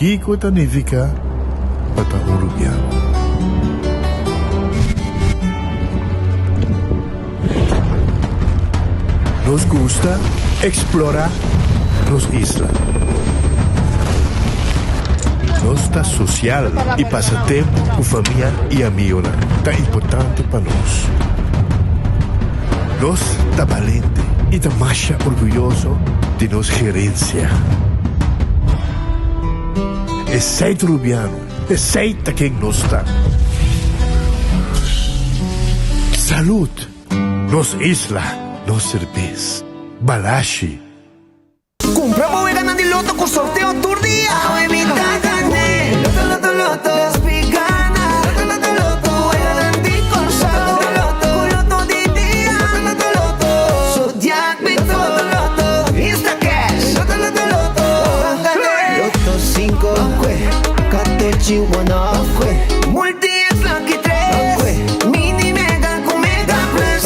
Kiko ta nifiká pa ta un rubiano? Nos gusta eksplorá nos isla. Nos ta sosial i pasa tempu ku famia i amigonan ta importante pa nos. Nos ta balente i ta masha orguyoso di nos gerensia. Esei ta Rubiano, esei ta ken nos ta. Salud! Nos isla, nos serbes. Balashi. Cumpra bo weganan di loto cu sorteo tur dia. Awe mi ta gane. Loto, loto, loto. Nos pi gana. Loto, loto, loto. Weganan di Corsou. Loto, loto, Cu loto di dia. Loto, loto, loto. Zodiac Bito. Loto, loto, loto. Instacash. Loto, loto, loto. Ban gane. Loto cinco. Catochi one off. Multi X lucky tres. Mini mega cu mega plus.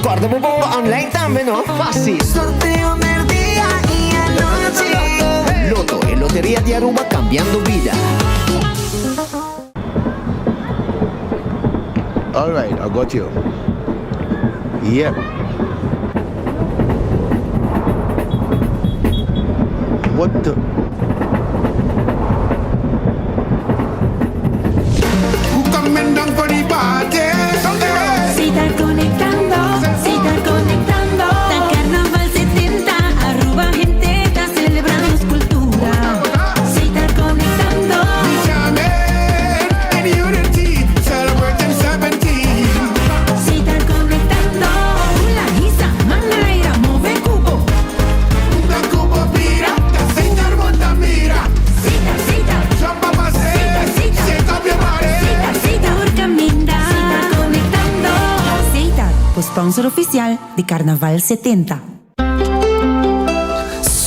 Corda bo bomba online tambe no. Fácil. Sorteo merdia y anochi. Lotto, e loteria di Aruba cambiando bida. Alright, I got you. Yep. What the? Si ta conectando, si ta conectando. Ta Carnaval 70, Aruba hende ta celebra nos cultura. Si ta conectando. Si ta conectando. Hula, hisa, man na aire, move cubo. Sita, sita. Sita, sita. Sita, sita. Tur caminda. Si ta conectando. Sita, sponsor oficial di Carnaval 70.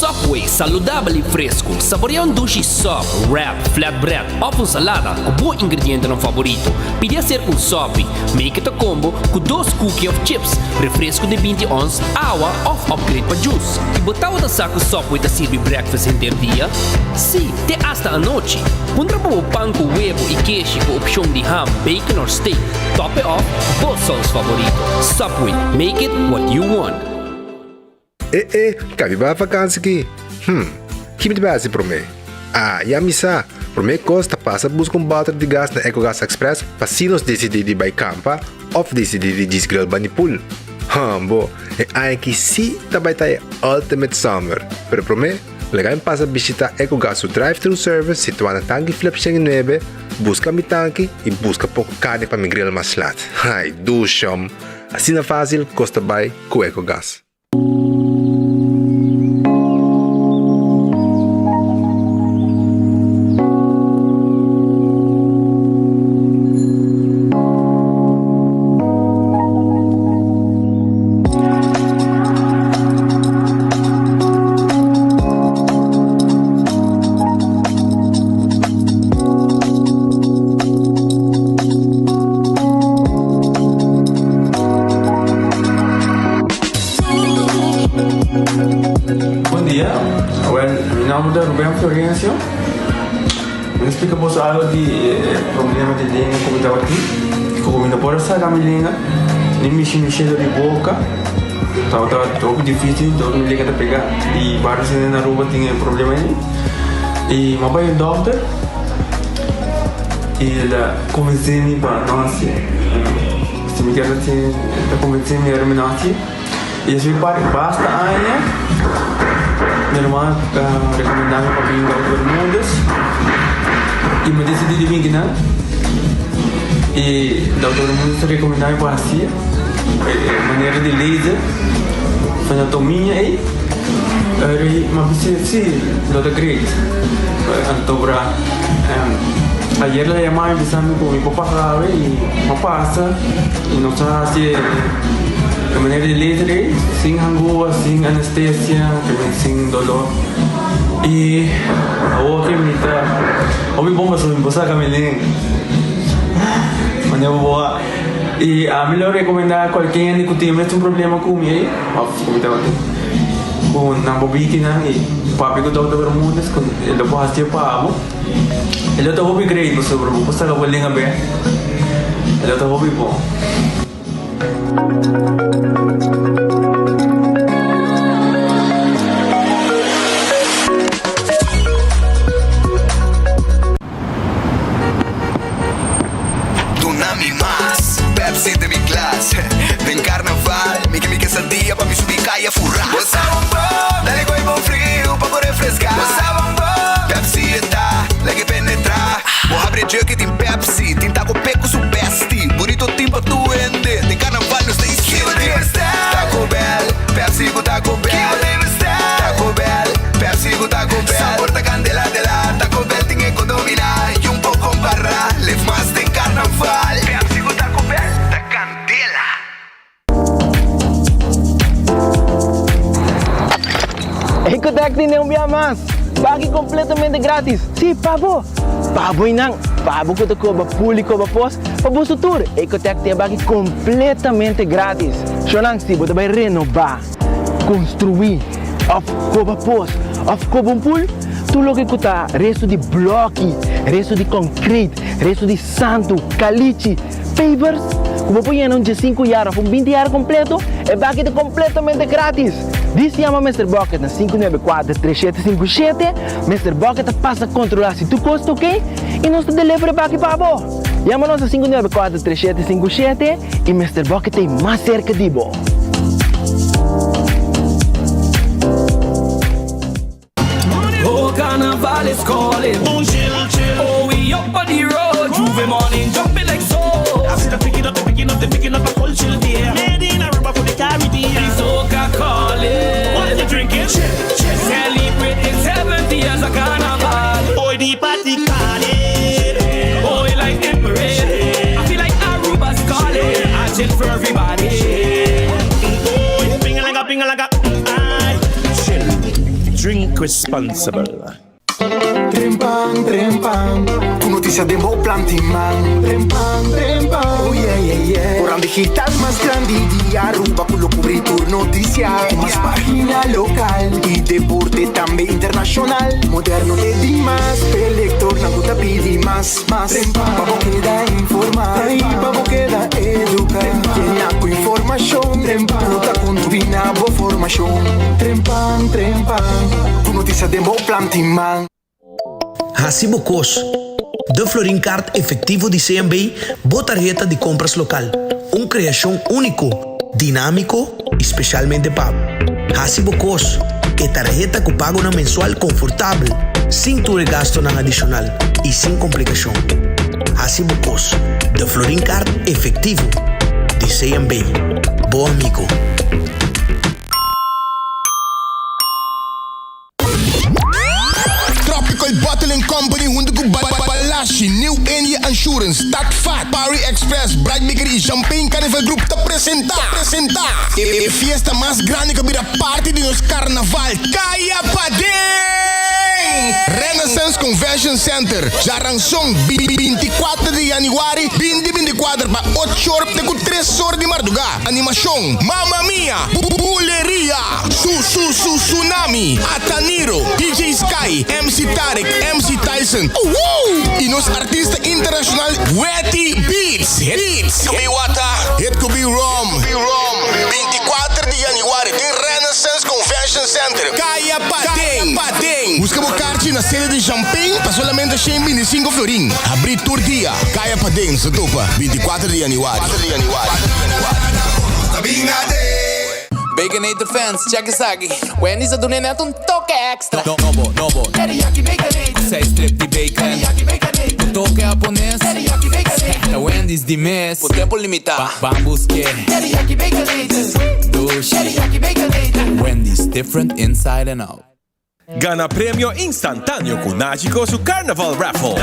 Subway, saludabel y fresco. Saborea un dushi sub, wrap, flatbread of un salada cu bo ingredientenan favorito. Pidi hacer un sopi. Make it a combo cu dos cookie of chips, refresco di 20 ons, awa of upgrade pa juice. Y bo tawata sa cu Subway ta sirbi breakfast henter dia? Si, te hasta anochi. Puntra pa bo pan cu webo y keshi cu opcion di ham, bacon or steak. Top it off, bo saus favorito. Subway, make it what you want. Eh eh, kabi ba vakansi ki? Ki mi ta bai hasi promé? Ah, ya mi sa! Promé kos ta pasa buska un bòter di gas na Ecogas Express pa si nos disidí di bai kampa òf disidí di djis grill bani pool. Hambo, e aña aki sí ta bai ta e ultimate summer! Pero promé, laga mi pasa bishitá Ecogas su drive-thru service situá na Tanki Flip 109, buska mi tanki i buska poko karni pa mi grill mas lat. Ai, dushom! Asina fásil kos ta bai ku Ecogas. Bon dia, well mi nomber ta Ruben Florencio. Mi ta splika boso algo di e problema di lenga ku mi tabatin. Ku mi no por a saka mi lenga ni mishi mi shelo di boka. Tabata hopi dificil, dor mi lenga ta pega y varios hende na Aruba tin e problema ei. Y mi a bai un dokter y el a convence mi pa no haci. Si mi kier haci, el a convence mi ora mi no haci. Y esei parti basta aña mi hermano a recomenda mi pa bin Dokter Bermudez y mi a decidi di bin kinan. Y Dokter Bermudez a recomenda mi pa haci e manera di laser frenotomia ei. Eri mi a bisa si lo ta great. Anto bra ayer el a yama mi bisa mi cu mi por pasa awe y mi a pasa y nos a haci e manera di laser ei sin hangua, sin anestesia, sin dolor y awor ki mi ta hopi bon pasobra mi por saca mi lenga manera bo a y ami lo recomenda cualkier hende cu tin e mesun problema cu mi ei of cu mi tabatin. Ku nan bo bikinan i papia ku Dòkter Bermudez ku e lo por hasié pa bo. E lo ta hopi great pasobra bo por saka bo lenga bek. E lo ta hopi bon. Duna mi mas Pepsi den mi glas Den carnaval mi ke mi quesadilla pa mi subi caya fura Bo sa un bon Dale gooi bon friu pa bo refresca Bo sa un bon Pepsi e ta lag'e penetra Bo habri e jug y tin Pepsi Tin taco pe cu su bestie Burrito tin pa tur hende Den carnaval nos ta incendi Taco Bell Pepsi cu Taco Bell Taco Bell Pepsi cu Taco Bell Sabor ta candela de la Taco Bell tin e codomina Y un poco compara Lef mas den carnaval Pepsi cu Taco Bell ta candela. Ecotec tin un bia mas! Baki completamente gratis! Si, pa bo! Pa bo y nan! Pa bo cu ta coba pul y coba pos, pa boso tur! Ecotec tin e baki completamente gratis! Shonan, si bo ta bay renoba, construi, of coba pos, of coba un pul, tur loke cu ta resto di bloki, resto di concrete, resto di santu, calichi, pavers, cu bo por yena un diesinku yar of un binti yar completo, e baki ta completamente gratis! Dis yama Mister Bucket na 594 3757, Mister Bucket ta pasa controla si tur cos ta ok y nos ta deliver e baki pa bo! Yama nos na 594 3757 y Mister Bucket ta ey mas cerca di bo! Oh, carnaval is calling. Oh, we up on the road. J'ouvert morning, jumping like so. I see the picking up, the picking up, the picking up a culture there. Made in Aruba for the Caribbean. The soca calling. What you drinking? Celebrating 70 years of carnival. Oh, the party calling. Oh, we like the parade. I feel like Aruba's calling. I chill for everybody. Oh, ping like a ping like a. Aye. Chill. Drink responsible. Trempan, trempan, ku notisia den bo planti man. Trempan, trempan, oh yeah, yeah, yeah. Koran digital mas grandi di Aruba ku lo kubri tur notisia. Ku mas pagina lokal i deporte tambe internashonal. Moderno te dimas, p'e lektornan ku ta pidi mas, mas. Trempan, pa bo keda informá i pa bo keda eduká. Yena ku informashon ku ta kontribuí na bo formashon. Trempan, trempan, ku notisia den bo planti man. Hasi bo kos. De Florin Card Efectivo di CMB, bo tarheta di compras local. Un creacion unico, dinamico y specialmente pa bo. Hasi bo kos. E tarheta ku pagonan mensual konfortabel, sin tur e gastonan adishonal i sin komplikashon. Hasi bo kos. De Florin Card Efectivo di CMB. Bo amigo. Tropical Bottling Company hunto cu Balashi, New India Assurance, Tatfat, Parry Express, Bright Bakery y Champagne Carnival Group ta presenta presenta e fiesta mas grandi cu a bira parti di nos carnaval, Caya Paden! Renaissance Convention Center, Jaranson, 24 di januari, 2024 pa 8 or te cu 3 or di marduga. Animacion, Mamma Mia! Buleria! Su su su Tsunami, Ataniro, DJ Sky, MC Tarek, MC Tyson, Woo! Y nos artista internacional Wetty Beats. Beats. Could be water, it could be rum. 24 di januari den Renaissance Convention Center, Kaya Paden. Paden. Busca bo kaartje na sede di Champagne pa solamente 125 florin. Habri tur dia. Kaya Paden, sa topa 24 di januari. Baconator fans, check esaki. Wendy's a duna net un toke extra. Nobo, nobo. Teriyaki Baconator. Ku seis strip di bacon. Teriyaki Baconator. Un toke hapones. Teriyaki Baconator. Ta Wendy's di mes. Por tempo limita. Ban buske. Teriyaki Baconator. Dushi. Teriyaki Baconator. Wendy's, different inside and out. Gana premio instantáneo ku Nagico su Carnaval Raffle!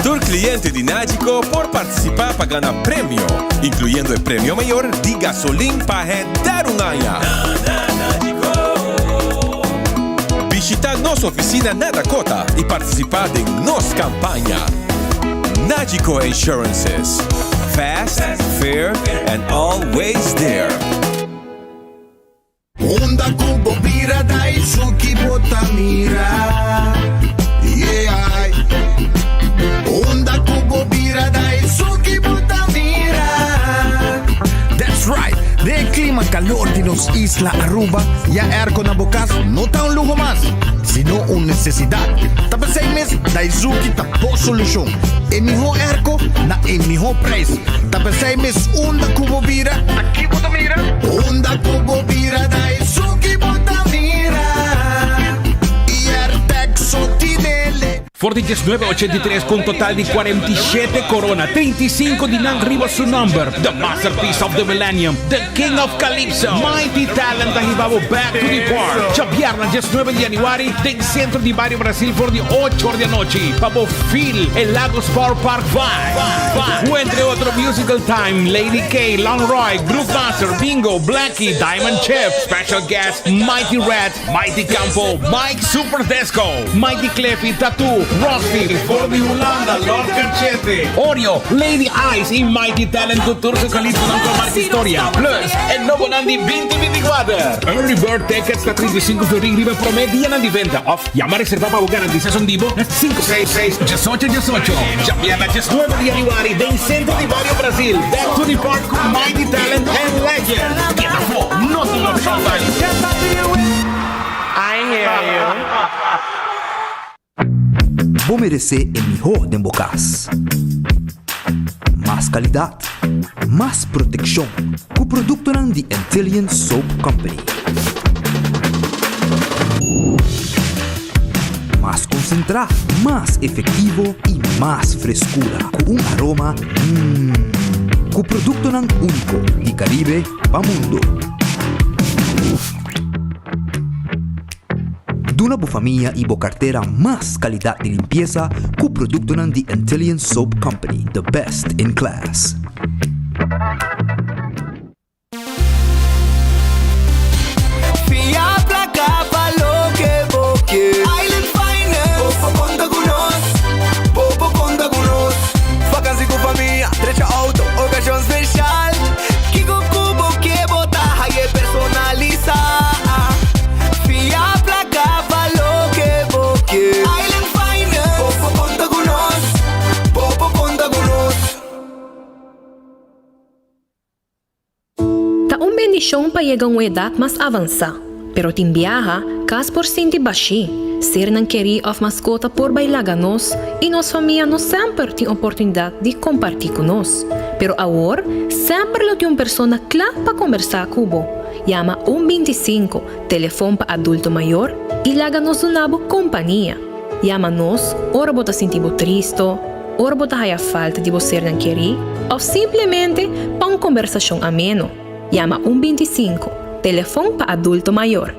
Tur kliente di Nagico por partisipá pa gana premio, inkluyendo e premio mayor di gasolin pa henter un aña. Bishitá nos ofisina na Dakota i partisipá den nos kampaña! Nagico Insurances, fast, fair and always there! Unda ku bo bira Daisuki bo ta mira. Yeah. Unda ku bo bira Daisuki bo ta mira. That's right. Den e clima calor di nos isla Aruba, ya airco na bo cas no ta un luho mas, sino un necesidad. Ta p'esey mes Daizuki ta bo solucion. E miho airco na e miho prijs. Ta p'esey mes unda cu bo bira, ta ki bo ta mira? Unda cu bo bira Daizuki bo ta mira. Airtec so tinele. For di 1983 cu un total di 47 corona, 35 di nan riba su nomber, The Masterpiece of the Millennium, The King of Calypso, Mighty Talent ta hiba bo back to the park djabièrnè 19 di januari den Centro di Bario Brasil for di ocho or di anochi pa bo feel e Lagos Power Park vibe. Cu entre otro Musical Time, Lady K, Long Roy, Groove Master, Bingo, Blackie, Diamond Chef, Special Guest, Mighty Red, Mighty Campo, Mike Super Desco, Mighty Cleffy, Tattoo, Rusty, For di Hulanda, Lord Cachete, Oreo, Lady Ice y Mighty Talent cu tur su caliponan cu a marca historia. Plus, e nobonan di 2024. Early Bird Tickets ta 35 florin riba e prome dianan di venta of yama reserva pa bo garantisa son di bo na 566 18 18. Djabièrnè 19 di januari den Centro di Bario Brasil, Back to the Park cu Mighty Talent and Legend. Keda afó, no tin opshon bai. I hear you. Bo meresé e mihó den bo kas. Mas kalidat, mas protekshon ku produktonan di Antillian Soap Company. Mas konsentrá, mas efektivo i mas freskura ku un aroma mmm. Ku produktonan úniko di Karibe pa mundo. Duna bo famia i bo kartera mas kalidat di limpiesa ku produktonan di Antillian Soap Company, the best in class. Fia placa pa loke bo ke. Island Finance. Bo por conta cu nos. Bo por conta cu nos. Vakantie cu famia, drecha auto, ocasion special. Kico cu bo ke bo ta haye personalisa. Fia placa pa loke bo ke. Island Finance. Bo por conta cu nos. Bo por conta cu nos. Ta un bendishon pa yega un edat mas avansá, pero tin biaha kas por sinti bashí, sernan kerí òf maskota por bai laga nos i nos famia no semper tin oportunidat di kompartí ku nos. Pero awor semper lo tin un persona kla pa kombersá ku bo. Yama un 25, telefon pa adulto mayor, i laga nos duna bo kompania. Yama nos ora bo ta sinti bo tristo, ora bo ta haya falta di bo sernan kerí òf simplemente pa un kombersashon ameno. Yama un 25, telefon pa adulto mayor.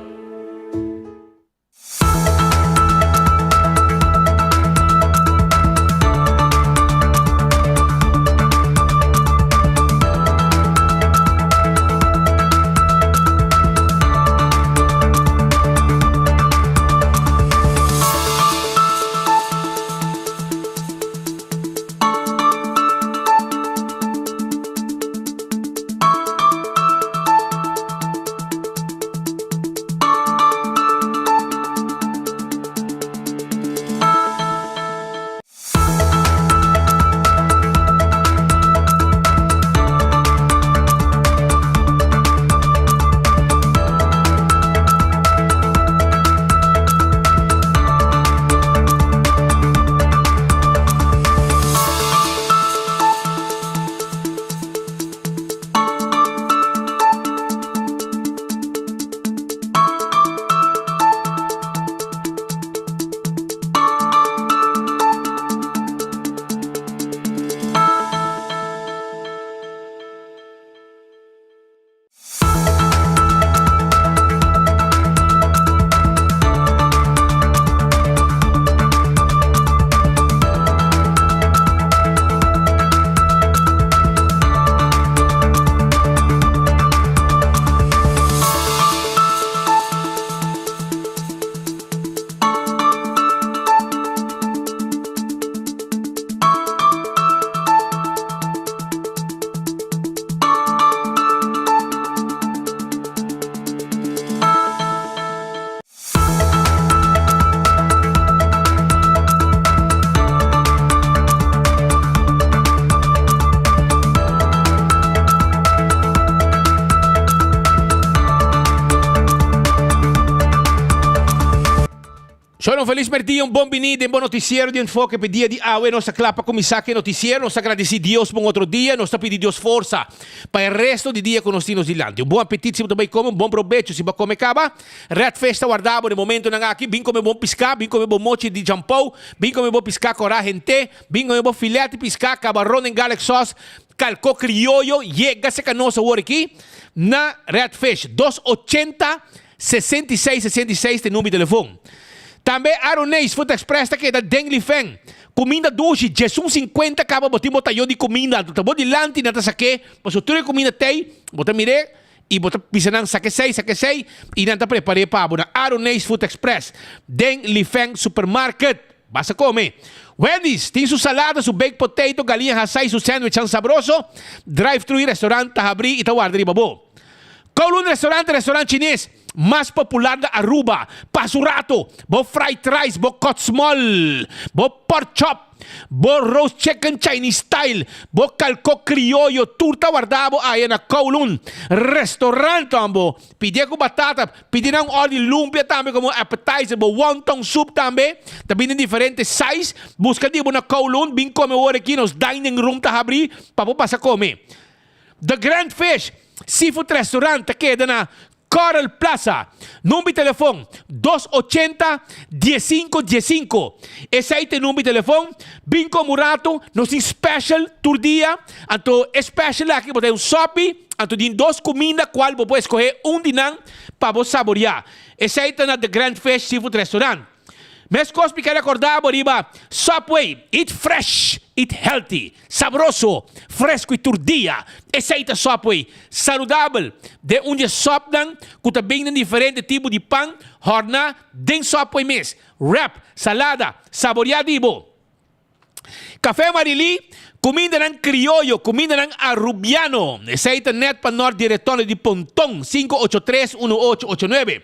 felis merdia, un bon bini den bo noticiero di Enfoke p'e dia di awe. Nos ta kla pa kuminsá ku e noticiero. Nos ta gradisí Dios pa un otro dia. Nos ta pidi Dios forsa pa e resto di dia ku nos tin nos dilanti. Un bon apetit si bo ta bai kome, un bon probecho si bo a kome kaba. Red Fish ta warda bo den momentonan aki. Bin kome bon piská, bin kome bo mochi di jampou, bin kome bo piská kòrá hent'é, bin kome bo filet di piská, kabaron den garlic sauce, kalkó krioyo. Yega serka nos awor aki na Red Fish, 280 66 66 ta e number di telefon. Tambe Aroneis Food Express ta keda den Lifen. Kuminda dushi, djesun sinkuenta kaba bo tin bo tayo di kuminda. Ta bo dilanti nan ta sak'é, pasobra tur e kuminda t'ei, bo ta mir'é i bo ta bisa nan saka esei, saka esei, i nan ta prepar'é pa bo na Aroneis Food Express den Lifen Supermarket. Basta kome. Wendy's tin su salada, su baked potato, galiña hasá i su sandwichnan sabroso. Drive-thru i restaurant ta habrí i ta warda riba bo. Kowloon Restaurant ta restaurant chines mas popular na Aruba. Pasa un rato, bo fried rice, bo kòt small, bo pork chop, bo roast chicken Chinese style, bo kalkó krioyo, tur ta warda bo aya na Kowloon Restaurant. Bo pidie ku batata, pidi nan un òr di lumpia tambe komo appetizer, bo wonton soup tambe ta bini den diferente size. Buska di bo na Kowloon, bin kome wor aki, nos dining room ta habrí pa bo pasa kome. The Grand Fish Seafood Restaurant ta keda na Coral Plaza. Number di telefon, dos ochenta, diesinco, diesinco. Esei ta e number di telefon. Bin come un rato, nos tin special tur dia. Anto e special aki bo ta un sopi, anto tin dos cuminda cual bo por escoge un di nan pa bo saborea. Esei ta na The Grand Fish Seafood Restaurant. Meskos mi kere akorda bo riba Subway, eat fresh, eat healthy, sabroso, fresco y tur dia. Esey ta Subway, saludabel. Den un di e sopnan cu ta bin den diferente tipo di pan, horna den Subway mes. Wrap, salada, saborea di bo. Café Marilí, Cumindanan crioyo, cumindanan arubiano. Esey ta net pa nort di Retondo di Ponton, 583 1889.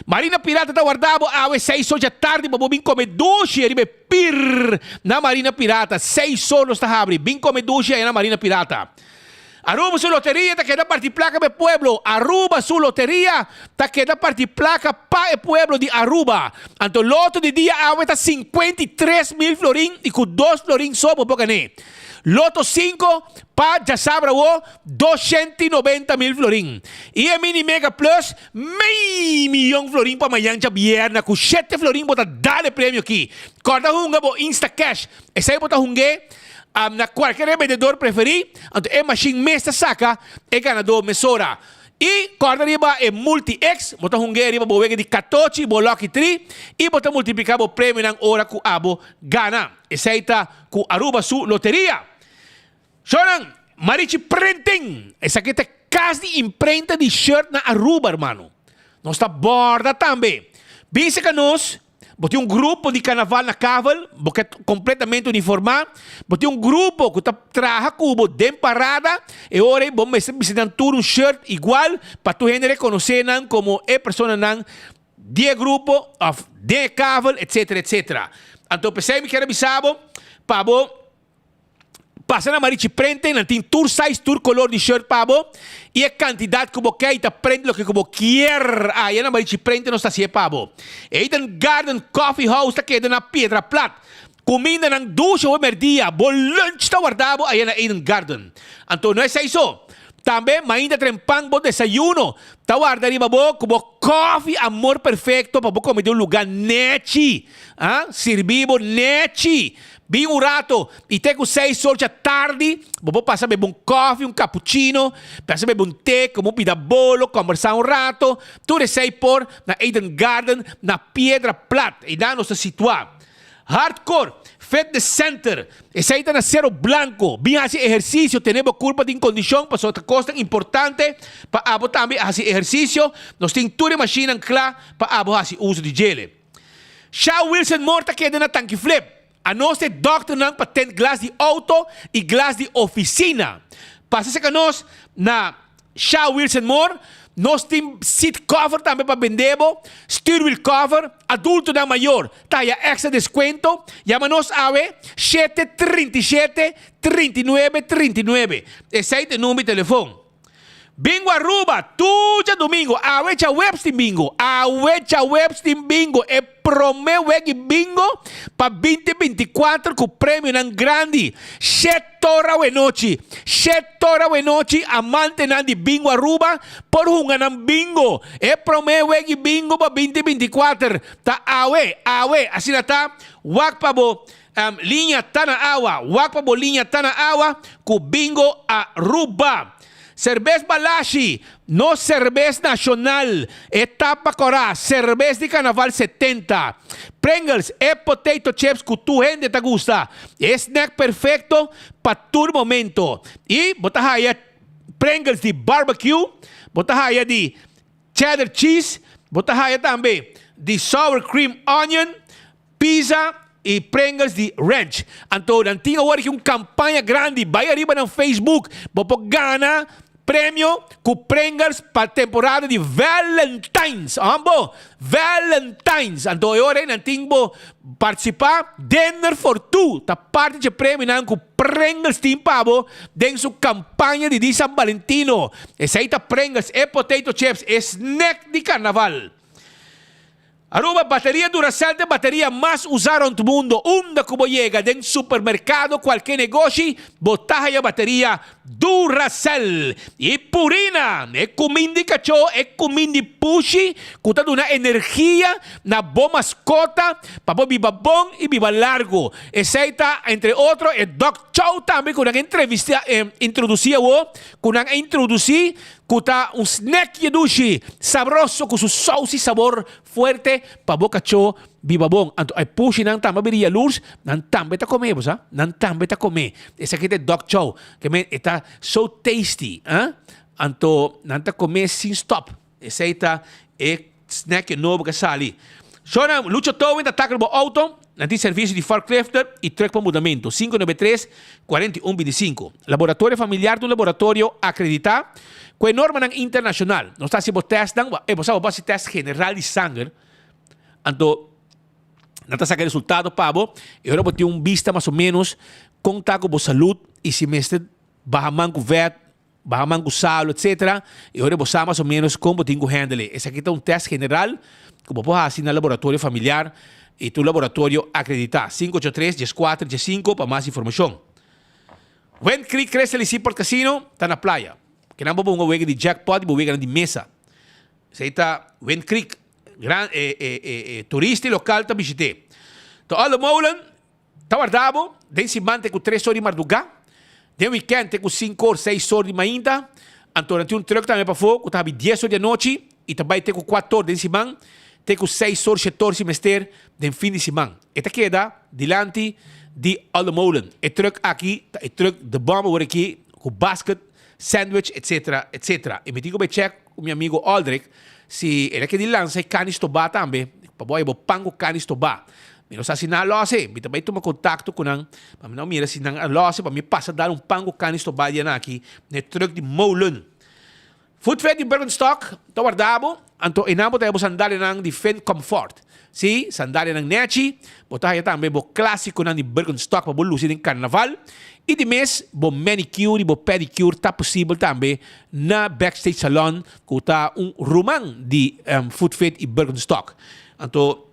Marina Pirata ta warda bo awe seis or dja tardi pa bo bin come dushi ariba e pir na Marina Pirata. Seis or nos ta habri. Bin come dushi aya na Marina Pirata. Aruba su loteria ta keda parti placa pa e pueblo Aruba su loteria ta keda parti placa pa e pueblo di Aruba. Anto loto di dia awe ta 53 mil florin y cu dos florin so bo por gané. Loto 5 pa djasabra awo 290 mil florin. Y e mini mega plus mei miyon florin pa mañan djabierna cu shete florin bo ta dal e premio aki. Corda hunga bo Instacash. Esey bo ta hungue na cualkier rebendedor preferi, anto e machine mes ta saca e ganador mesora. Y corda riba e Multi-X, bo ta hungue riba bo wega di catochi, bo Lucky Tree, y bo ta multiplica bo premionan ora cu abo gana. Esey ta cu Aruba su loteria. Shonan, Marichi Printing, esaki ta cas di imprenta di shirt na Aruba, hermano. Nos ta borda tambe. Bin seca nos. Bo tin un grupo di karnaval na Kavel, bo ke kompletamente uniformá. Bo tin un grupo ku ta traha ku bo den parada. E ora ei bo mester bisti nan tur un shirt igual pa tur hende rekonosé nan komo e personanan di e grupo òf den e Kavel, etsetera, etsetera. Anto p'esei mi kier a bisa bo pa bo Pasa na Marichi Prente, nan tin tur size, tur color di shirt pa bo y e cantidad cu bo kier y ta prent loke cu bo kier. Aya na Marichi Prente nos ta hacié pa bo. Eden Garden Coffee House ta keda na Piedra Plat. Cumindanan dushi hopi merdia, bo lunch ta warda bo aya na Eden Garden. Anto no esey so, tambe mainta trempan bo desayuno ta warda riba bo cu bo coffee amor perfecto pa bo come den un lugar nechi, ah, sirbi bo nechi. Bin un rato y te cu seis or dja tardi bo por pasa bebe un koffie, un cappuccino, pasa bebe un te, come un pida bolo, combersa un rato. Tur esey por na Eden Garden na Piedra Plat. Eynan nos ta situa. Hardcore Fitness Center, esey ta na Cerro Blanco. Bin haci ehercicio, tene bo curpa den condicion pasobra ta cosnan importante pa abo tambe haci ehercicio. Nos tin tur e machinenan cla pa abo haci uso di djele. Sha Wilson Moore ta keda na Tanki Flip. Anos ta e dòkternan pa tent glas di outo i glas di ofisina. Pasa serka nos na Sha Wilson Moore. Nos tin seat cover tambe pa bende bo, stuurwiel cover, adultonan mayor ta haya extra descuento. Yama nos awe 737 39 39. Esei ta e number di telefon. Bingo Aruba, tur djadumingu, awe djaweps tin bingo, awe djaweps tin bingo, e prome weki bingo pa 2024 ku premionan grandi. Shet ora awenochi, shet ora awenochi amantenan di Bingo Aruba por hunga nan bingo. E prome weki bingo pa 2024 ta awe, awe, asina ta, wak pa bo liña ta na awa, wak pa bo liña ta na awa ku Bingo Aruba. Serbes Balashi, nos serbes nashonal, e tapa kòrá, serbes di karnaval 70. Pringles, e potato chips ku tur hende ta gusta, e snack perfekto pa tur momento. I bo ta haya Pringles di barbecue, bo ta haya di cheddar cheese, bo ta haya tambe di sour cream onion, Pizza y Pringles di Ranch. Anto nan tin awor aki un campaña grandi, bay ariba nan Facebook, bo por gana premio cu Pringles pa temporada di Valentine's. Ahan bo? Valentine's. Anto e ora ey nan tin bo participa, Dinner for Two ta parti dje premionan cu Pringles tin pa bo den su campaña di di San Valentino. Esey ta Pringles, e potato chips, e snack di carnaval. Aruba, Bateria Duracell ta e bateria mas usa rond mundo. Unda cu bo yega, den supermercado, cualke negoshi, bo ta haya bateria Duracell. Y Purina, e cumin di cacho, e cumin di pushi cu ta duna energia na bo mascota pa bo biba bon y biba largo. Esey ta, entre otro, e Dog Chow tambe cu nan entrevista, introduci awo, cu nan a introduci Ku ta un snack ye dushi, sabroso ku su sous i sabor fuerte pa bo kachó biba bon. Anto e pushinan tambe a bira yalurs, nan tambe ta kome, bo sa? Nan tambe ta kome. Esaki ta e dog chow, ke men e ta so tasty, ah. Anto nan ta kome sin stop. Esei ta e snack nobo ku a sali. Shona, Lucho Towing ta tackle bo auto. Nan tin servicio di forklifter y truck pa mudamento. 593 41 25. Laboratorio Familiar ta un laboratorio acredita cu e normanan internacional. Nos ta haci bo testnan, e bo sa bo por haci test general di sanger, anto nan ta saca e resultado pa bo y ora bo tin un bista mas o menos con ta cu bo salud y si mester baha man cu vet, Baha man ku salu etc. E ora bo sa mas o menos kon bo tin ku handle e. Esaki ta un test general ku bo por hasi na laboratorio familiar i tur laboratorio akreditá. 583 14 15 pa mas informashon. Wind Creek Crystal i Seaport Casino ta na playa. Kinan bo por hunga wega di jackpot i bo weganan di mesa. Esei ta Wind Creek. Gran e e e turista i lokal ta bishit'é. Ta Olde Molen. Ta warda bo den siman te ku tres or di mardugá, den wikènt te ku sinku or, seis or di mainta. Anto nan tin un trùk tambe pafó ku ta habi dies or di anochi i ta bai te ku kuater or den siman, te ku seis or, shete or si mester den fin di siman. E ta keda dilanti di Olde Molen. E trùk aki ta e trùk de bòm awor aki ku basket, sandwich etcetera etcetera. I mi tin ku bai chèk ku mi amigo Aldrich si el a keda di lansa e kani stobá tambe pa bo haña bo pan ku kani stobá. Mi no sa si nan a lòs e. Mi ta bai tuma kontakto ku nan pa mi no mira si nan a lòs e pa mi pasa dal un pan ku kani stobá di anaki na e trùk di molen. Footfed di Birkenstock ta warda bo, anto einan bo ta haña bo sandalianan di Finn Comfort. Sí, sandalianan nèchi. Bo ta haña tambe bo klásikonan di Birkenstock pa bo lusi den karnaval. I di mes bo manicure i bo pedicure ta posibel tambe na Backstage Salon ku ta un ruman di Footfed i Birkenstock. Anto.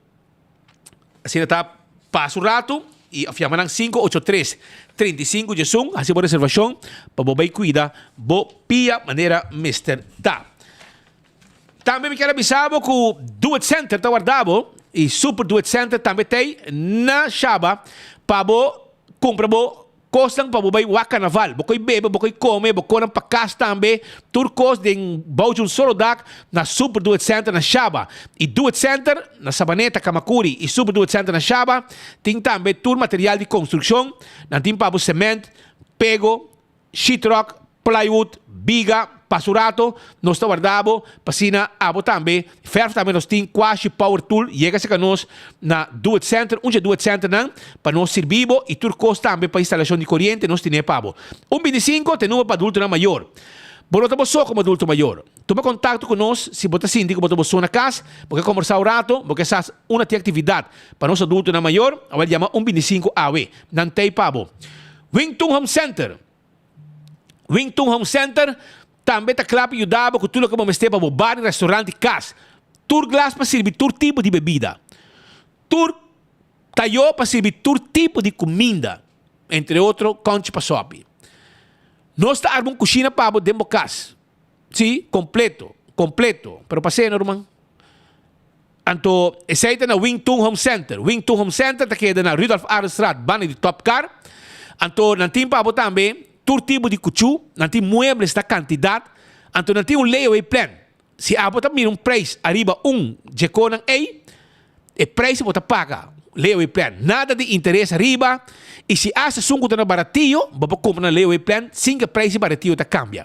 Asina ta pasa un ratu y of yama nan 583 35 diesun hasi bo reservacion pa bo bay cuida bo pia manera mester ta. Tambe mi kier a bisa bo cu Do It Center ta warda bo y Super Do It Center tambe t'ey na Shaba pa bo cumpra bo Kosnan pa bo bai wak karnaval. Bo koi bebe, bo koi kome, bo konan pa kas tambe. Tur kos den bou dje un solo dak na Super Do It Center na Shaba. I Do It Center na Sabaneta, Kamakuri i Super Do It Center na Shaba tin tambe tur material di konstrukshon. Nan tin pa bo sement, pego, sheetrock, plywood, biga, pa su rato nos ta warda bo pa asina abo tambe verf tambe nos tin kwashi power tool yega serka nos na Do It Center un dje Do It Center nan pa nos sirbi bo y tur kos tambe pa instalashon di koriente nos tine pa bo un 25 ta e number pa adultonan mayor bo no ta bo so komo adulto mayor tuma kontakto ku nos si bo ta sinti ku bo ta bo so na kas bo ke kombersa un rato bo ke sa una tin aktividat pa nos adultonan mayor awel yama un 25 awe nan tei pa bo Wingtun Home Center. Wington Home Center. Tambe ta kla pa yuda bo ku tur loke bo mester pa bo bar i restaurant i kas. Tur glas pa sirbi tur tipo di bebida. Tur tayó pa sirbi tur tipo di kuminda, entre otro kònchi pa sòpi. Nos ta arma un kushina pa bo den bo kas. Sí, kompleto, kompleto. Pero pa seno, ruman. Anto esei ta na Wing Tun Home Center. Wing Tun Home Center ta keda na Rudolf Arendstraat banda di Top Car. Anto nan tin pa bo tambe tur tipo di kuchú, nan tin muebles na kantidat. Anto nan tin un layaway plan. Si abo ta mira un prijs ariba un dje konan ei, e prijs bo ta paga, layaway plan, nada di interes ariba. I si asta esun ku ta na baratio, bo por kumpra na layaway plan sin ku e prijs di baratio ta kambia.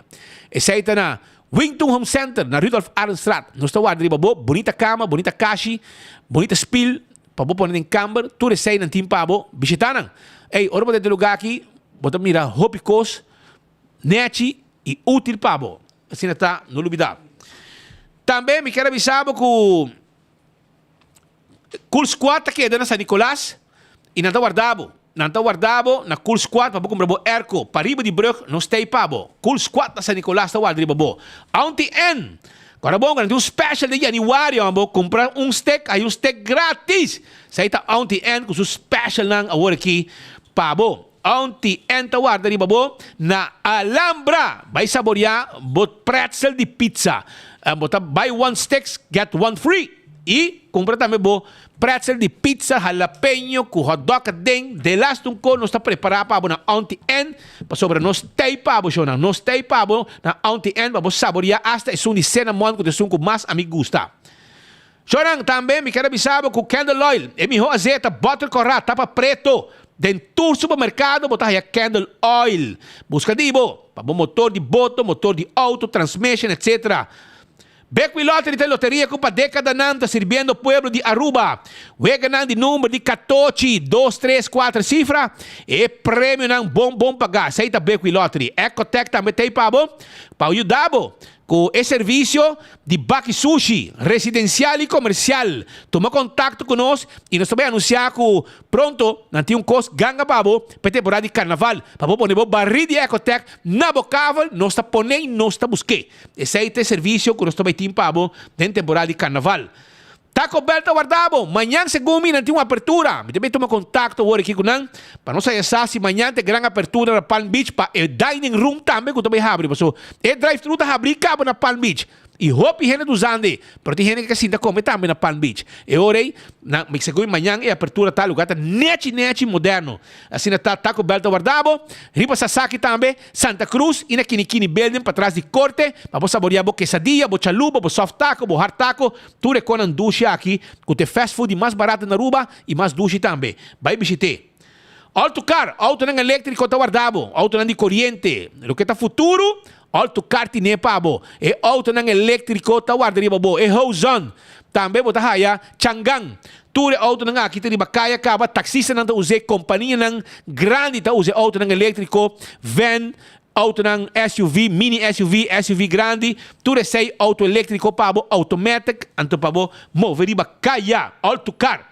Esei ta na Wington Home Center na Rudolf Arendstraat. Nos ta warda riba bo bunita kama, bunita kashi, bunita spil pa bo pone den kamber. Tur esei nan tin pa bo. Bishita nan. Ey, ora bo ta den e lugar aki, bo ta mira hopi kos nechi i útil pa bo. Asina ta, no lubida. Tambe mi kier a bisa bo ku Cool Squad ta keda na San Nicolas i nan ta warda bo. Nan ta warda bo na Cool Squad pa bo kumpra bo airco. Pariba di brug nos stay pa bo. Cool Squad na San Nicolas ta warda riba bo. Auntie Ann, Kora bon ku nan tin un special den januario bo kumpra un steak hay un steak gratis. Esei ta Auntie Ann ku su specialnan awor aki pa bo. Auntie Ann ta warda riba bo na Alhambra. Bai saboria bo pretzel di pizza. Bo ta buy one sticks get one free. I kumpra tambe bo pretzel di pizza jalapeño ku hotdog aden. Delaste un ko nos ta prepará pa bo na Auntie Ann, pasobra nos tei pa bo, shownan. Nos tei pa bo na Auntie Ann pa bo saboriá asta esun di cinnamon ku ta esun ku mas ami gusta. Shownan, tambe mi ker a bisa bo ku Candle Oil, e mihó azeta, bòter kòrá, tapa preto. Den tur supermerkado bo ta haya Candle Oil. Buska di bo, pa bo motor di boto, motor di outo, transmission, etc. Bekwin Lottery ta e loteria ku pa dekadanan ta sirbiendo pueblo di Aruba. Weganan di number di katochi, dos, tres, kuater sifra, e premionan bon bon pagá. Esei ta Bekwin Lottery. Ecotec tambe t'ei pa bo, pa yuda bo ku e servisio di baki sushi, residensial i komersial. Tuma kontakto ku nos i nos ta bai anunsiá ku Pronto nan tin un kos ganga pa bo pa e temporada di karnaval, pa bo pone bo barí di Ecotec na bo kavel, nos ta pone i nos ta busk'é. Esei ta e servisio ku nos ta bai tin pa bo den temporada di karnaval. Taco Bell ta warda bo! Mañan segun mi nan tin un apertura. Mi ta bai tuma kontakto awor aki ku nan pa nos haya sa si mañan ta e gran apertura na Palm Beach pa e dining room tambe ku ta bai habri paso e drive thru ta habri kaba na Palm Beach. I hopi hende ta usando e, pero tin hende ke sinta kome tambe na Palm Beach. E ora ei, nan mi segun mañan e apertura ta lugar ta nechi nechi moderno. Asina ta Taco Bell ta warda bo, riba Sasaki tambe, Santa Cruz i na Kinikini Building patras di Korte pa bo saboria bo quesadilla, bo chalupa, bo soft taco, bo hard taco, tur e konan dushi aki ku ta e fast food di mas barato na Aruba i mas dushi tambe. Bai bishit'é. Autocar, autonan eléktriko ta warda bo, autonan di koriente, loke ta futuro, Autocar tine pa bo. E autonan eléktriko ta warda riba bo. E Hozon. Tambe bo ta haya Changan. Tur e autonan aki ta riba kaya kaba. Taksistanan ta us'é, kompanianan grandi ta usa e autonan eléktriko, van, autonan SUV, mini SUV, SUV grandi. Tur esei auto eléktriko pa bo, automatic, anto pa bo move riba kaya. Autocar.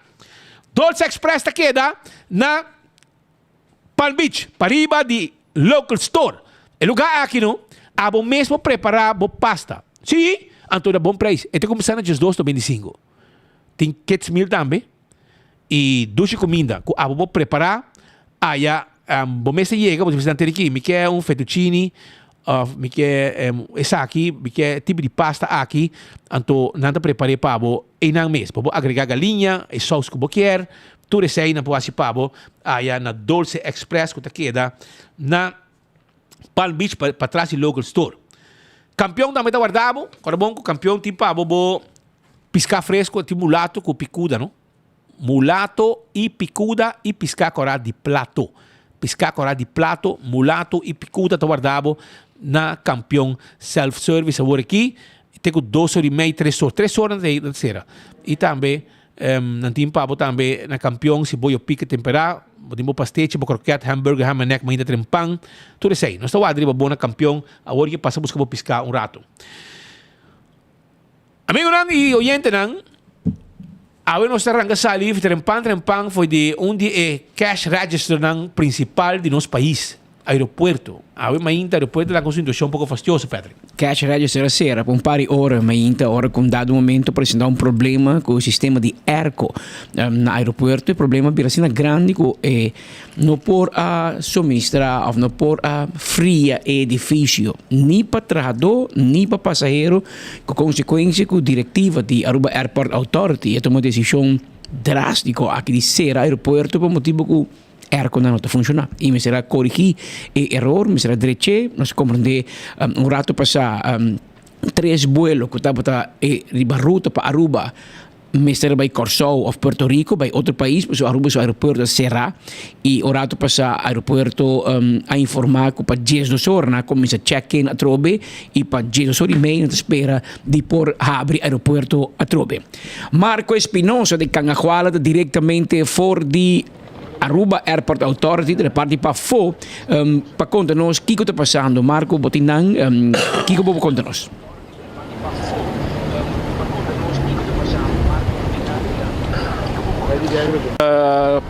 Dolce Express ta keda na. Palm Beach, pariba di Local Store. E lugar aki no, abo mes por prepara bo pasta. Sí, anto na bon prijs. E ta cuminsa na 12.95. Tin kids meal tambe y dushi cuminda cu abo por prepara aya. Bo mes ta yega, bo ta bisa nan tene aki, mi ke un fettuccine of mi ke esaki, mi ke tipo di pasta aki. Anto nan ta prepare pa bo einan mes. Bo por agrega galiña, e saus cu bo kier. Tur esei nan por hasi pa bo aya na Dolce Express ku ta keda na Palm Beach patras di Local Store. Kampion tambe ta warda bo. Kòrda bon ku Kampion tin pa bo bo piská fresko, tin mulato ku pikuda no. Mulato i pikuda i piská kòrá di plato. Piská kòrá di plato, mulato i pikuda ta warda bo na Kampion Self Service awor aki te ku dos ora i mei, tres or. Tres ora nan ta sera. I tambe Nan tin pa bo tambe na kampion si bo yo pika temperá, bo tin bo pastechi, bo kroket, hamburger, ham and egg, mainta tren pan, tur esei. Nos ta wak riba bo na kampion awor ke pasa buska bo piská un rato. Amigonan i oyentenan, awe nos ta ranka sali tren pan tren pan for di un di e cash registernan prinsipal di nos pais. Aeropuerto. Awe mainta aeropuerto ta ku un situashon poko fastioso, Patrick. Cash register a sera pa un par di ora mainta ora ku un dado momento presenta un problema ku e sistema di airco na aeropuerto. E problema a bira asina grandi ku e no por a suministra of no por a fria e edifisio ni pa trahadó ni pa pasahero ku konsekuensia ku direktiva di Aruba Airport Authority a tuma desishon drástiko aki di sera aeropuerto pa motibu ku Airconan no ta funciona y mester a corigi e error, mester a dreche. Nos a comprende un rato pasa tres vuelo cu tabata riba ruta pa Aruba mester a bay Corsou of Puerto Rico, bay otro pais pasobra Aruba su aeropuerto a cera y un rato pasa aeropuerto a informa cu pa diesdos ora nan a cuminsa check in atrobe y pa diesdos ora y media nan ta spera di por habri aeropuerto atrobe. Marco Espinosa di Cangahuala ta directamente for di Aruba Airport Authority ta parti pafó pa konta nos kiko ta pasando. Marco, bo tin nan, kiko bo por konta nos?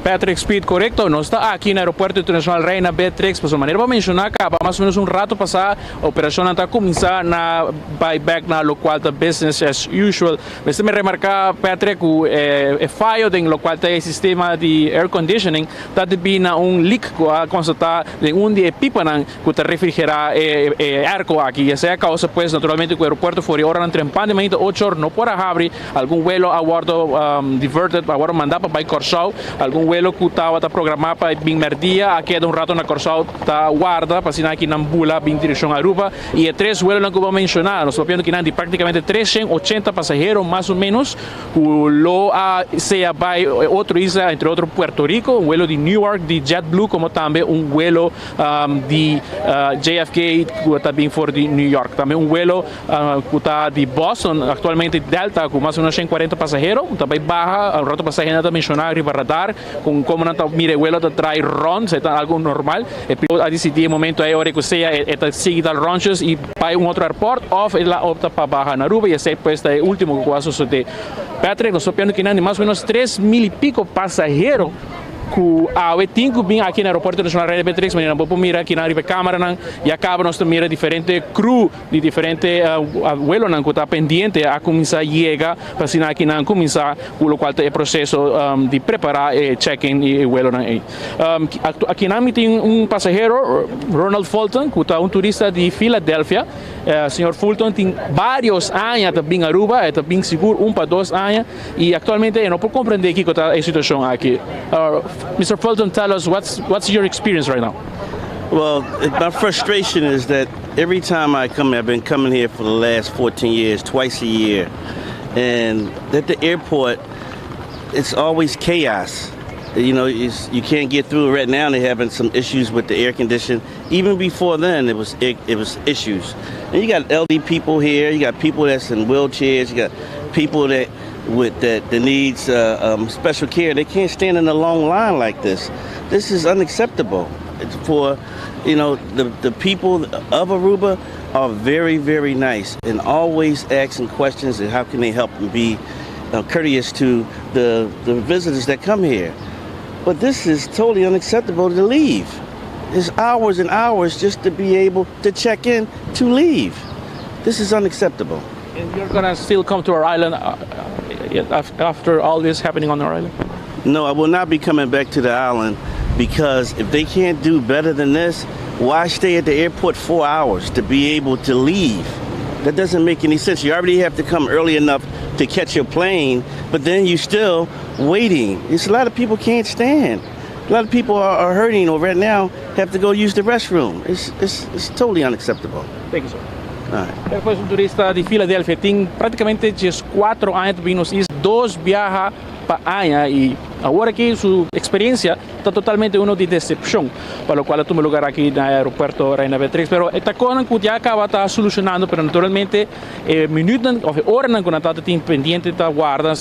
Patrick Speed, Korekto, nos ta aki na Aeropuerto Internacional Reina Beatrix, pasobra manera bo a menshoná kaba mas o menos un rato pasá operashonnan ta kuminsá na bai bèk na lokual ta business as usual. Mester mi remarká, Patrick, ku e fayo den lokual ta e sistema di air conditioning ta debí na un leak ku a konstatá den un di e pipanan ku ta refrigerá e airco aki. I esei a kousa pues naturalmente ku aeropuerto for di oranan trempan di mainta ocho or no por a habri. Algun welo a wòrdu diverted, a wòrdu mandá pa bai Kòrsou. Algun welo ku tabata programá pa bin mèrdia a keda un rato na Kòrsou ta warda pa asina aki nan bula bin direkshon Aruba. I e tres vuelonan ku bo a menshoná, nos ta papiando kinan di práktikamente 380 pasahero mas o ménos ku lo a sea bai otro isla, entre otro Puerto Rico, un vuelo di Newark di JetBlue komo tambe un vuelo di JFK ku ta bin for di New York. Tambe un vuelo ku ta di Boston, aktualmente Delta ku mas o ménos 140 pasahero ta bai baha. Un rato pasá hende ta menshoná riba radar Con como nan ta mira e welo ta draai rond, e ta algo normal. E piloto a dicidi e momento ey ora cu sea e ta sigui dal rondjes y bay un otro airport of e la opta pa baha na Aruba y esey pues ta e ultimo cu a sosode. Patrick, nos ta papiando kinan di mas o menos 3000 y pico pasahero cu awe tin cu bin aki na Aeropuerto Internacional Reina Beatrix, manera nan bo por mira kinan riba e camaranan, ya caba nos ta mira diferente crew di diferente abuelonan ku ta pendiente a kuminsá yega pa asina aki nan kuminsá ku lokual ta e proseso di prepará e check-in i e vuelonan ei. Akinan mi tin un pasahero, Ronald Fulton, ku ta un turista di Philadelphia. Señor Fulton tin vários aña ta bin Aruba, e ta bin sigur un pa dos aña i aktualmente e no por komprendé kiko ta e situashon aki. Mister Fulton, tell us what's your experience right now? Well, my frustration is that every time I come, I've been coming here for the last 14 years, twice a year, and at the airport, it's always chaos. You know, you can't get through. Right now, they're having some issues with the air condition. Even before then, it was it, it was issues. And you got LD people here. You got people that's in wheelchairs. You got people that with that, that needs uh, um, special care. They can't stand in a long line like this. This is unacceptable. It's for, you know, the the people of Aruba are very very nice and always asking questions and how can they help and be uh, courteous to the the visitors that come here. But this is totally unacceptable to leave. It's hours and hours just to be able to check in to leave. This is unacceptable. And you're gonna still come to our island uh, uh, after all this happening on our island? No, I will not be coming back to the island because if they can't do better than this, why stay at the airport four hours to be able to leave? That doesn't make any sense. You already have to come early enough to catch your plane, but then you're still waiting. It's a lot of people can't stand. A lot of people are, are hurting or right now have to go use the restroom. It's, it's, it's totally unacceptable. Thank you, sir. Despues un turista di Philadelphia tin prácticamente 14 aña ta bin nos isla, dos biaha pa aña y awor aki su experiencia ta totalmente uno di decepcion pa locual a tuma lugar aki na aeropuerto Reina Beatrix. Pero e ta cosnan cu ya caba ta solucionando pero naturalmente e minuutnan of e oranan cu nan ta tin pendiente ta warda,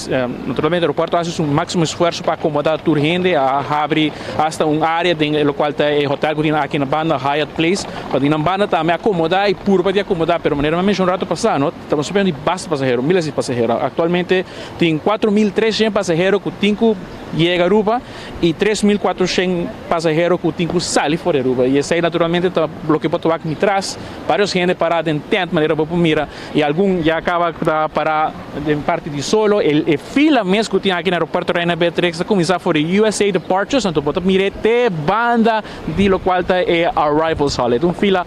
naturalmente aeropuerto a haci su maximo esfuerzo pa acomoda tur hende, a habri hasta un area den e locual ta e hotel cu tin aki na banda Hyatt Place. Pa di nan banda tambe acomoda y purba di acomoda, pero manera mi a menciona un rato pasa, no ta subiendo di basta pasahero, miles di pasahero. Actualmente tin 4300 pasahero cu tin cu yega Aruba y 3400 pasahero cu tin cu sali for di Aruba y esey naturalmente ta loke bo ta wak mi tras, varios hende para den tent manera bo por mira y algun ya caba ta para den parti di solo. E fila mes cu tin aki na aeropuerto Reina Beatrix ta cuminsa for di USA departures anto bo ta mira te banda di locual ta e arrivals hall. E ta un fila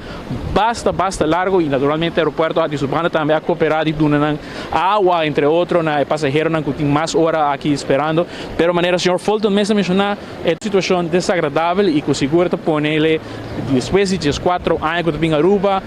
basta basta largo y naturalmente aeropuerto di su banda tambe a coopera di duna nan awa entre otro na e pasaheronan cu tin mas ora aki sperando. Pero manera señor Fulton mes a menciona e situacion desagradabel y cu sigur ta ponele despues di diescuatro aña cu ta bin Aruba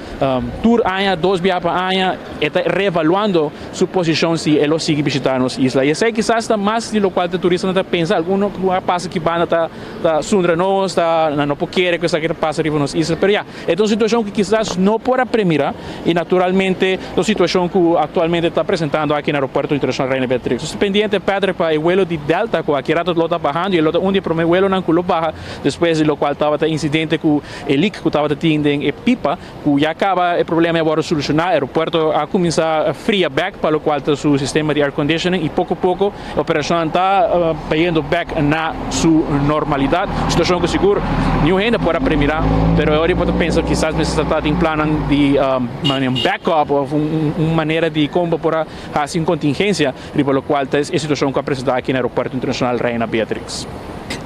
tur aña dos bia pa aña e ta reevaluando su posicion si e lo sigui bishita nos isla. Y esey kisas ta mas di locual ta turistanan ta pensa alguno cu a pasa aki banda ta ta sundra nos ta nan no por kere cu esaki ta pasa riba nos isla pero ya e ta un situacion cu kisas no por a premira y naturalmente ta un situacion cu actualmente ta presentando aki na Aeropuerto Internacional Reina Beatrix. Nos ta pendiente Patrick pa e vuelo di Delta cu aki rato lo ta bahando y e lo ta un di e prome vuelonan cu lo baha despues di locual tabata incidente cu e leak cu tabata tin den e pipa cu ya caba e problema ya wordo soluciona, aeropuerto a cuminsa fria bek pa locual ta su sistema di air conditioning y poco poco e operacionnan ta bayendo bek na su normalidad, situacion cu sigur niun hende por a premira, pero e ora bo ta pensa kisas mester ta tin plannan di un backup of un manera di con bo por a haci un contingencia riba locual ta e situacion cu a presenta aki na aeropuerto internacional Reina Beatrix.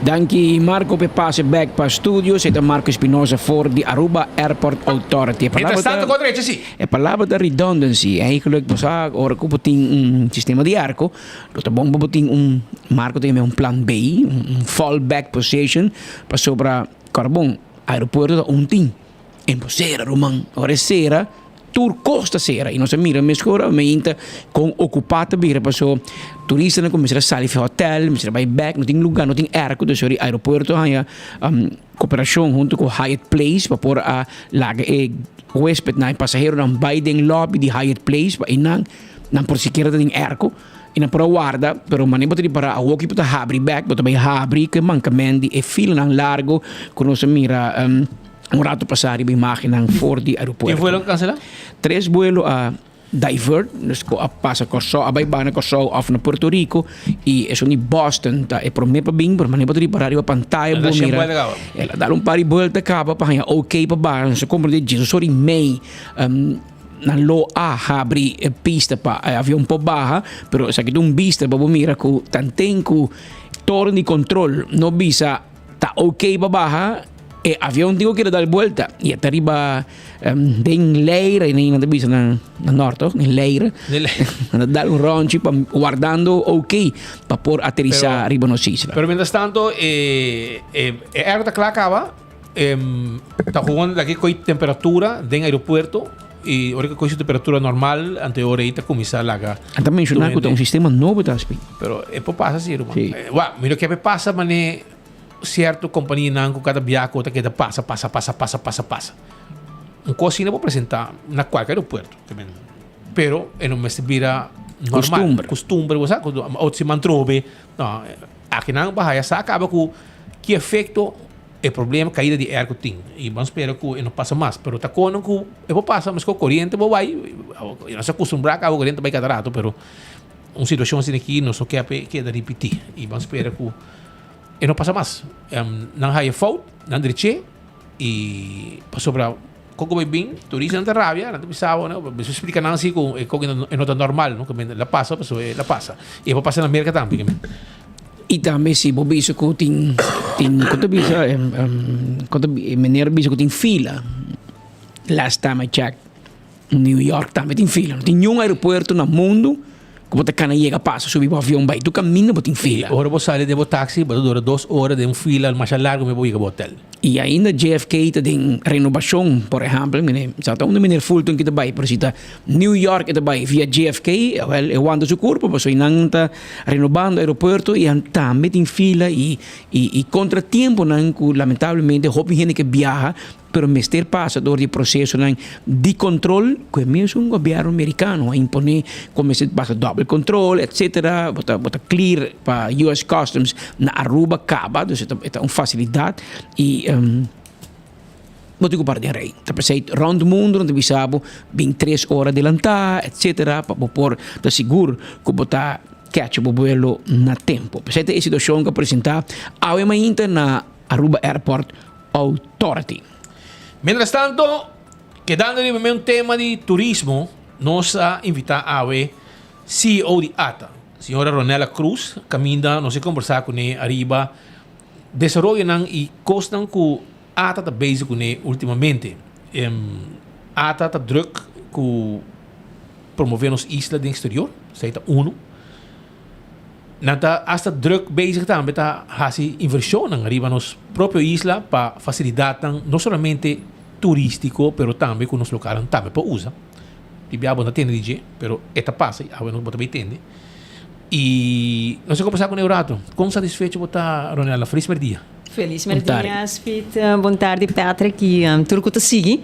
Danki Marco p'e pase bek pa studio. Esei ta Marco Espinosa for di Aruba Airport Authority. E palabra Mientras ta tanto cu otro hecho si. E palabra ta redundancy. Eigenlijk bo sa ora cu bo tin un sistema di arco lo ta bon pa bo tin un Marco ta yama un plan B, un fallback position pasobra carbon aeropuerto ta un tin. E bo sera ruman, ora e sera tur kos ta sera y nos a mira meskor mainta kon ocupa ta bira paso turistanan ku mester a sali for hotel mester a bai bek no tin luga no tin airco dus ora aeropuerto a haña koperashon hunto ku Hyatt Place pa por a laga e huespednan e pasaheronan bai den lobby di Hyatt Place pa einan nan por sikiera ta tin airco y nan por a warda pero manera bo ta ripara awoki bo ta habri bek bo ta bai habri ku e mankament di e filanan largo ku nos a mira. Un rato pasá riba imágennan for di aeropuerto. Tin vuelo kanselá? Tres vuelo a divert, dus ku a pasa Kòrsou, a bai bana Kòrsou òf na Puerto Rico i esun di Boston ta e promé pa bin, pero manera bo ta ripará riba pantaya bo mira el a dal un par di buelta kaba pa haña oké pa baha. Nos a komprendé djes ora i mei nan lo a habri e pista pa e avion por baha, pero esaki ta un bista pa bo mira ku tanten ku toren di kontrol no bisa Ta ok pa baha e avion tin ku keda dal buelta y e ta riba den Leira y nan ta bisa na nort toch den Leira nan ta dal un ronchi pa wardando ok pa por aterisa riba nos isla. Pero mientras tanto e e airco ta kla kaba ta gewoon laki koi temperatura den aeropuerto y ora ku koi su temperatura normal ante ora ei ta kuminsa laga. Nan ta menshoná ku ta un sistema nobo ta aspi. Pero e por pasa si ruman. Wak, mi no ke pe pasa mane cierto companianan cu cada biaha cu ta keda pasa, pasa, pasa, pasa, pasa, pasa. Un cos asina por presenta na cualkier aeropuerto. Pero e no mester bira normal. Costumbre. Costumbre, bo sa, cu otro siman trobe. No, akinan bo haya sa caba cu ki efecto e problema caida di airco tin. Y ban spera cu e no pasa mas. Pero ta cono cu e por pasa, mesco coriente bo bay, nos a acostumbra caba coriente bay cada rato, pero Un situacion asina aki nos no kier pa e keda ripiti y ban spera cu e no pasa mas. Nan haya fout, nan dreche y pasobra con cu bay bin turistanan ta rabia, nan ta bisa bo, no, mester splica nan si cu e con e no ta normal, no, la pasa pasobra la pasa. Y e por pasa na Merca tambe. Y tambe si bo bisa cu tin, tin, con ta bisa, con ta, meneer bisa cu tin fila, last time I check. New York tambe tin fila. No tin niun aeropuerto na mundu ku bo ta kana yega pasa subi bo avion bai. Tur kaminda bo tin fila. I ora bo sali den bo taxi bo ta dura dos ora den un fila masha largu mi bo yega bo hotel. I ainda JFK ta den renobashon, por ehèmpel, mene sa ta unda meneer Fulton ki ta bai, pero si ta New York e ta bai via JFK, awèl e wanta su kurpa pasobra nan ta renobando aeropuerto i tambe tin fila i i kontratiemponan ku lamentablemente hopi hende ke biaha Pero mester pasa dor di procesonan di control cu e mesun gobierno Mericano a impone cu mester pasa dobbel control etcetera, bo ta bo ta clear pa US Customs na Aruba caba, dus e ta e ta un facilidad y bo tin cu para den rey. Ta pesey rond mundo nan ta bisa bo bin tres ora adelanta etcetera pa bo por ta sigur cu bo ta. catch bo vuelo na tempo. P'esei ta e situacion cu a presenta awe mainta na Aruba Airport Authority. Mientras tanto, kedando riba e tema di turismo, nos a invita awe CEO di ATA, señora Ronella Cruz, caminda nos a conversa cune ariba desaroyonan y cosnan cu ATA ta bezig cune ultimamente. ATA ta druk cu promove nos isla den exterior, esey ta uno. Nan ta hasta druk bezig tambe ta haci inversionnan riba nos propio isla pa facilidadnan no solamente turistico pero tambe cu nos localnan tambe por usa. Di bia bo no tende di dje pero e ta pasa y awe nos bo ta bay tende. Y nos a combersa cune un rato. Con satisfecho bo ta, Ronella? Feliz merdia. Feliz merdia, Speed. Bon tardi, Patrick y tur cu ta sigui.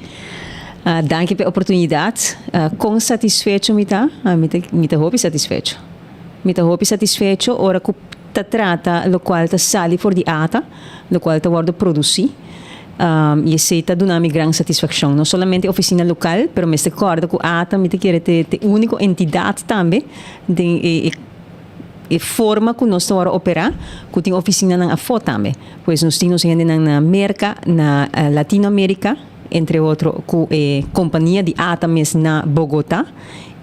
Danki pa e oportunidad. Con satisfecho mi ta? Mi ta mi ta hopi satisfecho. Mi ta hopi satisfecho ora cu ta trata locual ta sali for di ata, locual ta wordo produci. Y esey ta duna mi gran satisfaccion. No solamente oficina local, pero mester corda cu ata mi ta kere ta e unico entidad tambe den e E forma ku nos ta wòrdu operá, ku tin ofisinanan afó tambe. Pues nos tin nos hendenan na Merka, na Latinoamerika, entre otro ku e kompania di ata mes na Bogotá,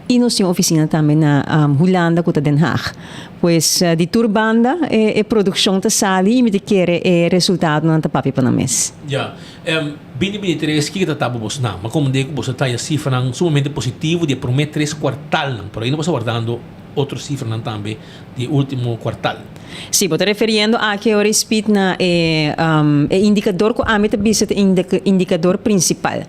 i nos tin ofisina tambe na Hulanda ku ta Den Haag. Pues di tur banda e produkshon ta sali i mi ta kere e resultadonan ta papia pa nan mes. Ya. 2023 kiko ta taba bos nan? Mi a komprendé ku boso ta haya sifranan sumamente positivo di e promé tres kuartalnan, pero ainda boso ta wardando otro cifranan tambe di e ultimo cuartal. Si, bo ta referiendo aki ora e speed na e e indicador cu ami ta bisa ta e indicador principal.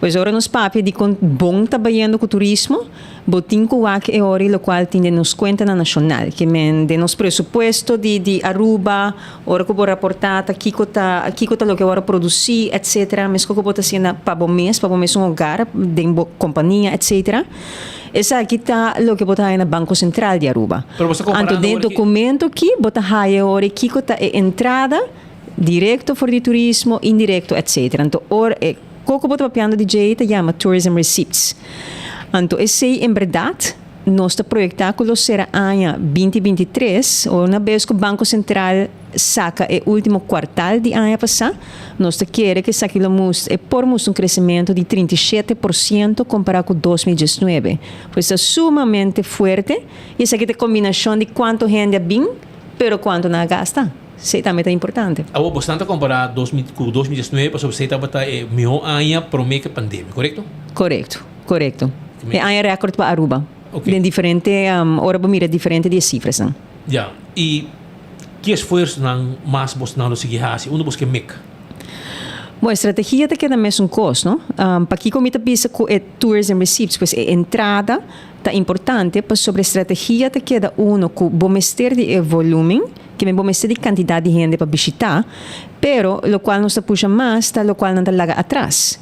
Pues ora nos papia di con bon ta bayendo cu turismo, bo tin cu wak e ora y locual tin den nos cuentanan nacional, ke men den nos presupuesto di di Aruba, ora cu bo raporta ta kico ta kico ta loke a worde produci, etcetera, mesco cu bo ta haciendo pa bo mes, pa bo mes un hogar, den bo compania, etcetera. Esaki ta loke bo ta haya na Banco Central di Aruba. Pero bo sta Anto comparando den ora ki. documento ki bo ta haya ora kico ta e entrada directo for di turismo, indirecto etc. Anto ora e co cu bo ta papiando di dje ta yama tourism receipts. Anto esey en berdad nos ta proyecta cu lo cera aña 2023 ora una bes cu Banco Central saca e ultimo cuartal di aña pasa, nos ta kere cu esaki lo mus e por mustra un crecemento di 37% compara cu 2019. Pues ta sumamente fuerte y esaki ta combinacion di cuanto hende a bin pero cuanto nan a gasta. Esey tambe ta importante. Awor bosnan ta compara 2000 cu 2019 pasobra esey tabata e miho aña prome cu e pandemia, corecto? Corecto, corecto. E aña record pa Aruba. Den diferente, ora bo mira diferente di e cifrasnan. Ya, y Ki esfuersonan mas bosnan lo sigui hasi? Unda bos ke mek? Bon, e strategia ta keda mesun kos, no? Pakiko mi ta bisa ku e tourism receipts, pues e entrada ta importante, pasobra e strategia ta keda uno ku bo mester di e volumen, ke men bo mester di kantidat di hende pa bishitá, pero lokual nos ta pusha mas ta lokual nan ta laga atras.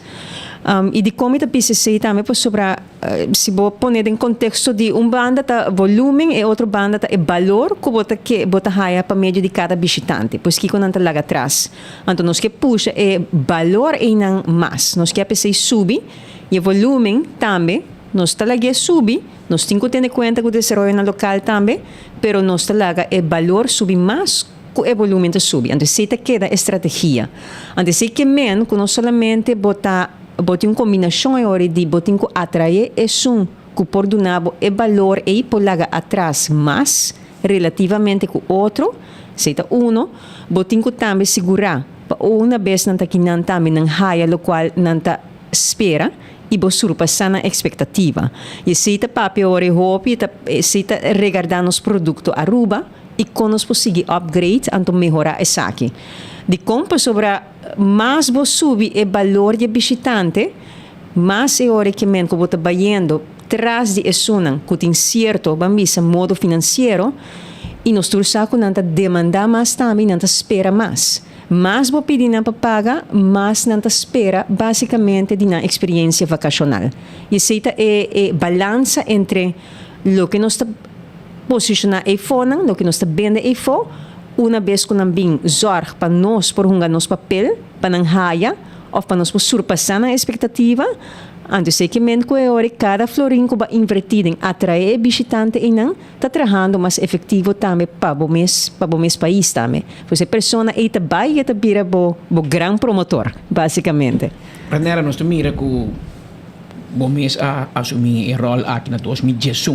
I dikon mi ta bisa esei tambe pasobra Si bo pone den konteksto di un banda ta volumen e otro banda ta e balor ku bo ta ke bo ta haya pa medio di kada bishitante. Pues kiko nan ta laga atras. Anto nos ke pusha e balor einan mas. Nos ke p'esei subi i e volumen tambe nos ta lag'é subi. Nos tin ku tene kuenta ku desaroyonan lokal tambe, pero nos ta laga e balor subi mas ku e volumen ta subi. Anto esei ta keda e strategia. Anto esei ke men ku no solamente bo ta. Bo tin un kombinashon e ora di bo tin ku atraé esun ku por duna bo e balor ei por laga atras mas relativamente ku otro, esei ta uno. Bo tin ku tambe sigurá pa una bes nan ta ki nan tambe nan haya lokual nan ta spera i bo surpasá nan ekspektativa. I esei ta papia ora e hopi e ta esei ta regardá nos produkto Aruba i kon nos por sigui upgrade anto mehorá esaki. Dikon? Pasobra. Mas bo subi e balor di e bishitante, mas e ora ke men ku bo ta bayendo tras di esunnan ku tin sierto, ban bisa, modo finansiero, i nos tur sa ku nan ta demandá mas tambe i nan ta spera mas. Mas bo pidi nan pa paga, mas nan ta spera basikamente di nan eksperiensia vakashonal. I esei ta e e balansa entre loke nos ta posishoná eifonan, loke nos ta bende eifó, Una bes ku nan bin zòrg pa nos por hunga nos papel, pa nan haya òf pa nos por surpasá nan espektativa, Anto esei ke men ku e ora kada florin ku bo a invertí den atraé e bishitante einan ta trahando mas efektivo tambe pa bo mes, pa bo mes pais tambe. Pues e persona ei ta bai i e ta bira bo bo gran promotor, básikamente. Ranera, nos ta mira ku bo mes a asumí e ròl aki na 2011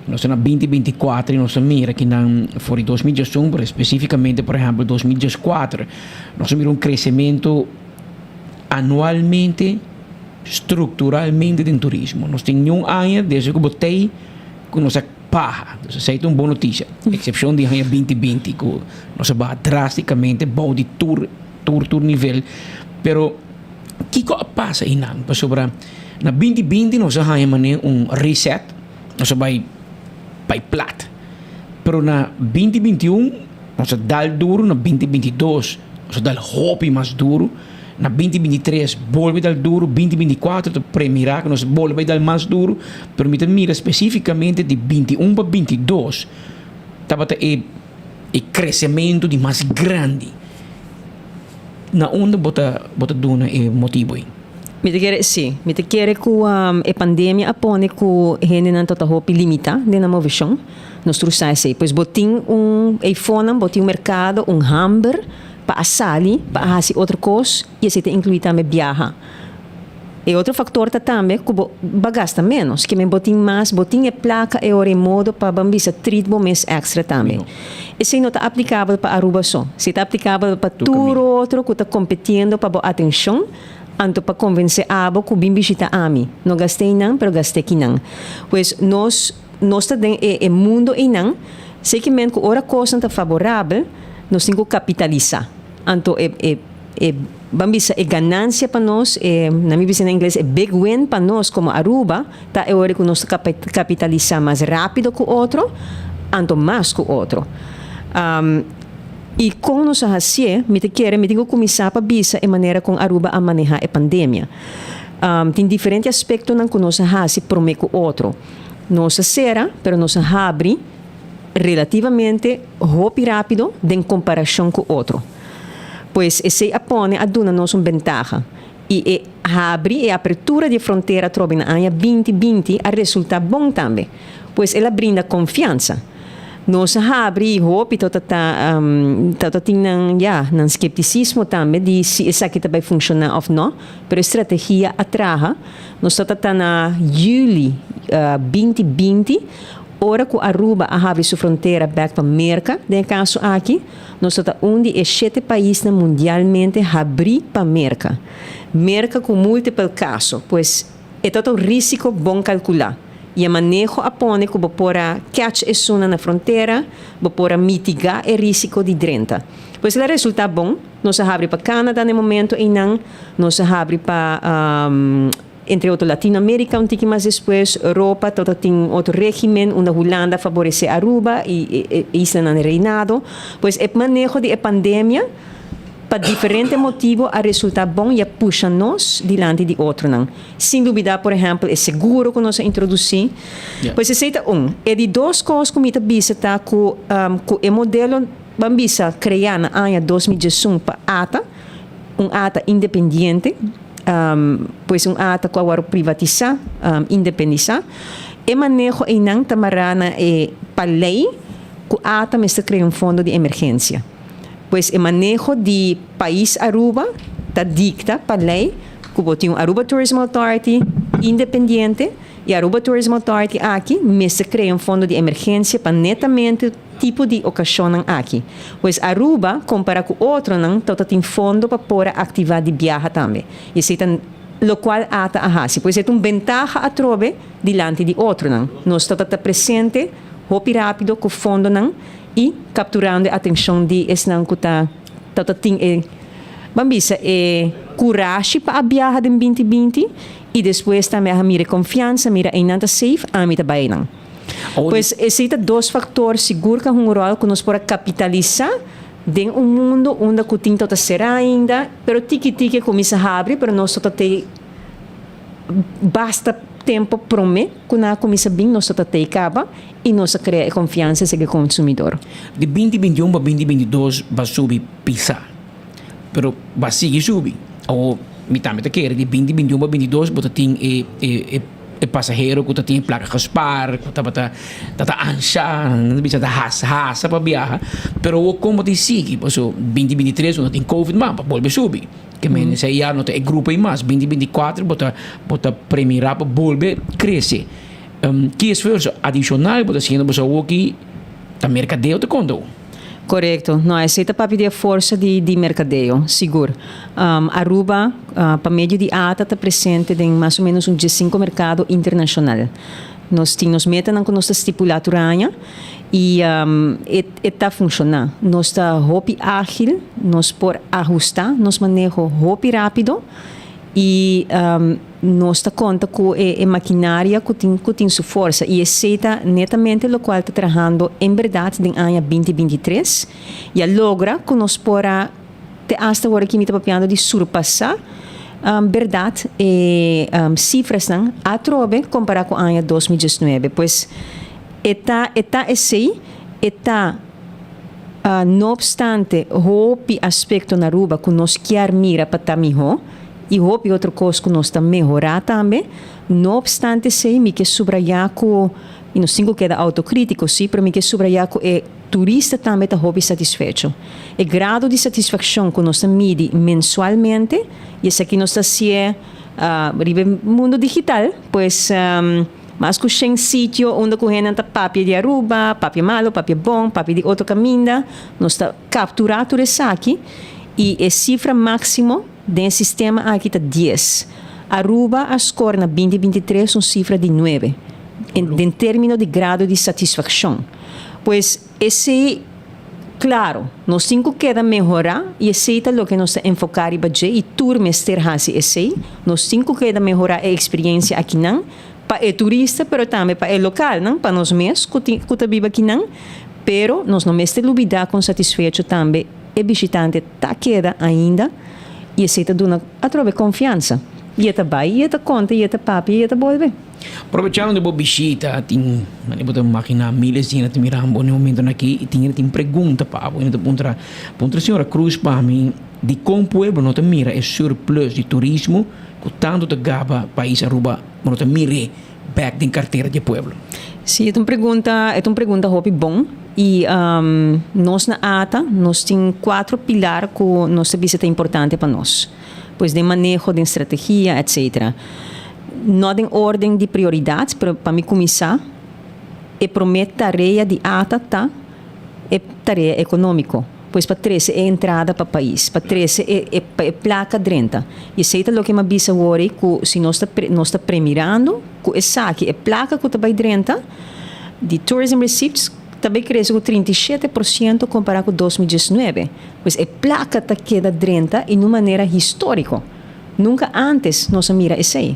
i nos ta na 2024 i nos ta mira kinan for di 2011, pero spesífikamente por ehèmpel 2014 nos a mira un kresementu anualmente structuralmente den turismo. Nos tin niun aña desde cu bo tey cu nos a paha. Dus esey ta un bon noticia. Excepcion di aña binti binti cu nos a baha drasticamente bou di tur tur tur nivel. Pero kico a pasa eynan? Pasobra na binti binti nos a haña manera un reset, nos a bay bay plat. Pero na binti 21 nos a dal duro, na binti 22 nos a dal hopi mas duro. Na binti 23 bolbe dal duro, binti 24 ta premira ku nos bolbe dal mas duro, pero mi ta mira spesífikamente di 21 pa 22 tabata e e kresementu di mas grandi. Na unda bo ta bo ta duna e motibu ei? Mi ta kere, sí. Mi ta kere ku e pandemia a pone ku hendenan ta ta hopi limitá den nan moveshon. Nos tur sa esei. Pues bo tin un eifonan, bo tin un merkado, un hamber pa a sali, pa a hasi otro kos i esei ta inkluí tambe biaha. E otro faktor ta tambe ku bo ba gasta ménos, ke men bo tin mas, bo tin e plaka e ora e modo pa ban bisa treat bo mes èkstra tambe. Esei no ta aplikabel pa Aruba so, esei ta aplikabel pa tur otro ku ta kompetiendo pa bo atenshon, anto pa konvensé abo ku bin bishita ami. No gast'é einan, pero gast'é kinan. Pues nos nos ta den e e mundo einan, esei ke men ku ora kosnan ta faborabel, nos tin ku kapitalisá. Anto e e e ban bisa e ganancia pa nos, e nan mi bisa na ingles e big win pa nos como Aruba ta e ora cu nos ta capitalisa mas rapido cu otro, anto mas cu otro. Y con nos a hacié, mi ta kere mi tin cu cuminsa pa bisa e manera con Aruba a maneha e pandemia. Tin diferente aspectonan cu nos a haci prome cu otro. Nos a cera, pero nos a habri relativamente hopi rapido den comparacion cu otro. Pues esey a pone a duna nos un bentaha y e habri, e apertura di e frontera atrobe na aña 2020 a resulta bon tambe. Pues el a brinda confiansa. Nos a habri y hopi tabata ta tabata tin nan ya nan skepticismo tambe di si esaki ta bay funciona of no, pero e strategia a traha. Nos tabata ta na juli 2020 ora cu Aruba a habri su frontera bek pa Merca den e caso aki. Nos ta ta un di e shete paisnan mundialmente habrí pa Merka. Merka ku múltipel kaso, pues e ta ta un rísiko bon kalkulá. I e maneho a pone ku bo por a catch esunnan na frontera, bo por a mitigá e rísiko di drenta. Pues el a resultá bon. Nos a habri pa Canada na e momento einan, nos a habri pa. Entre otro Latinoamerica un tiki mas despues, Europa tabata tin un otro regimen unda Hulanda a faborece Aruba y e islanan Reinado. Pues e maneho di e pandemia pa diferente motibo a resulta bon y a pusha nos dilanti di otronan. Sin lubida por ehempel e seguro cu nos a introduci. Pues esey ta un. E di dos cos cu mi ta bisa ta cu cu e modelo ban bisa crea na aña 2011 pa ata, un ata independiente, Pues un ata cu a worde privatisa, independisa. E maneho eynan ta mara na e pa ley cu ata mester crea un fondo di emergencia. Pues e maneho di pais Aruba ta dicta pa ley cu bo tin un Aruba Tourism Authority independiente y Aruba Tourism Authority aki mester crea un fondo di emergencia pa netamente tipo di ocasionnan aki. Pues Aruba, compara cu otronan, ta ta tin fondo pa por a activa di biaha tambe. Y esey ta locual ata a haci. Pues e ta un bentaha atrobe dilanti di otronan. Nos ta ta presente hopi rapido cu fondonan y capturando e atencion di esnan cu ta ta ta tin e, ban bisa, e curashi pa a biaha den 2020 y despues tambe a mira e confiansa, mira eynan ta safe, ami ta bay eynan. Pues esei ta dos factor sigur cu a hunga un rol cu nos por a capitalisa den un mundo unda cu tin tota cera ainda, pero tiki tiki a cuminsa habri, pero nos tota tei basta tempo prome cu nan a cuminsa bin nos tota tei caba y nos a crea e confiansa serka e consumidor. Di 2021 pa 2022 ba subi pisa, pero ba sigui subi. Awo. Mi tambe ta kere di binti binti un pa binti dos bo ta tin e e e pasahero ku ta tin e plaka gespaar ku tabata ta ta ansha nan ta bisa ta hasa hasa pa biaha pero awor kon bo tin sigui paso binti binti tres bo no tin covid mas pa bolbe subi ke men esei ya no ta e grupo ei mas binti binti kuater bo ta bo ta premira pa bolbe krese ki esfuerso adishonal bo ta hasiendo pasobra awor ki ta merkadeo ta konta. Korekto. No, esei ta papia di e forsa di di merkadeo, sigur. Aruba, pa medio di ata, ta presente den mas o ménos un diesinko merkado internashonal. Nos tin nos metanan ku nos ta stipulá tur aña i e e ta funshoná. Nos ta hopi ágil, nos por ahustá nos maneho hopi rápido i Nos ta konta ku e e makinaria ku tin ku tin su forsa i esei ta netamente lokual ta trahando en bèrdat den aña binti 23 i a logra ku nos por a te asta ora ki mi ta papiando di surpasá bèrdat e sifrasnan atrobe kompará ku aña 2019. Pues e ta e ta esei e ta no opstante hopi aspekto na Aruba ku nos kier mira pa ta mihó. I hopi otro kos ku nos ta mehorá tambe. No opstante esei, mi ke subrayá ku, i nos tin ku keda outokritiko sí, pero mi ke subrayá ku e turista tambe ta hopi satisfecho. E grado di satisfakshon ku nos ta midi mensualmente, i esaki nos ta hasié riba e mundu digital, pues mas ku shen sitio unda ku hendenan ta papia di Aruba, papia malu, papia bon, papia di otro kaminda, nos ta kapturá tur esaki i e sifra máksimo, Den e sistema aki ta dies. Aruba a score na binti 23 un cifra di nuebe den termino di grado di satisfaccion. Pues esey, claro, nos tin cu keda mehora y esey ta loke nos ta enfoca riba dje y tur mester haci esey. Nos tin cu keda mehora e experiencia akinan pa e turista pero tambe pa e localnan, pa nos mes cu tin cu ta biba akinan. Pero nos no mester lubida con satisfecho tambe E bishitante ta keda ainda i esei ta duna atrobe konfiansa. I e ta bai i e ta konta i e ta papia i e ta bolbe. Probechando di bo bishita, tin manera bo ta imaginá miles di hende ta mira bo na e momentonan aki i tin hende tin pregunta pa bo. Hende ta puntra, puntra señora Cruz pa mi dikon pueblo no ta mira e surplus di turismo ku tantu ta gaba pais Aruba, bo no ta mir'é bek den kartera di e pueblo? Sí, e ta un pregunta, e ta un pregunta hopi bon. I nos na ata nos tin kuatro pilar ku nos ta bisa ta importante pa nos. Pues den maneho, den strategia, etcetera. No den orden di prioridat, pero pa mi kuminsá, e promé tarea di ata ta e tarea ekonómiko. Pues pa trese e entrada pa pais, pa trese e e pa e plaka drenta. I esei ta loke mi a bisa wori ku si nos ta nos ta premirando ku esaki e plaka ku ta bai drenta di tourism receipts ta bai krese ku 37% kompará ku 2019. Pues e plaka ta keda drenta in un manera históriko. Nunka ántes nos a mira esei.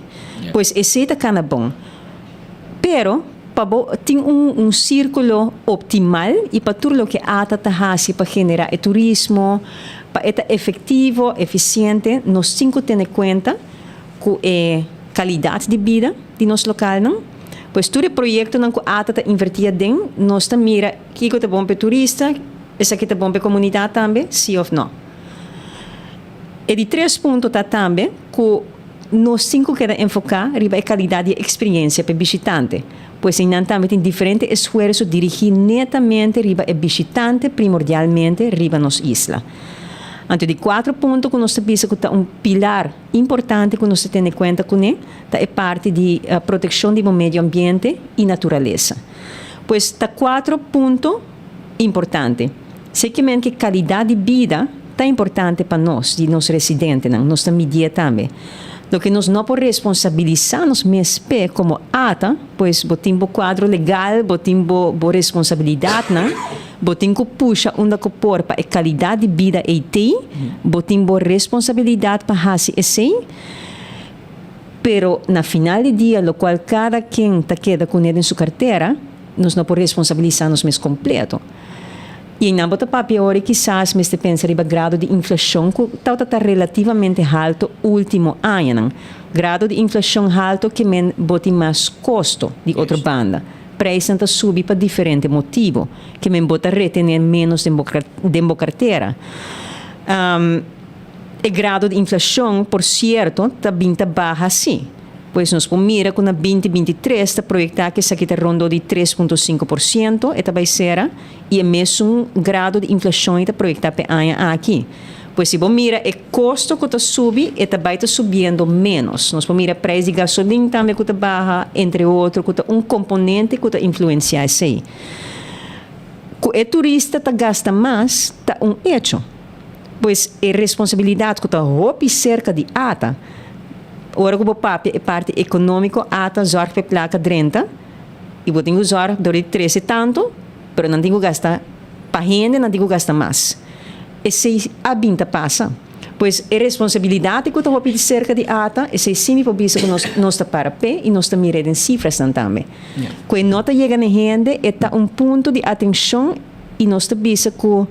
Pues esei ta kana bon. Pero pa bo tin un un sírkulo optimal i pa tur loke ata ta hasi pa generá e turismo, pa e ta efektivo, efisiente, nos tin ku tene kuenta ku e kalidat di bida di nos lokalnan. Pues tur e proyektonan ku ata ta invertí aden, nos ta mira kiko ta bon pa e turista, esaki ta bon pa e komunidat tambe, sí òf nò. E di tres punto ta tambe ku nos tin ku keda enfoká riba e kalidat di e eksperiencia pa e bishitante. Pues einan tambe tin diferente esfuerso dirigí netamente riba e bishitante, primordialmente riba nos isla. Anto di kuatro punto ku nos ta bisa ku ta un pilar importante ku nos ta tene kuenta kuné ta e parti di protekshon di bo medio ambiente i naturalesa. Pues ta kuatro punto importante. Sekimente kalidat di bida ta importante pa nos, di nos residentenan. Nos ta midié tambe. Loke nos no por responsabilisá nos mes p'e komo ata, pues bo tin bo kuadro legal, bo tin bo bo responsabilidatnan, bo tin ku pusha unda ku por pa e kalidat di bida ei tei, bo tin bo responsabilidat pa hasi esei, pero na final di dia lokual kada ken ta keda kuné den su kartera, nos no por responsabilisá nos mes kompleto. I einan bo ta papia ora i kisas mester pensa riba grado di inflashon ku tabata ta relativamente halto último añanan. Grado di inflashon halto ke men bo tin mas kosto di otro banda. Preisnan ta subi pa diferente motibu, ke men bo ta retené ménos den bo den bo kartera. E grado di inflacion, por cierto, ta bin ta baha si. Pues nos por mira cu na 2023 ta proyecta cu esaki ta rondó di 3.5% e ta bay cera y e mesun grado di inflacion y ta proyecta p'e aña aki. Pues si bo mira e costo cu ta subi e ta bay ta subiendo menos. Nos por mira prijs di gasolin tambe cu ta baha, entre otro, cu ta un componente cu ta influencia esey. Cu e turista ta gasta mas ta un hecho. Pues e responsabilidad cu ta hopi cerca di ata. Ora cu bo papia e parti economico ata zorg p'e placa drenta y bo tin cu zorg dor di trece tanto, pero nan tin cu gasta pa hende nan tin cu gasta mas. Esey a bin ta pasa. Pues e responsabilidad cu ta hopi cerca di ata, esey si mi por bisa cu nos nos ta para p'e y nos ta mira den cifrasnan tambe. Cu e no ta yega na hende e ta un punto di atencion y nos ta bisa cu.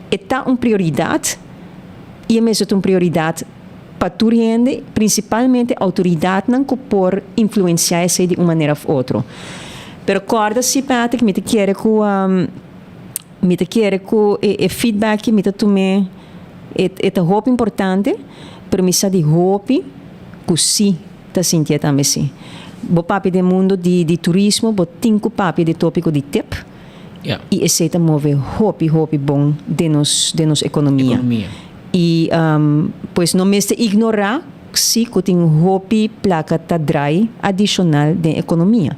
E ta un prioridat i e mester ta un prioridat pa tur hende, prinsipalmente outoridatnan ku por influensiá esei di un manera òf otro. Pero kòrda si, Patrick, mi ta kere ku mi ta kere ku e feedback ki mi ta tum'é e ta hopi importante, pero mi sa di hopi ku si ta sintié tambe si. Bo papia den mundo di turismo, bo tin ku papia di tópiko di tip. Y esey ta move hopi hopi bon den nos den nos economia. Y pues no mester ignora si cu tin hopi placa ta draai adicional den economia.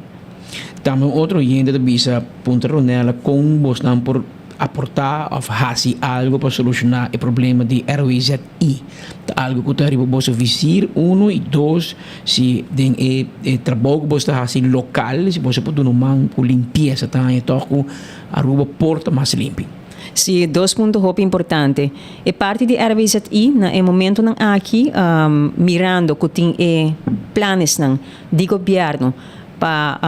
Tambe un otro oyente ta bisa, puntra Ronella con bosnan por aporta of haci algo pa soluciona e problema di RWZI. Ta algo cu ta riba boso visir, uno, y dos, si den e e trabou cu boso ta haci local, si boso por duna un man cu limpieza ta haña toch cu Aruba por ta mas limpi. Si, dos punto hopi importante. E parti di RWZI na e momentonan aki, mirando cu tin e planesnan di gobierno pa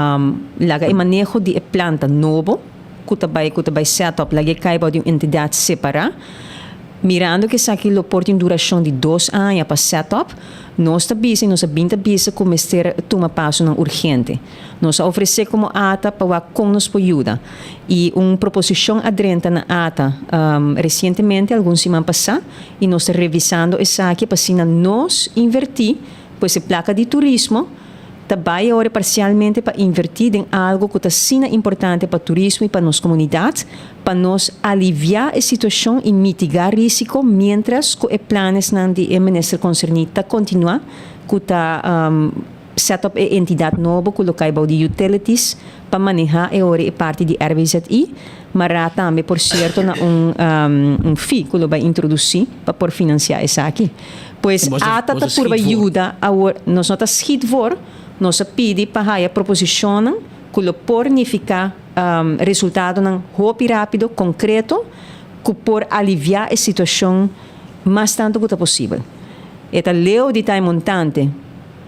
laga e maneho di e planta nobo cu ta bay cu ta bay set up, laga e cay bao di un entidad separa, Mirando ku esaki lo por tin durashon di dos aña pa set up, nos ta bisa i nos a bin ta bisa ku mester tuma pasonan urgente. Nos a ofresé komo ata pa wak kon nos por yuda. I un proposishon a drenta na ata resientemente, algun siman pasá, i nos ta revisando esaki pa asina nos invertí pues e plaka di turismo, Ta bai awor parcialmente pa inverti den algo cu ta asina importante pa turismo y pa nos comunidad, pa nos alivia e situacion y mitiga risico mientras cu e planesnan di e minister concerni ta continua cu ta set up e entidad nobo cu lo cay bou di utilities pa maneha e ora e parti di RWZI, mara tambe por cierto na un un fee cu lo bai introduci pa por financia esaki. Pues ata ta purba yuda awor. Nos no ta schiet voor, nos a pidi pa haya proposicionnan cu lo por nifica resultadonan hopi rapido, concreto, cu por alivia e situacion mas tanto cu ta posibel. E ta leu di ta e montante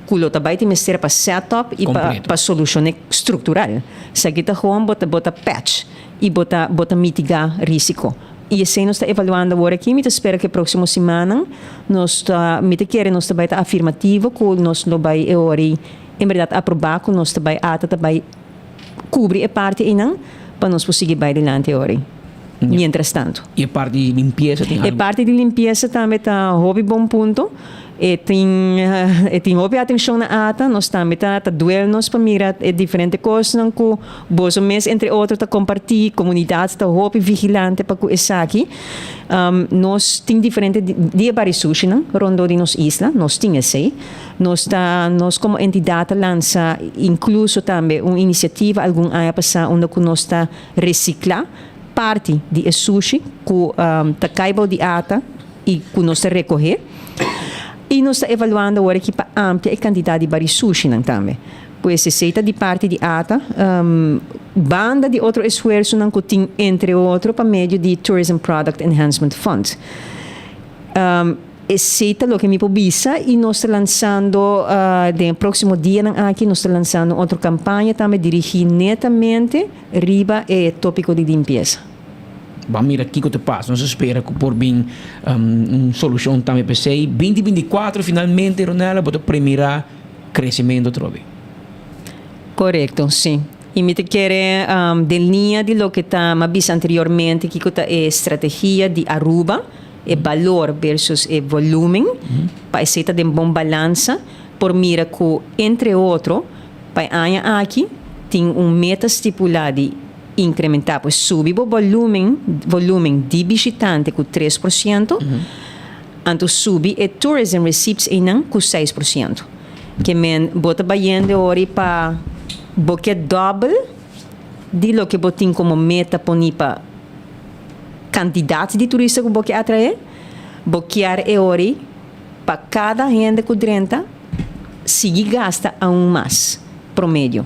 cu lo ta bay tin mester pa set up y pa solucione structural. Esaki ta gewoon bo ta bo ta patch y bo ta bo ta mitiga risico. Y esey nos ta evaluando awor aki. Mi ta spera cu e proximo simannan nos ta, mi ta kere nos ta bay ta afirmativo cu nos lo bay e ora ey en berdad aproba cu nos ta bay ata ta bay cubri e parti eynan pa nos por sigui bay dilanti e ora ey. Mientras tanto. Y e parti di limpieza tin E algo? parti di limpieza tambe ta hopi bon punto. E tin e tin hopi atencion na ata. Nos tambe ta ta duel nos pa mira e diferente cosnan cu boso mes entre otro ta comparti. Comunidad ta hopi vigilante pa cu esaki. Nos tin diferente di e bari sushinan rondó di nos isla. Nos tin esey. Nos ta nos como entidad ta lansa incluso tambe un iniciativa algun aña pasa unda cu nos ta recicla parti di e sushi cu ta cay bou di ata y cu nos ta recoge. Y nos ta evaluando awor aki pa amplia e cantidad di bari sushinan tambe. Pues esey ta di parti di ata, banda di otro esfuerzonan cu tin entre otro pa medio di Tourism Product Enhancement Fund. Esey ta loke mi por bisa y nos ta lansando den e proximo dianan aki nos ta lansando un otro campaña tambe dirigi netamente riba e topico di limpieza. Ban mira kiko ta pasa. Nos a spera ku por bin un solushon tambe p'esei. 2024 finalmente Ronella bo ta premirá kresementu atrobe. Korekto, sí. I mi ta kere den liña di loke ta mi a bisa anteriormente kiko ta e strategia di Aruba. e balor versus e volumen, pa esei ta den bon balansa, por mira ku entre otro pa e aña aki tin un meta stipulá di inkrementá, pues subi bo bolumen, volumen di bishitante ku 3%, anto subi e tourism receipts einan ku 6%. Ke men bo ta bayende ori pa bo ke dòbel di loke bo tin komo meta poni pa kantidat di turista ku bo ke atraé, bo kier e ori pa kada hende ku drenta sigui gasta aun mas, promedio.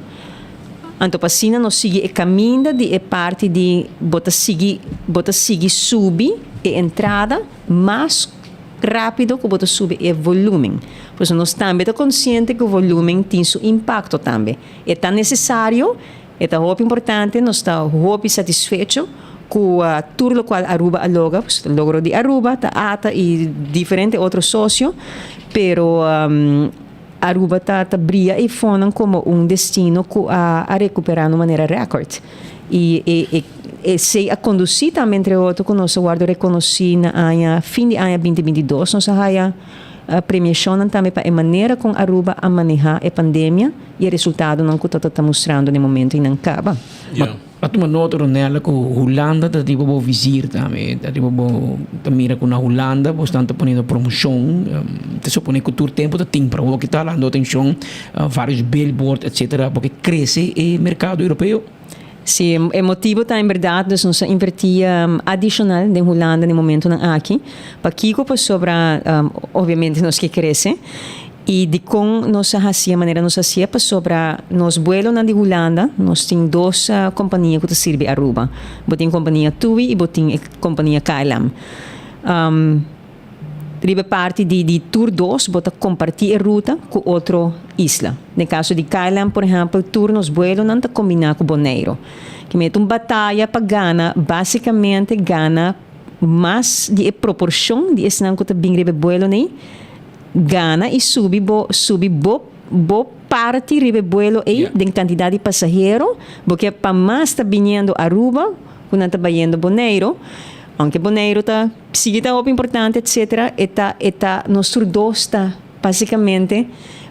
Anto pa asina nos sigui e kaminda di e parti di bo ta sigui bo ta sigui subi e entrada mas rápido ku bo ta subi e volumen. Pasobra nos tambe ta konsiente ku volumen tin su impakto tambe. E ta nesesario, e ta hopi importante, nos ta hopi satisfecho ku tur lokual Aruba a logra, pasobra ta logro di Aruba, ta ata i diferente otro sosio, pero Aruba ta ta bria e fonnan komo un destino ku a a rekuperá na un manera rèkòrt. I e e esei a kondusí tambe entre otro ku nos a wòrdu rekonosí na aña fin di aña binti 22 nos a haya premiashonnan tambe pa e manera kon Aruba a manehá e pandemia i e resultadonan ku ta ta mustrando na e momento einan kaba. A tuma nota Ronella ku Hulanda ta riba bo vizier tambe, ta riba bo ta mira ku na Hulanda bo stan ta poniendo promoshon, ta supone ku tur tempu ta tin pero awor ki ta halando atenshon varios billboard etcetera porque krese e merkado europeo. Si, e motibu ta en berdad dus nos a inverti adishonal den Hulanda den momentunan aki. Pakiko? Pasobra obviamente nos ke krese. I dikon nos a hasié manera nos hasié? Pasobra nos buelonan di Hulanda, nos tin dos kompania ku ta sirbi Aruba. Bo tin kompania TUI i bo tin e kompania KLM. Riba e parti di di tur dos bo ta kompartí e ruta ku otro isla. Den kaso di KLM por ehèmpel tur nos buelonan ta kombiná ku Boneiru. Ki mete un bataya pa gana, básikamente gana mas di e proporshon di esnan ku ta bin riba e buelonan ei. Gana i subi bo subi bo bo parti riba e buelo ei den kantidat di pasahero, bo ke pa mas ta biniendo Aruba ku nan ta bayendo Boneiru, ounke Boneiru ta sigui ta hopi importante etcetera, e ta e ta nos tur dos ta basikamente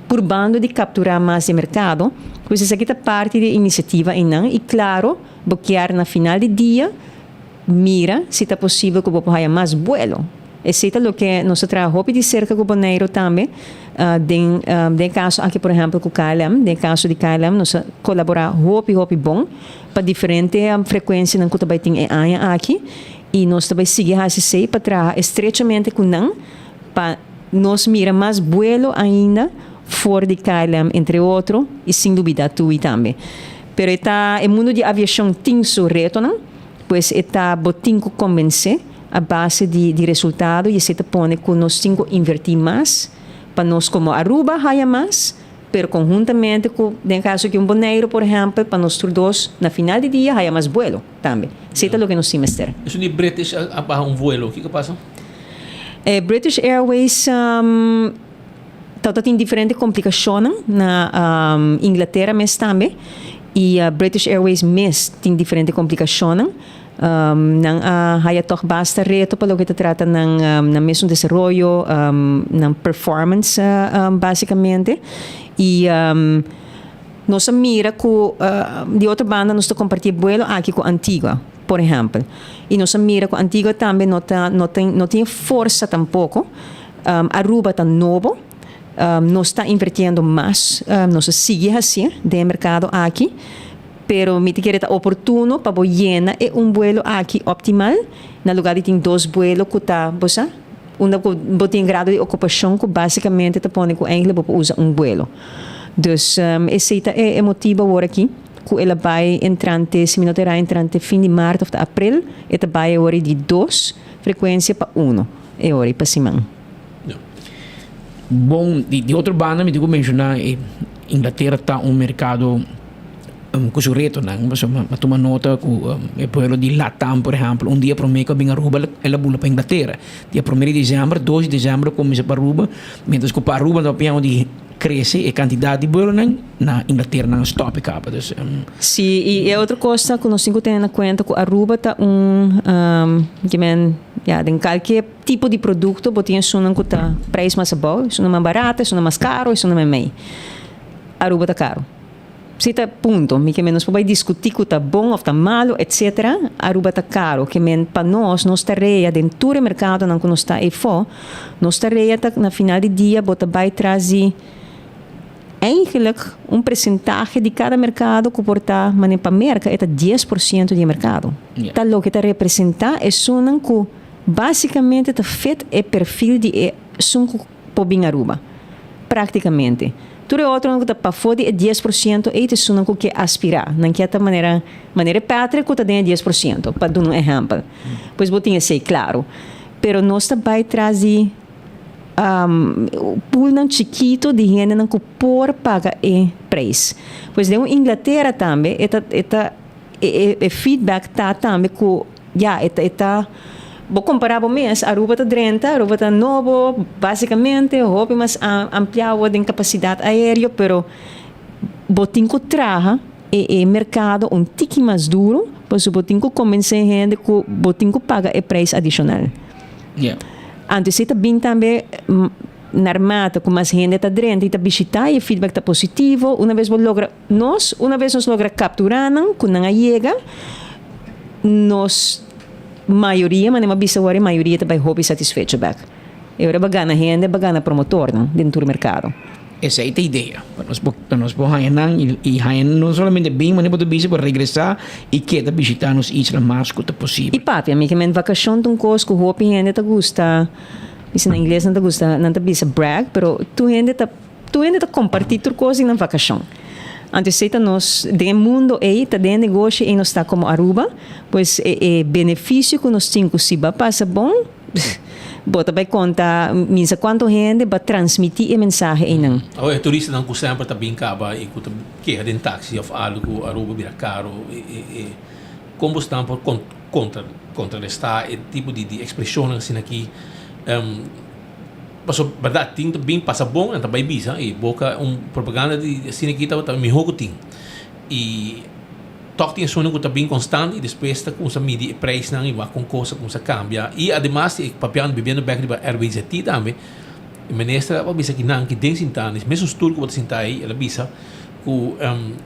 purbando di kapturá mas di e merkado, pues esaki ta parti di e inisiativa einan i klaro bo kier na final di dia mira si ta posibel ku bo por haya mas buelo. Esei ta loke nos ta traha hopi di serka ku Boneiru tambe. Den den e kaso aki por ehèmpel ku KLM, den e kaso di KLM nos a kolaborá hopi hopi bon pa diferente frekuensianan ku ta bai tin e aña aki i nos ta bai sigui hasi esei pa traha estrechamente ku nan pa nos mira mas buelo ainda for di KLM entre otro i sin dubida TUI tambe. Pero e ta e mundu di aviashon tin su retonan. Pues e ta bo tin ku kombensé a base di di resultado i esei ta pone ku nos tin ku invertí mas pa nos komo Aruba haya mas, pero konhuntamente ku den kaso ki un Boneiru por ehèmpel pa nos tur dos na final di dia haya mas buelo tambe. Esei ta loke nos tin mester. Esun di British a baha un vuelo, kiko pasa? E British Airways Tabata tin diferente komplikashonnan na Inglatera mes tambe i British Airways mes tin diferente komplikashonnan. Nan a haya tòg basta reto pa loke ta trata nan nan mesun desaroyo, nan performance basikamente. I nos a mira ku di otro banda nos ta kompartí e buelo aki ku Antigua, por ehèmpel. I nos a mira ku Antigua tambe no ta no tin no tin e forsa tampoko. Aruba ta nobo, nos ta invertiendo mas, nos a sigui hacié den e mercado aki, pero mi ta kere ta oportuno pa bo yena e un buelo aki optimal, na lugar di tin dos buelo cu ta, bo sa, unda cu bo tin grado di ocupacion cu basicamente ta pone cu eigenlijk bo por usa un buelo. Dus esey ta e motibo awor aki cu el a bay entrante, si mi no ta era entrante fin di maart of ta april, e ta bay awor di dos frecuencia pa uno. E ora i pa siman. Bon, di otro banda mi tin ku menshoná e Inglatera ta un merkado ku su retonan. Pasobra mi a tuma nota ku e pueblo di Latam por ehèmpel un dia promé ku a bin Aruba el a bula pa Inglatera. Dia promé di desèmber, dos di desèmber a kuminsá pa Aruba, miéntras ku pa Aruba no a piensa di. krese e kantidat di buelonan na Inglatera nan a stòp e kaba. Dus. Sí, i e otro kos ta ku nos tin ku tene na kuenta ku Aruba ta un, ke men, ya, den kalke tipo di produkto bo tin esunnan ku ta preis mas abou, esunnan mas barato, esunnan mas karo, esunnan meimei. Aruba ta karo. Si ta punto, mi ke men nos por bai diskutí ku ta bon òf ta malu etsetera, Aruba ta karo, ke men pa nos, nos tarea den tur e merkadonan ku nos ta efó, nos tarea ta na final di dia bo ta bai tras di eigenlijk un presentahe di kada merkado ku por ta manera pa Merka e ta 10% di e merkado. Ta loke ta representá esunnan ku basikamente ta fit e perfil di esun ku por bin Aruba. Práktikamente. Tur e otronan ku ta pafó di e 10% ei ta esunnan ku ke aspirá. Nan ke ta manera manera e Patrick ku ta den e 10%, pa duna un ehèmpel. Pues bo tin esei klaro. Pero nos ta bai tras di poolnan chikito di hendenan ku por paga e preis. Pues den un Inglatera tambe e ta e ta e feedback ta tambe ku ya e ta e ta bo kompará bo mes Aruba ta drenta, Aruba ta nobo basikamente hopi mas ampliá den kapasidat aéreo pero bo tin ku traha e e merkado un tiki mas duro pasobra bo tin ku kombensé hende ku bo tin ku paga e preis adishonal. Anto esei ta bin tambe narmata ku mas hende ta drenta i ta bishitá i e feedback ta positivo. Una bes bo logra nos, una bes nos logra kapturá nan ku nan a yega, nos mayoria, manera mi a bisa awor, e mayoria ta bai hopi satisfecho bèk. E ora bo a gana hende, bo a gana promotornan den tur merkado. Esei ta idea, pa nos por pa nos por haña nan i i haña nan no solamente bin manera bo ta bisa, pero regresá i keda bishitá nos isla mas ku ta posibel. I papia, mi ke men vakashon ta un kos ku hopi hende ta gusta, bisa na ingles nan ta gusta, nan ta bisa brag, pero tur hende ta tur hende ta kompartí tur kos di nan vakashon. Anto esei ta nos, den e mundo ei, ta den e negoshi ei nos ta komo Aruba, pues e e benefisio ku nos tin ku si bo a pasa bon, Bo ta bai konta minsa kuantu hende ba transmití e mensahe einan. Awor e turistanan ku semper ta bin kaba i ku ta keha den taxi òf algu ku Aruba bira karo, e kon bo stan por kontra kontrarestá e tipo di di ekspreshonnan asina aki? Pasobra bèrdat tin ta bin pasa bon nan ta bai bisa i boka un propaganda di asina aki tabata mihó ku tin i. Tòg tin esunnan ku ta bin konstant i despues ta kumsa midi e preisnan i wak kon kos a kumsa kambia. I ademas di e papiando bibiendo bèk riba RWZT tambe, e minister a bisa ki nan ki den sintá, nes mesun stul ku bo ta sintá ei, el a bisa ku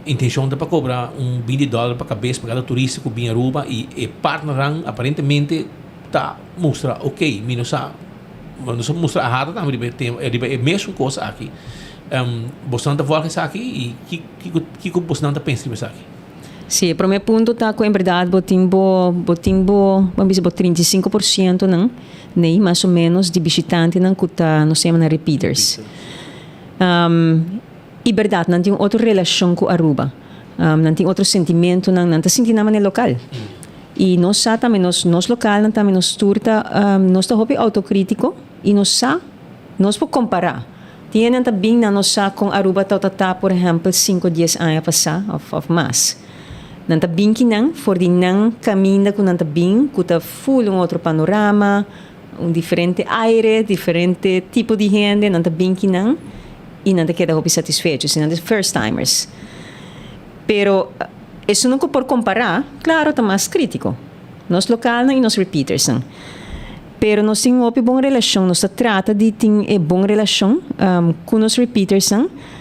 intenshon ta pa kobra un 20 dòler pa kabes pa kada turista ku bin Aruba i e partnernan aparentemente ta mustra ok, mi no sa, nos a mustra ahata tambe riba e tema, riba e mesun kos aki. Bosnan ta vòlg esaki i ki. Kiko kiko bosnan ta pensa riba esaki? Sí, e promé punto ta ku en bèrdat bo tin bo bo tin bo bo bisa bo 35% nan nei mas o ménos di bishitantenan ku ta nos ta yama nan repeaters. I bèrdat nan tin un otro relashon ku Aruba. Nan tin otro sentimentonan, nan ta sinti nan manera lokal. I nos sa tambe nos nos lokalnan tambe nos tur ta nos ta hopi outokritiko i nos sa nos por kompará. Tin hende ta bin nan no sa kon Aruba tabata ta por ehempel sinku dies aña pasá of of mas. Nan ta bin ki nan for di nan kaminda ku nan ta bin ku ta ful un otro panorama, un diferente aire, diferente tipo di hende, nan ta bin ki nan i nan ta keda hopi satisfecho si nan ta first timers. Pero esunnan ku por kompará klaro ta mas kritiko. Nos lokalnan i nos repeatersnan. Pero nos tin hopi bon relashon, nos ta trata di tin e bon relashon ku nos repeatersnan.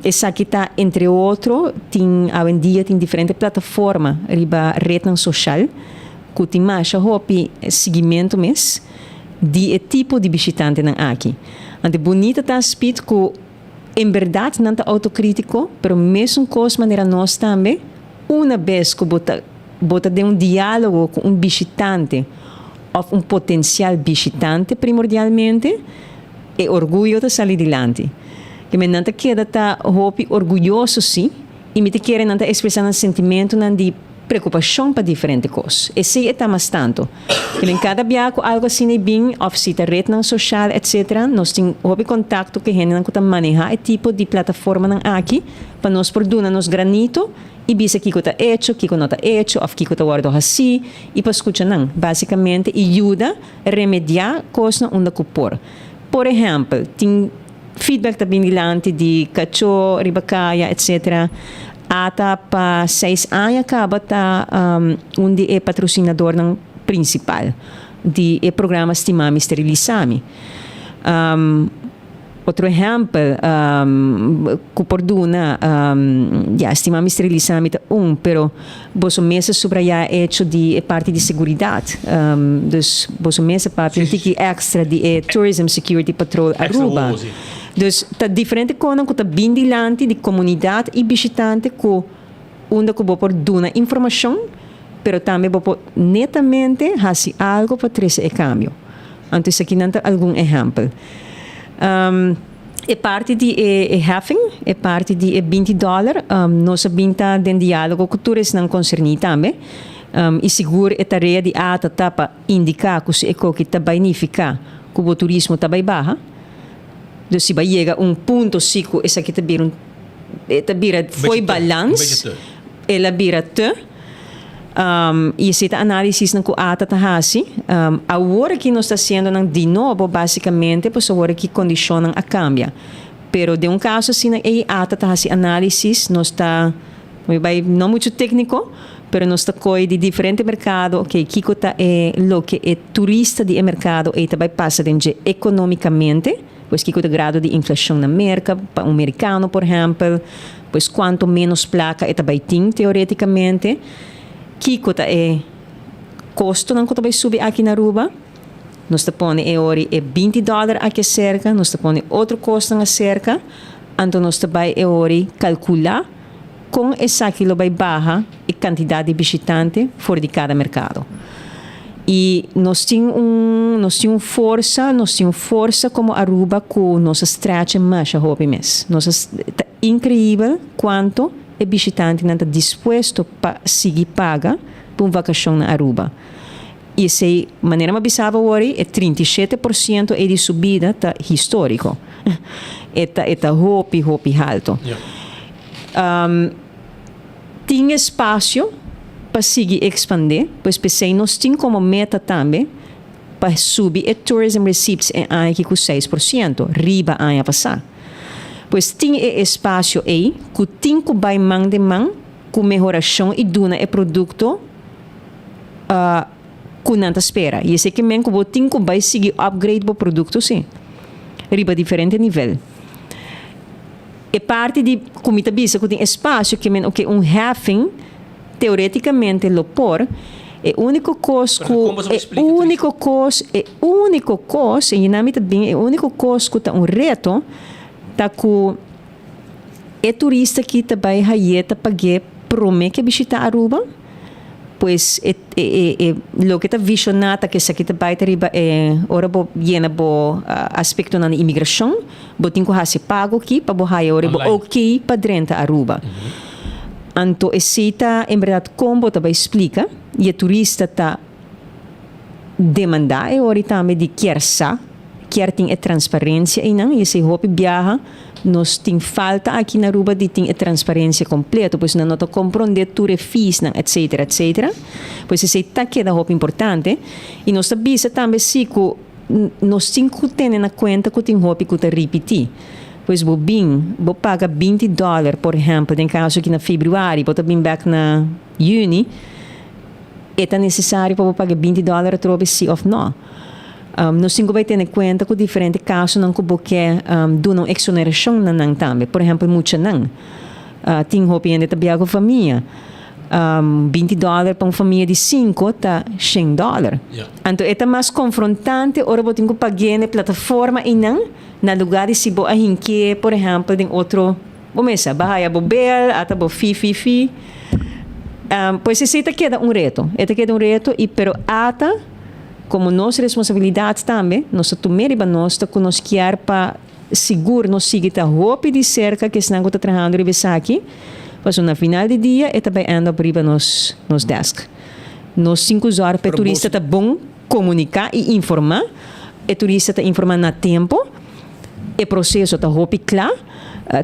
Esaki ta entre otro tin awendia tin diferente plataforma riba retnan soshal ku tin masha hopi siguimentu mes di e tipo di bishitantenan aki. Anto bunita ta Speed ku en bèrdat nan ta outokritiko pero mesun kos manera nos tambe una bes ku bo ta Bo ta den un diálogo ku un bishitante òf un potensial bishitante primordialmente, e orguyo ta sali dilanti. Keme nan ta keda ta hopi orguyoso sí, i mi ta kere nan ta ekspresá nan sentimentunan di preokupashon pa diferente kos. Esei e ta mas tantu. Keme kada bia ku algu asina e bin òf si ta retnan soshal etsetera, nos tin hopi kontakto ku e hendenan ku ta manehá e tipo di plataformanan aki pa nos por duna nos granito i bisa kiko ta echo, kiko no ta echo òf kiko ta wòrdu hasí i pa skucha nan, básikamente, i yuda remediá kosnan unda ku por. Por ehèmpel, tin Feedback ta bin dilanti di kachó riba kaya etc. Ata pa seis aña kaba ta un di e patrosinadornan prinsipal di e programa Stimami Sterilisami. Otro ehèmpel ku por duna, ya, Stimami Sterilisami ta un, pero boso mes a subrayá e hecho di e parti di seguridat. Dus boso mes a papia un tiki èkstra di e Tourism Security Patrol Aruba. Dus ta diferente konan ku ta bin dilanti di komunidat i bishitante ku unda ku bo por duna informashon, pero tambe bo por netamente hasi algu pa trese e kambio. Anto esakinan ta algun ehèmpel. E parti di e heffing, e parti di e binti dòler, nos a bin ta den diálogo ku tur esnan konserní tambe. I sigur e tarea di ata ta pa indiká ku si e koki ta bai nifiká ku bo turismo ta bai baha. Dus si bai yega un punto si ku esaki ta bira un e ta bira fo'i balans, el a bira te. I esei ta análisisnan ku ata ta hasi. Awor aki nos ta hasiendo nan di nobo básikamente pasobra awor aki kondishonnan a kambia. Pero den un kaso asina ei ata ta hasi análisis, nos ta mi bai no muchu tékniko, pero nos ta koi di diferente merkado, oke kiko ta e loke e turista di e merkado ei ta bai pasa den dje ekonómikamente, pues kiko ta grado di inflashon na Merka pa un merikano por ehèmpel. Pues cuanto menos placa e ta bay tin teoreticamente, kico ta e costonan cu ta bay subi aki na Aruba? Nos ta pone e ori e binti dollar aki acerca, nos ta pone otro cosnan acerca, anto nos ta bay e ori calcula con esaki lo bay baha e cantidad di bishitante for di cada mercado. Y nos tin un nos tin un forsa, nos tin un forsa como Aruba cu nos a stretch masha hopi mes. Nos a ta increibel cuanto e bishitantenan ta dispuesto pa sigui paga pa un vacacion na Aruba. Y esey, manera mi a bisa bo awor ey, e 37 por ciento ey di subida ta historico. E ta e ta hopi hopi halto. Tin espacio pa sigui expande, pues p'esey nos tin como meta tambe pa subi e tourism receipts e aña aki cu 6% riba aña pasa. Pues tin e espacio ey cu tin cu bay man den man cu mehoracion y duna e producto cu nan ta spera. Y esey ke men cu bo tin cu bay sigui upgrade bo producto si, riba diferente nivel. E parti di cu mi ta bisa cu tin espacio ke men oke un heffing teoreticamente lo por, e unico cos cu e unico cos e unico cos y nan mi ta bin e unico cos cu ta un reto ta cu e turista ki ta bay haye ta pague prome ke bishita Aruba. Pues e e e loke ta visioná ta ku esaki ta bai ta riba e ora bo yena bo aspektonan di imigrashon, bo tin ku hasi pago aki pa bo haya ora bo oké pa drenta Aruba. Anto esei ta en bèrdat kon bo ta bai splika i e turista ta demandá e ora tambe di kier sa. Kier tin e transparencia eynan y esey hopi biaha nos tin falta aki na Aruba di tin e transparencia completo pues nan no ta compronde tur e feesnan etcetera etcetera pues esey ta keda hopi importante y nos ta bisa tambe si cu nos tin cu tene na cuenta cu tin hopi cu ta ripiti pues bo bin bo paga binti dollar por ehempel den caso aki na februari bo ta bin bek na juni e ta necesario pa bo paga binti dollar atrobe si of no. Nos tin ku bai tene kuenta ku diferente kasonan ku bo ke duna un eksonerashon na nan tambe. Por ehèmpel muchanan. Tin hopi hende ta bia ku famia. 20 dòler pa un famia di sinku ta shen dòler. Anto e ta mas konfrontante ora bo tin ku pag'é na e plataforma einan na lugá di si bo a hink'é por ehèmpel den otro bo mesa. Bo a haya bo bel, ata bo fi fi fi. Pues esei ta keda un reto. E ta keda un reto i pero ata. Komo nos responsabilidat tambe, nos ta tum'é riba nos ta ku nos kier pa sigur nos sigui ta hopi di serka ku esnan ku ta trahando riba esaki, pasobra na final di dia e ta bai end up riba nos nos desk. Nos tin ku zòrg pa e turista ta bon komuniká i informá, e turista ta informá na tempu, e proseso ta hopi kla,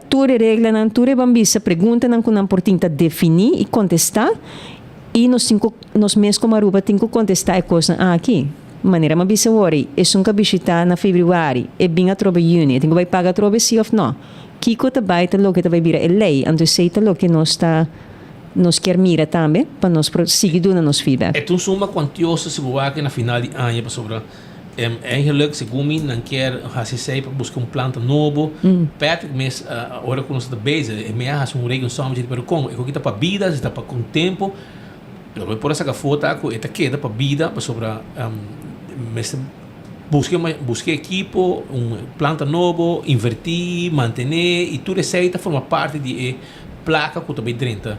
tur e reglanan, tur e ban bisa preguntanan ku nan por tin ta definí i kontestá. I nos tin ku, nos mes komo Aruba tin ku kontestá e kosnan aki. Manera mi a bisa awor, esun ku a bishitá na febrüari, e bin atrobe yüni, e tin ku bai paga atrobe sí òf nò? Kiko ta bai ta loke ta bai bira e lei, anto esei ta loke nos ta nos kier mira tambe pa nos por sigui duna nos feedback. E ta un suma kuantioso si bo wak na final di aña pasobra eigenlijk segun mi nan kier hasi esei pa buska un planta nobo. Patrick mes ora ku nos ta bezig e me a hasi un rekensom pero kon e koki ta pa bida si ta pa kon tempu. Lo mi por a saca afó ta cu e ta keda pa bida pasobra mester busca busca equipo, un planta nobo, inverti, mantene y tur esey ta forma parti di e placa cu ta bay drenta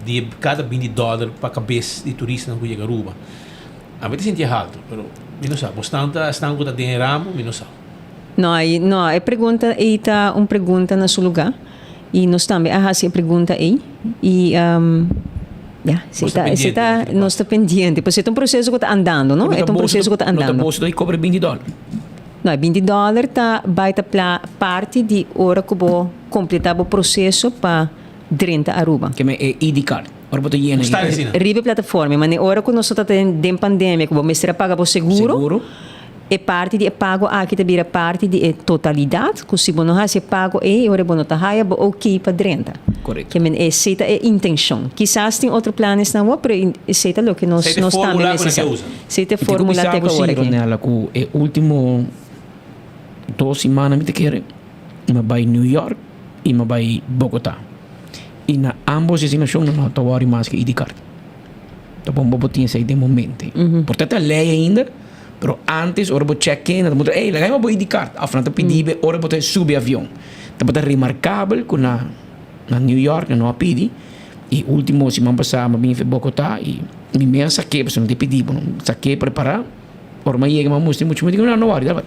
di e cada binti dollar pa cabes di turistanan cu yega Aruba. Ami ta sinti e halto, pero mi no sa. Bosnan ta esnan cu ta den e ramo, mi no sa. No, no, e pregunta ey ta un pregunta na su lugar. Y nos tambe a haci e pregunta ey. Y ya, si ta, si ta, nos ta pendiente. Pues e ta un proceso cu ta andando, no? E ta un proceso cu ta andando. No ta boso ta cobra binti dollar? No, e binti dollar ta bay ta pla parti di ora cu bo completa bo proceso pa drenta Aruba. Ke men e ID card, ora bo ta yena e. Riba e plataforma, ma ne ora cu nos ta den pandemia cu bo mester a paga bo seguro. Seguro. E parti di e pago aki ta bira parti di e totalidat, ku si bo no hasi e pago ei, e ora bo no ta haya bo oké pa drenta. Korekto. Ke men esei ta e intenshon. Kisas tin otro planes nan wou, pero esei ta loke nos Esei ta e nos tambe formula ku mester nan sa. ke usa. Esei ta e Mi tin ku formula bisa te bo ku si, awor aki. Ronella, ku e ultimo dos simana mi ta kere, mi a bai New York i mi a bai Bogota. I na ambos destinashon nan no ta wòri mas ku ID card. Ta bon bo por tin esei den bo mente. Por ta ta lei ainda, pero antes ora bo check in nan ta puntra, ey laga mi bo ID card. Of nan ta pidi bo ora bo ta subi avion. Tabata remarkabel ku na na New York nan no a pidi i ultimo siman pasa mi a bini for Bogota i mi mes a sak'é pasobra nan ta pidi bo. Sak'é prepara, ora mi a yega mi a mustra muchu mi di no no wòri ta bai.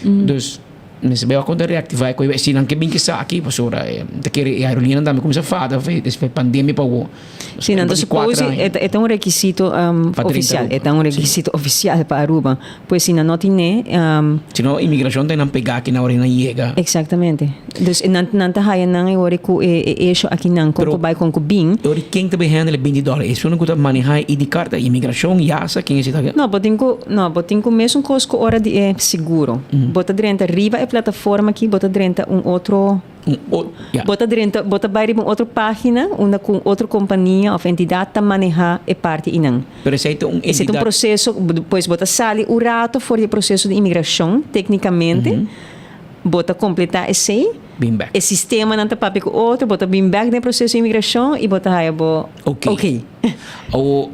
Dus. Mester bai wak reactiva e koe si nan ke bin kisa aki pasobra ta kere e aerolinianan tambe kumsa fada despues pandemia pa awo. Si nan ta suppose e ta un rekisito ofisial e ta un rekisito ofisial pa Aruba pues si nan no tine. Si no imigrashon ta nan pega aki na ora nan yega. Exactamente dus nan nan ta haya nan e ora ku e esho aki nan kon ku bai kon ku bin. E ora ken ta bai handle e binti dòler esun ku ta maneha e ID card ta imigrashon yasa ken esei ta. No bo tin ku no bo tin ku mesun kos ku ora di e seguro. Bo ta drenta riba e plataforma aki, bo ta drenta un otro, bo ta drenta, bo ta bai riba un otro pagina unda ku un otro kompania òf entidat ta manehá e parti einan. Pero esei ta un entidat. Esei ta un proseso, pues bo ta sali un rato for di e proseso di imigrashon, teknikamente, bo ta kompletá esei, Bin bèk. e sistemanan ta papia ku otro, bo ta bin bèk den e proseso di imigrashon i bo ta haya bo Oké. oké. Awor,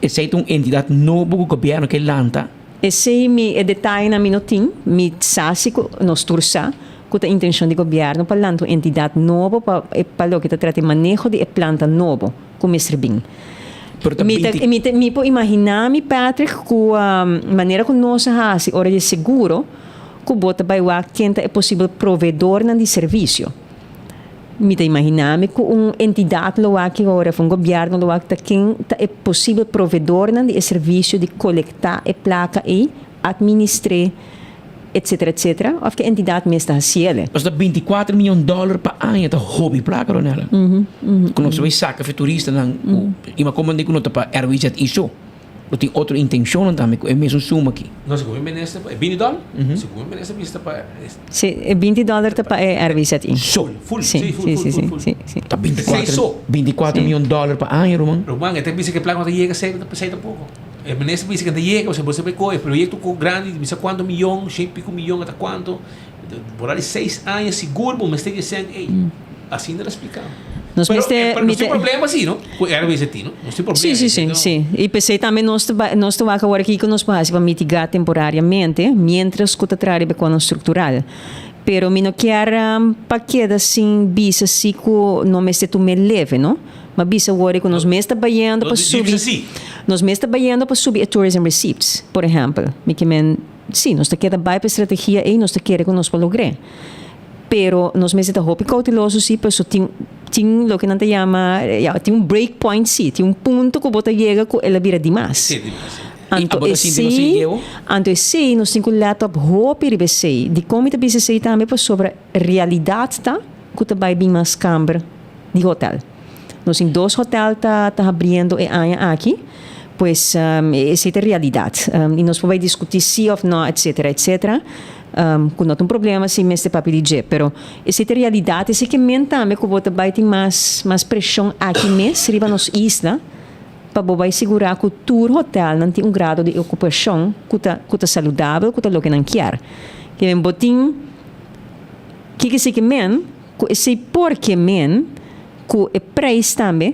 esei ta un entidat nobo ku gobièrnu ke lanta. Esei mi e detayenan mi no tin, mi sa si ku nos tur sa ku ta intencion di gobièrnu pa lanta un entidat nobo pa e pa loke ta trata e maneho di e planta nobo ku mester bin. Pero ta Mi ta binti. mi ta mi por imaginá mi Patrick ku manera ku nos a hasi ora di e seguro ku bo ta bai wak ken ta e posibel proveedornan di servisio. Mi ta imaginá mi ku un entidat lo wak ora of un gobièrnu lo wak ta ken ta e posibel proveedornan di e servisio di kolektá e plaka ei, atministr'é, etsetera etsetera, òf ke entidat mes ta hasiel. Nos ta binti kuater mion dòler pa aña ta hopi plaka Ronella. Ku nos ta bai saka for turistanan ku i ma komprende ku no ta pa RWZI so. Lo tin otro intencionnan tambe cu e mesun suma aki. No, segun e minister, e binti dollar? Segun e minister bisa pa. Si, e binti dollar ta pa e RWZI. So. Full, si, full, full, full, full. Si, si. Ta binti Sei so. kuater miyon dollar pa aña, ruman. Ruman, e ta bisa cu e placa no ta yega sei, sei tampoco. E minister bisa cu no ta yega, pasobra bo sabe cu e proyecto cu grandi, bisa cuanto miyon, shen pico miyon, ata cuanto. Por a di seis aña sigur bo mester di e sèn ei. Asina el a spliká. Nos Pero, mester, pero mi nos tin te- problema sí, no? Ku RWZT, no? Nos tin problema. Sí, sí, sí, Entonces, sí. I p'esei tambe nos ta bai, nos ta wak awor kiko nos por hasi pa mitigá temporariamente, miéntras ku ta traha riba e konan struktural. Pero mi no kier pa keda sin bisa si ku no mester tum'é leve, no? Ma bisa awor ku nos mes ta bayendo No, pa di- di subi, bisa sí. nos mes ta bayendo pa subi e tourism receipts, por ehèmpel. Mi ke men. Sí, nos ta keda bai pa e strategia ei, nos ta kere ku nos por logr'é. Pero nos mester ta hopi kouteloso sí, paso tin tin loke nan ta yama, ya, tin un break point sí, tin un punto ku bo ta yega ku el a bira dimas. Sí, dimas, sí. I Anto abo ta sinti nos esei, yeg'é? anto esei nos tin ku lèt op hopi riba esei. Dikon mi ta bisa esei tambe? Pasobra realidat ta ku ta bai bin mas kamber di hotel. Nos tin dos hotel ta ta habriendo e aña aki. Pues esei ta e realidat. I nos por bai diskutí si òf nò etsetera etsetera, ku no ta un problema si mester papia di dje, pero esei ta e realidat. Esei ke men tambe ku bo ta bai tin mas mas preshon aki mes riba nos isla pa bo bai sigurá ku tur hotelnan tin un grado di okupashon ku ta ku ta saludabel, ku ta loke nan kier. Ke men bo tin kiko esei ke men ku esei por ke men ku e preis tambe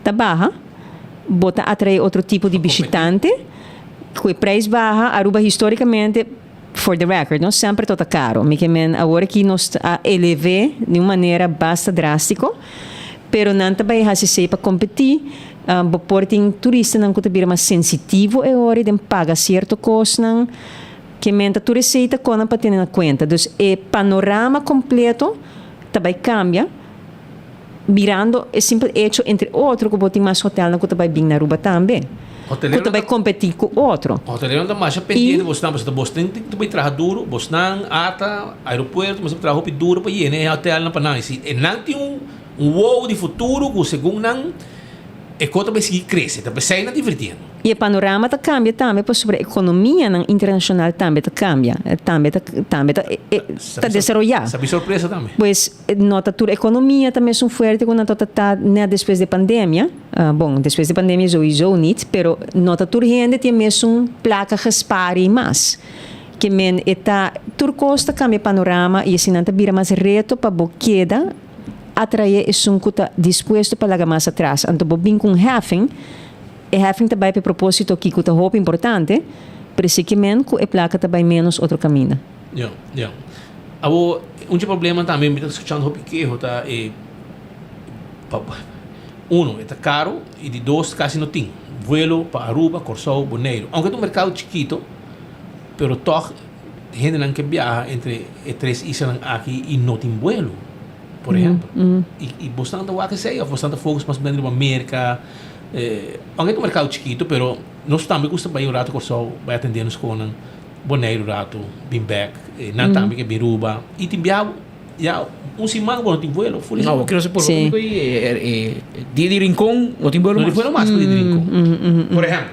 ta baha, bo ta atrae otro tipo di bishitante, ku e prijs baha, Aruba historicamente, for the record, no semper tabata caro, mi ke men awor aki nos a eleve di un manera basta drastico, pero nan ta bay haci esey pa competi, bo por tin turistanan ku ta bira mas sensitivo e ora den paga cierto cosnan, ke men ta tur esey ta conan pa tene na cuenta, dus e panorama completo ta bay cambia. Mirando e simpel hecho entre otro ku bo tin mas hotelnan ku ta bai bin na Aruba tambe. Ku ta bai kompetí ku otro. Hoteleronan ta masha pendiente bosnan pasobra bosnan tin ku bai traha duro, bosnan, ata, aeropuerto mester traha hopi duro pa yena e hotelnan pa nan. I si nan tin un wow di futuro ku segun nan e kos ta bai sigui krese, ta p'esei nan divirtiendo. I e panorama ta kambia tambe pasobra ekonomianan internashonal tambe ta kambia, tambe ta tambe ta ta desaroyá. Sabi sorpresa tambe. Pues no ta tur ekonomia ta mesun fuerte ku nan tabata ta nèt despues di pandemia. Bon, despues di pandemia souiso nit, pero no ta tur hende tin e mesun plaka gespar i mas. Ke men e ta tur kos ta kambia panorama i asina ta bira mas reto pa bo keda atraé esun ku ta dispuesto pa laga mas atras. Anto bo bin ku un heffing. E heffing ta bai pa e propósito aki ku ta hopi importante, pero esei ke men ku e plaka ta bai ménos otro kaminda. Ya, ya. Awor, un dje problema tambe mi ta skuchando hopi keho ta e pa uno e ta karo i di dos kasi no tin vuelo pa Aruba, Kòrsou, Boneiru. Ounke ta un merkado chikito, pero tòg hendenan ke biaha entre e tres islanan aki i no tin vuelo. Por ehempel. I bosnan ta wak esei of bosnan ta focus mas bien riba Merka? Aunke ta un merkado chikito pero nos tambe gusta bai un rato Kòrsou bai atendé nos konan Boneiru un rato bin bèk nan tambe ke bin Aruba i tin biaha ya un siman bo no tin vuelo No, bo kere por dia di Rincon no tin vuelo mas. No tin vuelo mas pa dia di Rincon por ehempel.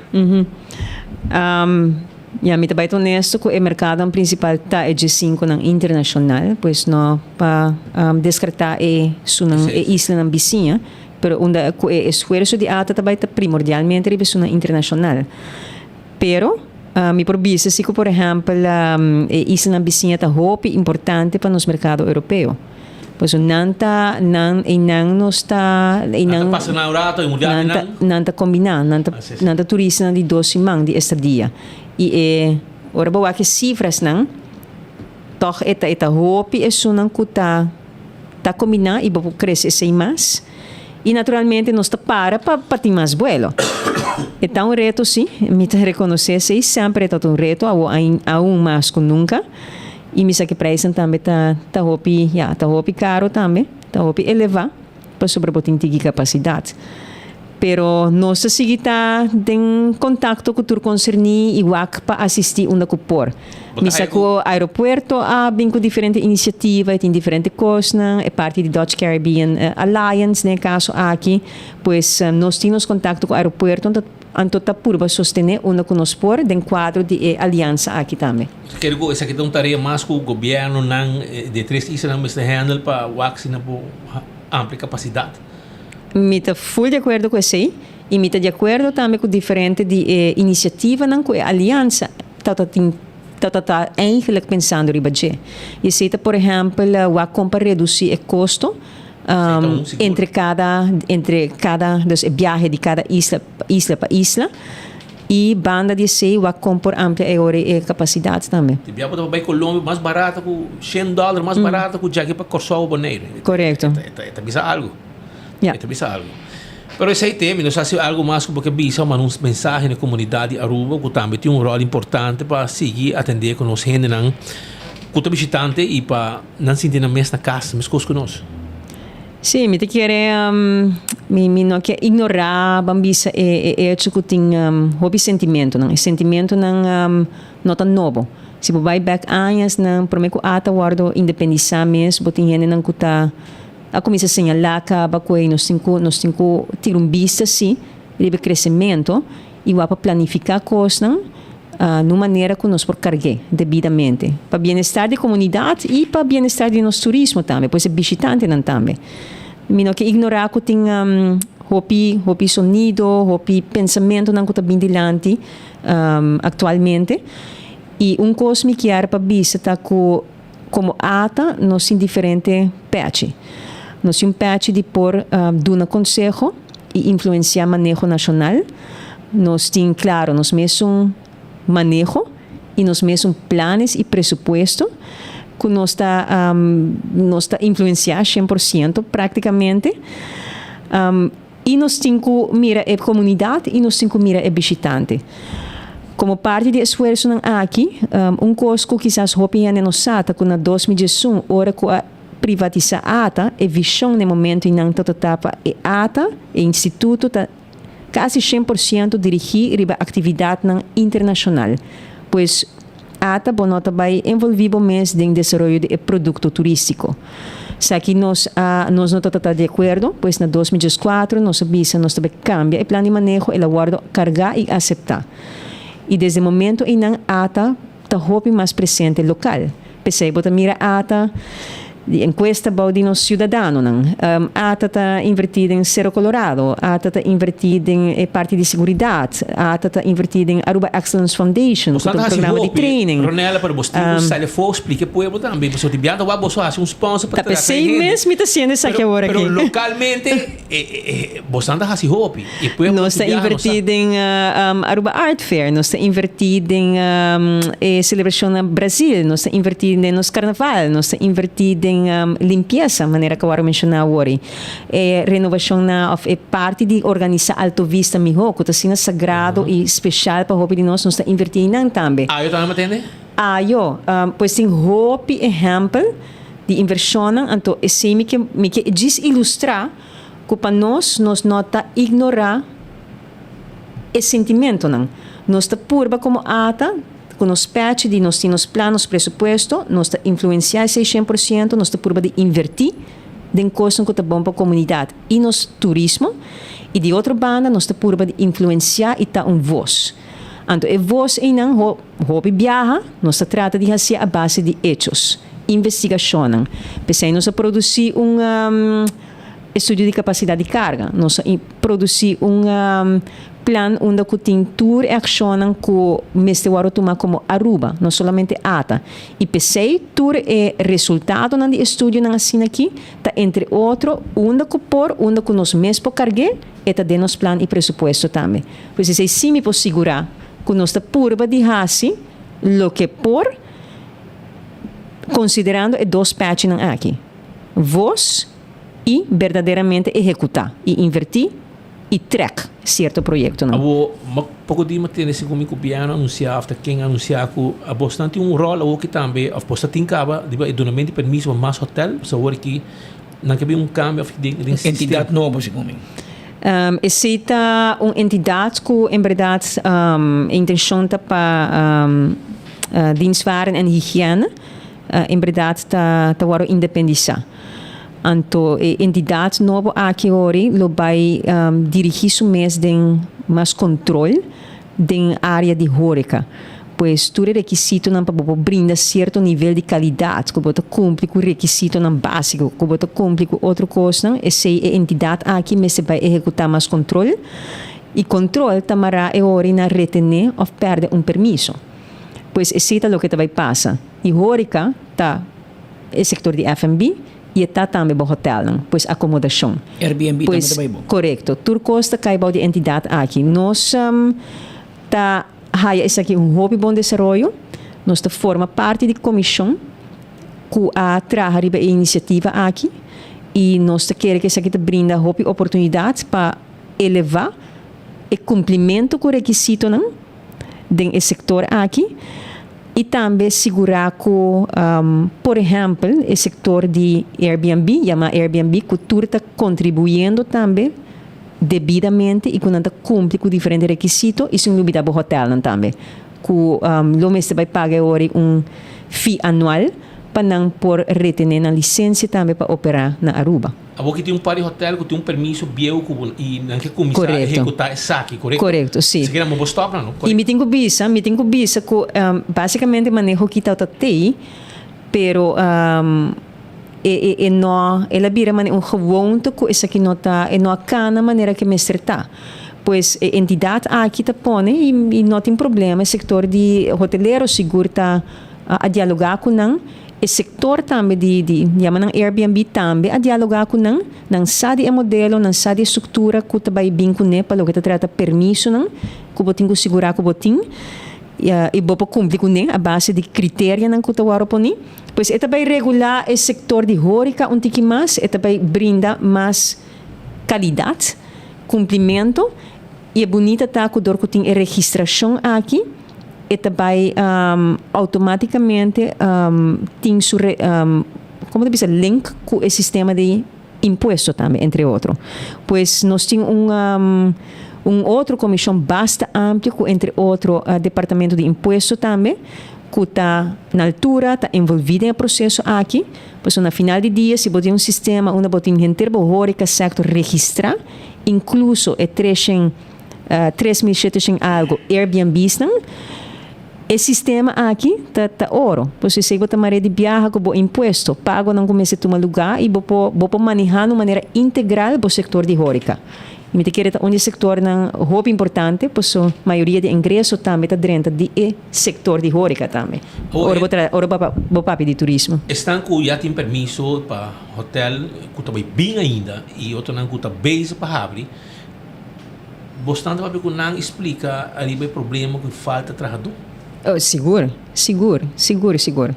Ya, mi ta bai ta honesto ku e merkadonan prinsipal ta e djesinkunan internashonal, pues no pa deskartá e sunan e islanan bisiña, pero unda ku e esfuerso di ata ta bai ta primordialmente riba e sunan internashonal. Pero mi por bisa si ku por ehèmpel e islanan bisiña ta hopi importante pa nos merkado europeo. Pasobra nan ta nan einan nos ta einan Nan ta pasa nan un rato i mundial di nan ta nan. nan ta kombiná nan ta nan ta turistanan di dos siman di estadia i e ora bo wak e sifrasnan tòg e ta e ta hopi esunnan ku ta ta kombiná i bo por krese esei mas i naturalmente nos ta para pa pa tin mas buelo e ta un reto si mi ta rekonosé esei semper e tabata un reto awo aun mas ku nunka. I mi sa ku e preisnan tambe ta ta hopi, ya, ta hopi karo tambe, ta hopi elevá pasobra bo tin tiki kapasidat. Pero nos ta sigui ta den kontakto ku tur konserní i wak pa asistí unda ku por. Mi sa ku aeropuerto a bin ku diferente inisiativa i tin diferente kosnan, e parti di Dutch Caribbean Alliance den e kaso aki. Pues nos tin nos kontakto ku aeropuerto. Anto ta purba sostené unda ku nos por den kuadro di e aliansa aki tambe. Kere ku esaki ta un tarea mas ku gobièrnunan di e tres islanan mester handle pa wak si nan por amplia kapasidat. Mi ta ful di akuerdo ku esei i mi ta di akuerdo tambe ku diferente di e inisiativanan ku e aliansa ta ta tin ta ta ta eigenlik pensando riba dje. I esei ta por ehèmpel wak kon pa redusí e kosto Entre kada entre kada dus e biahe di kada isla isla pa isla i banda di esei wak kon por amplia e ora e kapasidat tambe. Di bia bo ta bai Colombia mas barato ku shen dòler mas barato ku djaki pa Kòrsou o Boneiru. Korekto. E ta bisa algu. E ta bisa algu. Pero esei te mi no sa si algu mas ku bo ke bisa o manda un mensahe na e komunidat di Aruba ku tambe tin un ròl importante pa sigui atendé ku nos hendenan ku ta bishitante i pa Nan sinti nan mes na kas, meskos ku nos. Sí, mi ta kere, mi mi no ke ignorá, ban bisa e e echo ku tin hopi sentimentonan. E sentimentonan no ta nobo. Si bo bai bèk añasnan, promé ku ata wòrdu independisá mes, bo tin hendenan ku ta a kuminsá señalá kaba ku ei nos tin ku nos tin ku tira un bista sí riba e kresementu. i wak pa planifiká kosnan na un manera ku nos por karg'é debidamente pa bienestar di komunidat i pa bienestar di nos turismo tambe, pues e bishitantenan tambe. Mi no ke ignorá ku tin hopi hopi sonido, hopi pensamentunan ku ta bin dilanti aktualmente i un kos mi kier pa bisa ta ku komo ata nos tin diferente pèchi. Nos tin un pèchi di por duna konseho i influensiá maneho nashonal. Nos tin klaro nos mesun maneho i nos mesun planes i presupuesto ku nos ta nos ta influensiá 100% práktikamente. I nos tin ku mira e komunidat i nos tin ku mira e bishitante. Komo parti di esfuersonan aki, un kos ku kisas hopi hende no sa ta ku na 2011 ora ku a privatisá ata, e vishon na e momentu einan ta tratá pa e ata, e instituto, ta kasi 100% dirigí riba aktividatnan internashonal. Pues, ata bo no ta bai envolví bo mes den desaroyo di e produkto turístiko. Esaki nos a nos no ta ta di akuerdo, pues na 2014 nos a bisa nos ta bai kambia e plan di maneho, el a wòrdu kargá i aseptá. I desde e momento einan ata ta hopi mas presente lokal. P'esei bo ta mira ata di enkuesta bou di nos siudadanonan. Ata ta invertí den Cerro Colorado, ata ta invertí den e parti di seguridat, ata ta invertí den Aruba Excellence Foundation, ku ta un programa di training. Ronella, pero bos tin ku sali afó splika e pueblo tambe, pasobra tin biaha ta wak boso hasi un sponsor pa Ta trata e p'esei hende. mes mi ta hasiendo esaki awor aki. Pero lokalmente Bosnan ta hasi hopi y pueblo Nos ta biaha no invertí sa. den Aruba Art Fair, nos ta invertí den e selebrashon na Brasil, nos ta invertí den nos karnaval, nos ta invertí den limpiesa, manera ku awor a menshoná awor. E renovashon na òf e parti di organisá Alto Vista mihó, ku ta asina sagrado i speshal pa hopi di nos, nos ta invertí einan tambe. Ayo tambe matende? Ayo, pues tin hopi ehèmpel. Di invershonnan, anto esei mi ke mi ke djis ilustrá ku pa nos, nos no ta ignorá e sentimentonan. Nos ta purba komo ata ku nos pèchi di nos tin nos plan, nos presupuesto, nos ta influensiá esei 100%, nos ta purba di invertí den kosnan ku ta bon pa komunidat i nos turismo, i di otro banda nos ta purba di influensiá i ta un vos. Anto e vos einan ho hopi biaha nos ta trata di hasié a base di hechos, investigashonnan. P'esei nos a produsí un estudio di kapasidat di karga, nos a produsí un plan unda ku tin tur e akshonnan ku mester wòrdu tumá komo Aruba, no solamente ata. I p'esei tur e resultadonan di estudionan asina aki ta entre otro unda ku por, unda ku nos mes por karg'é, e ta den nos plan i presupuesto tambe. Pues esei sí mi por sigurá ku nos ta purba di hasi loke por konsiderando e dos pèchinan aki, vos i berdaderamente ehekutá i invertí i trèk sierto proyektonan. Abo, ma poko di mi tende segun mi gobièrnu anunsiá òf ta ken anunsiá ku abosnan tin un ròl awoki tambe òf bo sa tin kaba riba e dunamento di permiso pa mas hotèl, pasobra awor aki Nan ke bin un kambio of den den sistema. Entidat nobo segun mi. Esei ta un entidat ku en berdat e intenshon ta pa dienstwaren en higiene en berdat ta ta wòrdu independisá. Anto e entidat nobo aki hori lo bai dirigí su mes den mas kontrol den área di hóreka. Pues tur e rekisitonan pa bo por brinda sierto nivel di kalidat ku bo ta kumpli ku rekisitonan básiko, ku bo ta kumpli ku otro kosnan, esei e entidat aki mester bai ehekutá mas kontrol i kontrol ta mará e hori na retené òf pèrdè un permiso. Pues esei ta loke ta bai pasa. I hóreka ta e sektor di FNB i e ta tambe bo hotèlnan, pues akomodashon. Airbnb tambe Pues ta bai bo. korekto. Tur kos ta kai bou di e entidat aki. Nos ta haya esaki un hopi bon desaroyo. Nos ta forma parti di komishon ku a traha riba e inisiativa aki i nos ta kere ku esaki ta brinda hopi oportunidat pa elevá e kumplimentu ku rekisitonan den e sektor aki i tambe sigurá ku por ehèmpel e sektor di Airbnb, yamá Airbnb, ku tur ta kontribuyendo tambe debidamente i ku nan ta kumpli ku diferente rekisito i sin lubidá bo hotèlnan tambe ku lo mester bai paga e ora un fee anual. pa nan por retene nan licencia tambe pa opera na Aruba. Awor ki tin un par di hotel ku tin un permiso bieu ku bo i nan ke kuminsá Korekto. ehekutá esaki, korekto? Korekto, si. Esaki nan bo por stòp nan, no? I mi tin ku bisa, mi tin ku bisa ku basikamente maneho ki ta tei, pero e e e no, el a bira manera un gewoonte ku esaki no ta, e no a kana manera ku e mester ta. Pues e entidat aki ta pone i i no tin problema, e sektor di hotelero sigur ta a dialogá ku nan. E sector tambe di di yama nan Airbnb tambe a dialoga cu nan, nan sa di e modelo, nan sa di e structura cu ta bay bin cune pa loke ta trata permisonan cu bo tin cu sigura cu bo tin y bo por cumpli cune a base di criterianan cu ta worde poni. Pues e ta bay regula e sector di horica un tiki mas, e ta bay brinda mas calidad, cumplimento y e bunita ta cu dor cu tin e registracion aki, e ta bai automaticamente tin su como ta bisa link cu e sistema di impuesto tambe entre otro. Pues nos tin un un otro comision basta amplio cu entre otro departamento di impuesto tambe cu ta na altura ta envolvi den e proceso aki pasobra na final di dia si bo tin un sistema unda bo tin henter bo horeca sector registra incluso e treshen 3700 algo Airbnbsnan, e sistema aki ta ta oro. Pues esei bo ta mare di biaha ku bo impuesto, pagonan ku mester tuma lugá i bo por bo por manehá na un manera integral bo sektor di hóreka. I mi ta kere ta un di e sektornan hopi importante paso mayoria di ingreso tambe ta drenta di e sektor di hóreka tambe. Ora bo tra ora bo papia di turismo. Esnan ku ya tin permiso pa hotel ku ta bai bin ainda i otronan ku ta bezig pa habri, Bosnan ta papia ku nan i splika ariba e problema ku falta trahadó? Oh, sigur, sigur, sigur, sigur.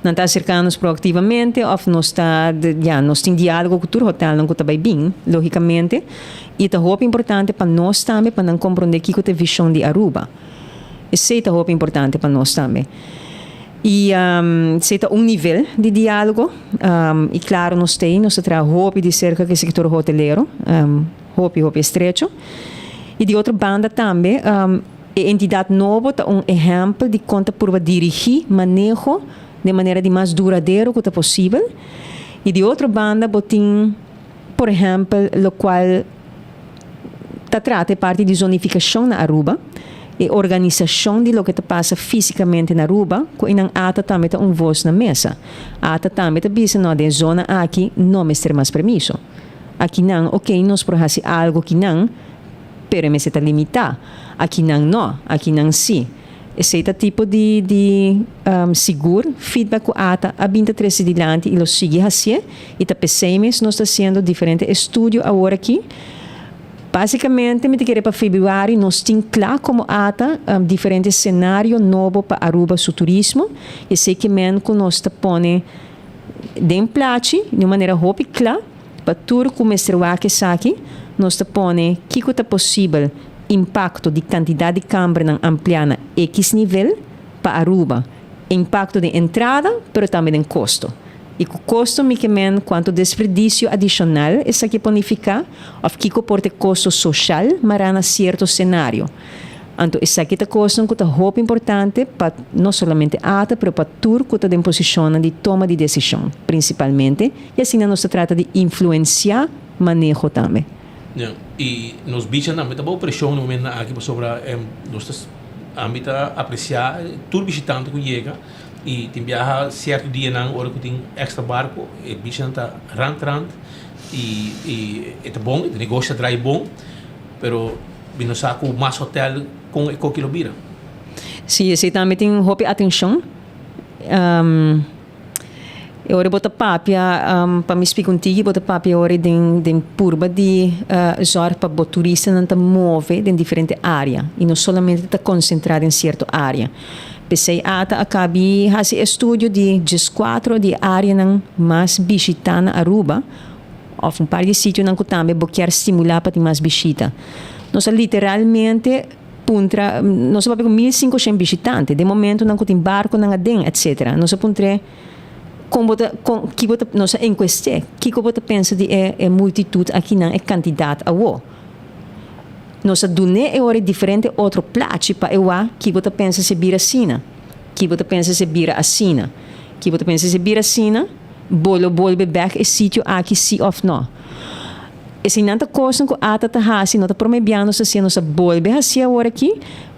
Nan ta aserká nos proaktivamente òf nos ta, ya, nos tin diálogo ku tur hotèlnan ku ta bai bin, lógikamente. I ta hopi importante pa nos tambe pa nan komprondé kiko ta e vishon di Aruba. Esei ta hopi importante pa nos tambe. I esei ta un nivel di diálogo. I klaro nos ta ei, nos ta traha hopi di serka ku e sektor hotelero. Hopi hopi estrecho. I di otro banda tambe e entidat nobo ta un ehèmpel di kon ta purba dirigí maneho den manera di mas duradero ku ta posibel. I di otro banda bo tin por ehèmpel lokual ta trata e parti di zonifikashon na Aruba, e organisashon di loke ta pasa físikamente na Aruba ku einan ata tambe ta un vos na mesa. Ata tambe ta bisa no den e zona aki no mester mas permiso. Akinan, ok, nos por hasi algo kinan, pero e mester ta limitá. Akinan no, akinan sí. Esei ta tipo di di sigur feedback ku ata a bin ta trese dilanti i lo sigui hasié i ta p'esei mes nos ta hasiendo diferente estudio awor aki. Básikamente mi ta kere pa febrüari nos tin kla komo ata diferente senario nobo pa Aruba su turismo i esei ke men ku nos ta pone Den plachi, di un manera hopi kla, pa tur ku mester wak esaki, nos ta pone kiko ta posibel impakto di kantidat di kambernan ampliá na ekis nivel pa Aruba, impakto den entrada pero tambe den kosto. I ku kosto mi ke men kuantu desperdisio adishonal esaki por nifiká òf kiko por ta e kosto soshal mará na sierto senario. Anto esaki ta kosnan ku ta hopi importante pa no solamente ata pero pa tur ku ta den posishonnan di toma di desishon, prinsipalmente, i asina nos ta trata di influensiá maneho tambe. Ya, i nos bichanan tambe ta bou preshon na momentonan aki pasobra nos ta ami ta apresiá tur bishitante ku yega i tin biaha sierto dianan ora ku tin èkstra barko e bichanan ta rant rant i i e ta bon e negoshi ta drai bon pero Mi no sa ku mas hotel kon e koki lo bira. Sí, esei tambe tin hopi atenshon. E ora bo ta papia, pa mi splika un tiki, bo ta papia ora den den purba di zòrg pa bo turistanan ta move den diferente área i no solamente ta konsentrá den sierto área. P'esei ata a kabi hasi estudio di dieskuatro di e áreanan mas bishitá na Aruba. Of un par di sitionan ku tambe bo kier stimulá pa tin mas bishita. Nos a literalmente puntra, nos a papia ku 1500 bishitante, den momentonan ku tin barkonan aden, etcetera. Nos a puntr'é kon bo ta, kon, ki bo ta, nos a enkuest'é, kiko bo ta pensa di e e multitut akinan, e kantidat awo. Nos a dun'é e ora e diferente otro plachi pa e wak ki bo ta pensa si e bira asina, ki bo ta pensa si e bira asina. Ki bo ta pensa si bira asina, bo lo bolbe bek e sitio aki si of no? Eseinan ta kosnan ku ata ta hasi, no ta promé bia nos ta hasié, nos ta bolbe hasié awor aki,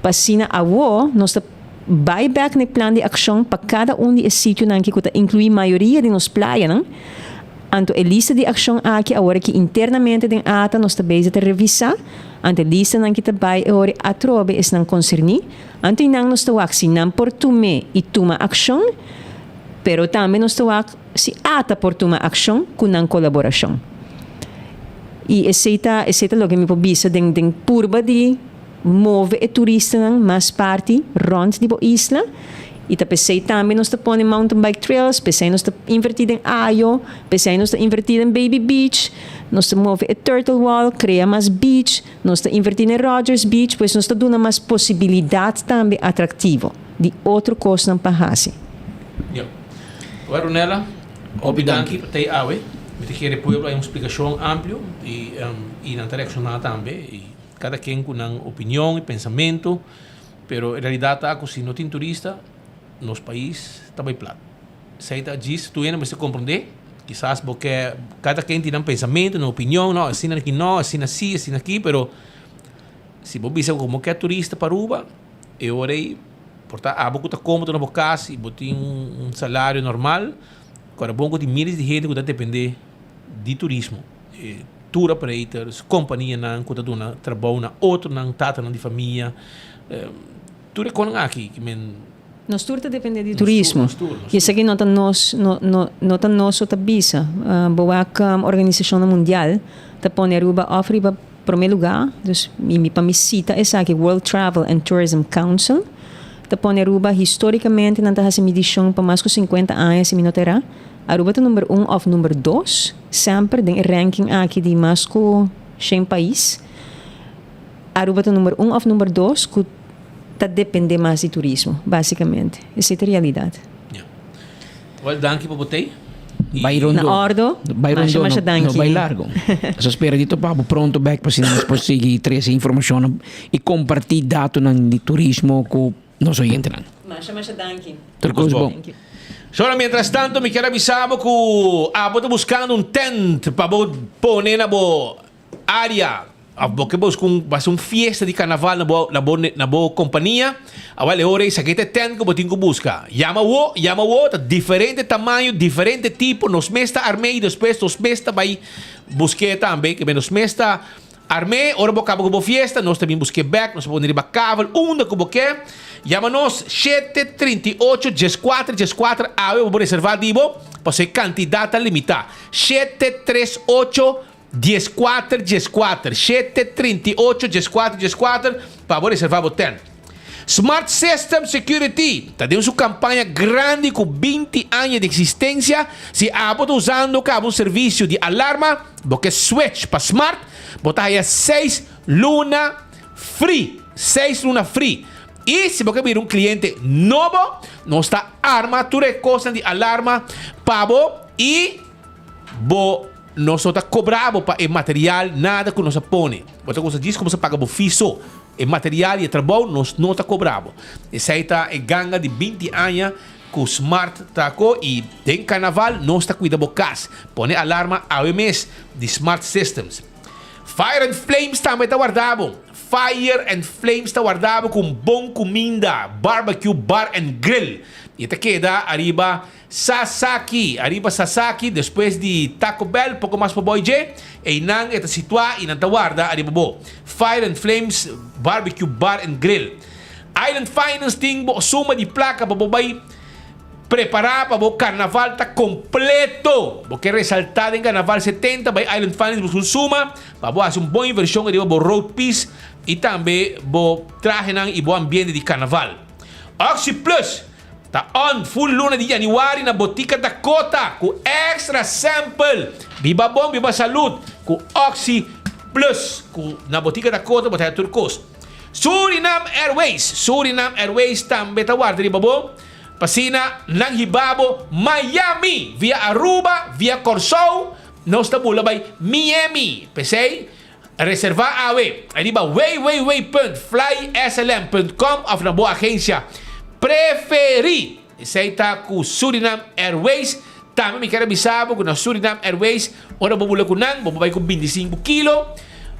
pa asina awo nos ta bai bek na e plan di akshon pa kada un di e sitionan aki ku ta inkluí mayoria di nos playanan. Anto e lista di akshon aki awor aki internamente den ata nos ta bezig ta revisá, anto e listanan ki ta bai e ora atrobe esnan konserní, anto i nan nos ta wak si nan por tum'é i tuma akshon, pero tambe nos ta wak si ata por tuma akshon ku nan kolaborashon. I esei ta esei ta loke mi por bisa den den purba di move e turistanan mas parti rònt di bo isla i ta p'esei tambe nos ta pone mountain bike trails, p'esei nos ta invertí den Ayo, p'esei nos ta invertí den Baby Beach, nos ta move e Turtle Wall, krea mas beach, nos ta invertí den Rogers Beach, pues nos ta duna mas posibilidat tambe atraktivo di otro kosnan pa hasi. Ya. Awor Ronella, hopi danki pa tei awe. Mi ta kere pueblo hay un splikashon amplio i i nan ta reakshoná tambe i Kada ken ku nan opinion i pensamentu, pero e realidat ta ku si no tin turista, nos pais ta bai plat. Esei ta djis tur hende mester komprondé, kisas bo ke kada ken tin nan pensamentu, nan opinion, no asina aki no, asina si, asina aki, pero si bo bisa ku bo ke turista pa Aruba, e ora ei por ta abo ku ta komodo na bo kas i bo tin un salario normal, ku ora bon ku tin miles di hende ku ta dependé di turismo. Tour operators, kompanianan ku ta duna trabou na otronan, tatanan di famia, tur e konan aki ki men. Nos tur ta depende di turismo. I esaki no ta nos, no, no, no ta nos so ta bisa. Bo wak organisashonnan mundial ta pone Aruba òf riba promé lugá, dus mi mi pa mi sita esaki World Travel and Tourism Council ta pone Aruba histórikamente nan ta hasi midishon pa mas ku sinkuenta aña si mi no ta erá. Aruba ta number un of number dos semper den e ranking aki di mas ku shen pais. Aruba ta number un of number dos ku ta depende mas di turismo, basikamente. Esei ta realidat. Ya. Wel, danki pa bo tei. Bai rondo. Na ordo. Bai Masha, rondo, masha no, danki. no bai largo. Nos a spera di topa bo pronto bek pa asina nos por sigui trese informashonnan i kompartí datonan di turismo ku nos oyentenan. Masha masha danki. Tur kos bon. Sora mientras tanto mi kier avisa bo ku abo ta buskando un tent pa bo pone na bo area of bo ke buska un basa un fiesta di karnaval na bo na bo na bo kompania awel e ora esaki ta e tent ku bo tin ku buska. Yama awo yama awo ta diferente tamaño diferente tipo nos mes ta arm'é i despues nos mes ta bai busk'é tambe ke nos mes ta Armé, ora bo kaba ku bo fiesta, nos ta bin busk'é bèk, nos ta pone riba kavel unda ku bo ke. Yama nos 738 14 14 awe pa bo reservá di bo, pasobra e kantidat ta limitá. 738 14 14, 738 14 14 pa bo reservá bo tènt. Smart System Security ta den su kampaña grandi ku 20 aña di eksistensia. Si abo ta usando kaba un servisio di alarma, Bo ke switch pa Smart, bo ta haya seis luna free. Seis luna free. I si bo ke bira un kliente nobo, nos ta arma tur e kosnan di alarma pa bo i bo nos no ta kobra bo pa e material nada ku nos a pone. Bo ta gosa djis ku bo sa paga bo fee so. E material i e trabou nos no ta kobra bo. Esei ta e ganga di 20 aña Ku Smart ta ko i den karnaval nos ta kuida bo kas. Pone alarma awe mes di Smart Systems. Fire and Flames tambe ta warda bo. Fire and Flames ta warda bo ku un bon kuminda, barbecue, bar and grill. I e ta keda ariba Sasaki, ariba Sasaki despues di Taco Bell poko mas pabou dje. Einan e ta situá i nan ta warda ariba bo. Fire and Flames Barbecue, Bar and Grill. Island Finance tin bo suma di plaka pa bo bai prepara pa bo karnaval ta kompleto. Bo ke resalta den karnaval 70 bai Island Finance buska un suma pa bo hasi un bon invershon ariba bo road piece i tambe bo trahenan i bo ambiente di karnaval. Oxi Plus ta on full luna di januari na Botica Dakota ku extra sample. Biba bon biba salud ku Oxi Plus ku na Botica Dakota bo ta haya tur kos. Surinam Airways, Surinam Airways tambe ta warda riba bo pa asina nan hiba bo Miami via Aruba, via Kòrsou, nos ta bula bai Miami. P'esei, reservá awe riba www.flyslm.com òf na bo agensia preferí. Esei ta ku Surinam Airways. Tambe mi kier a bisa bo ku na Surinam Airways ora bo bula ku nan bo por bai ku bintisinku kilo.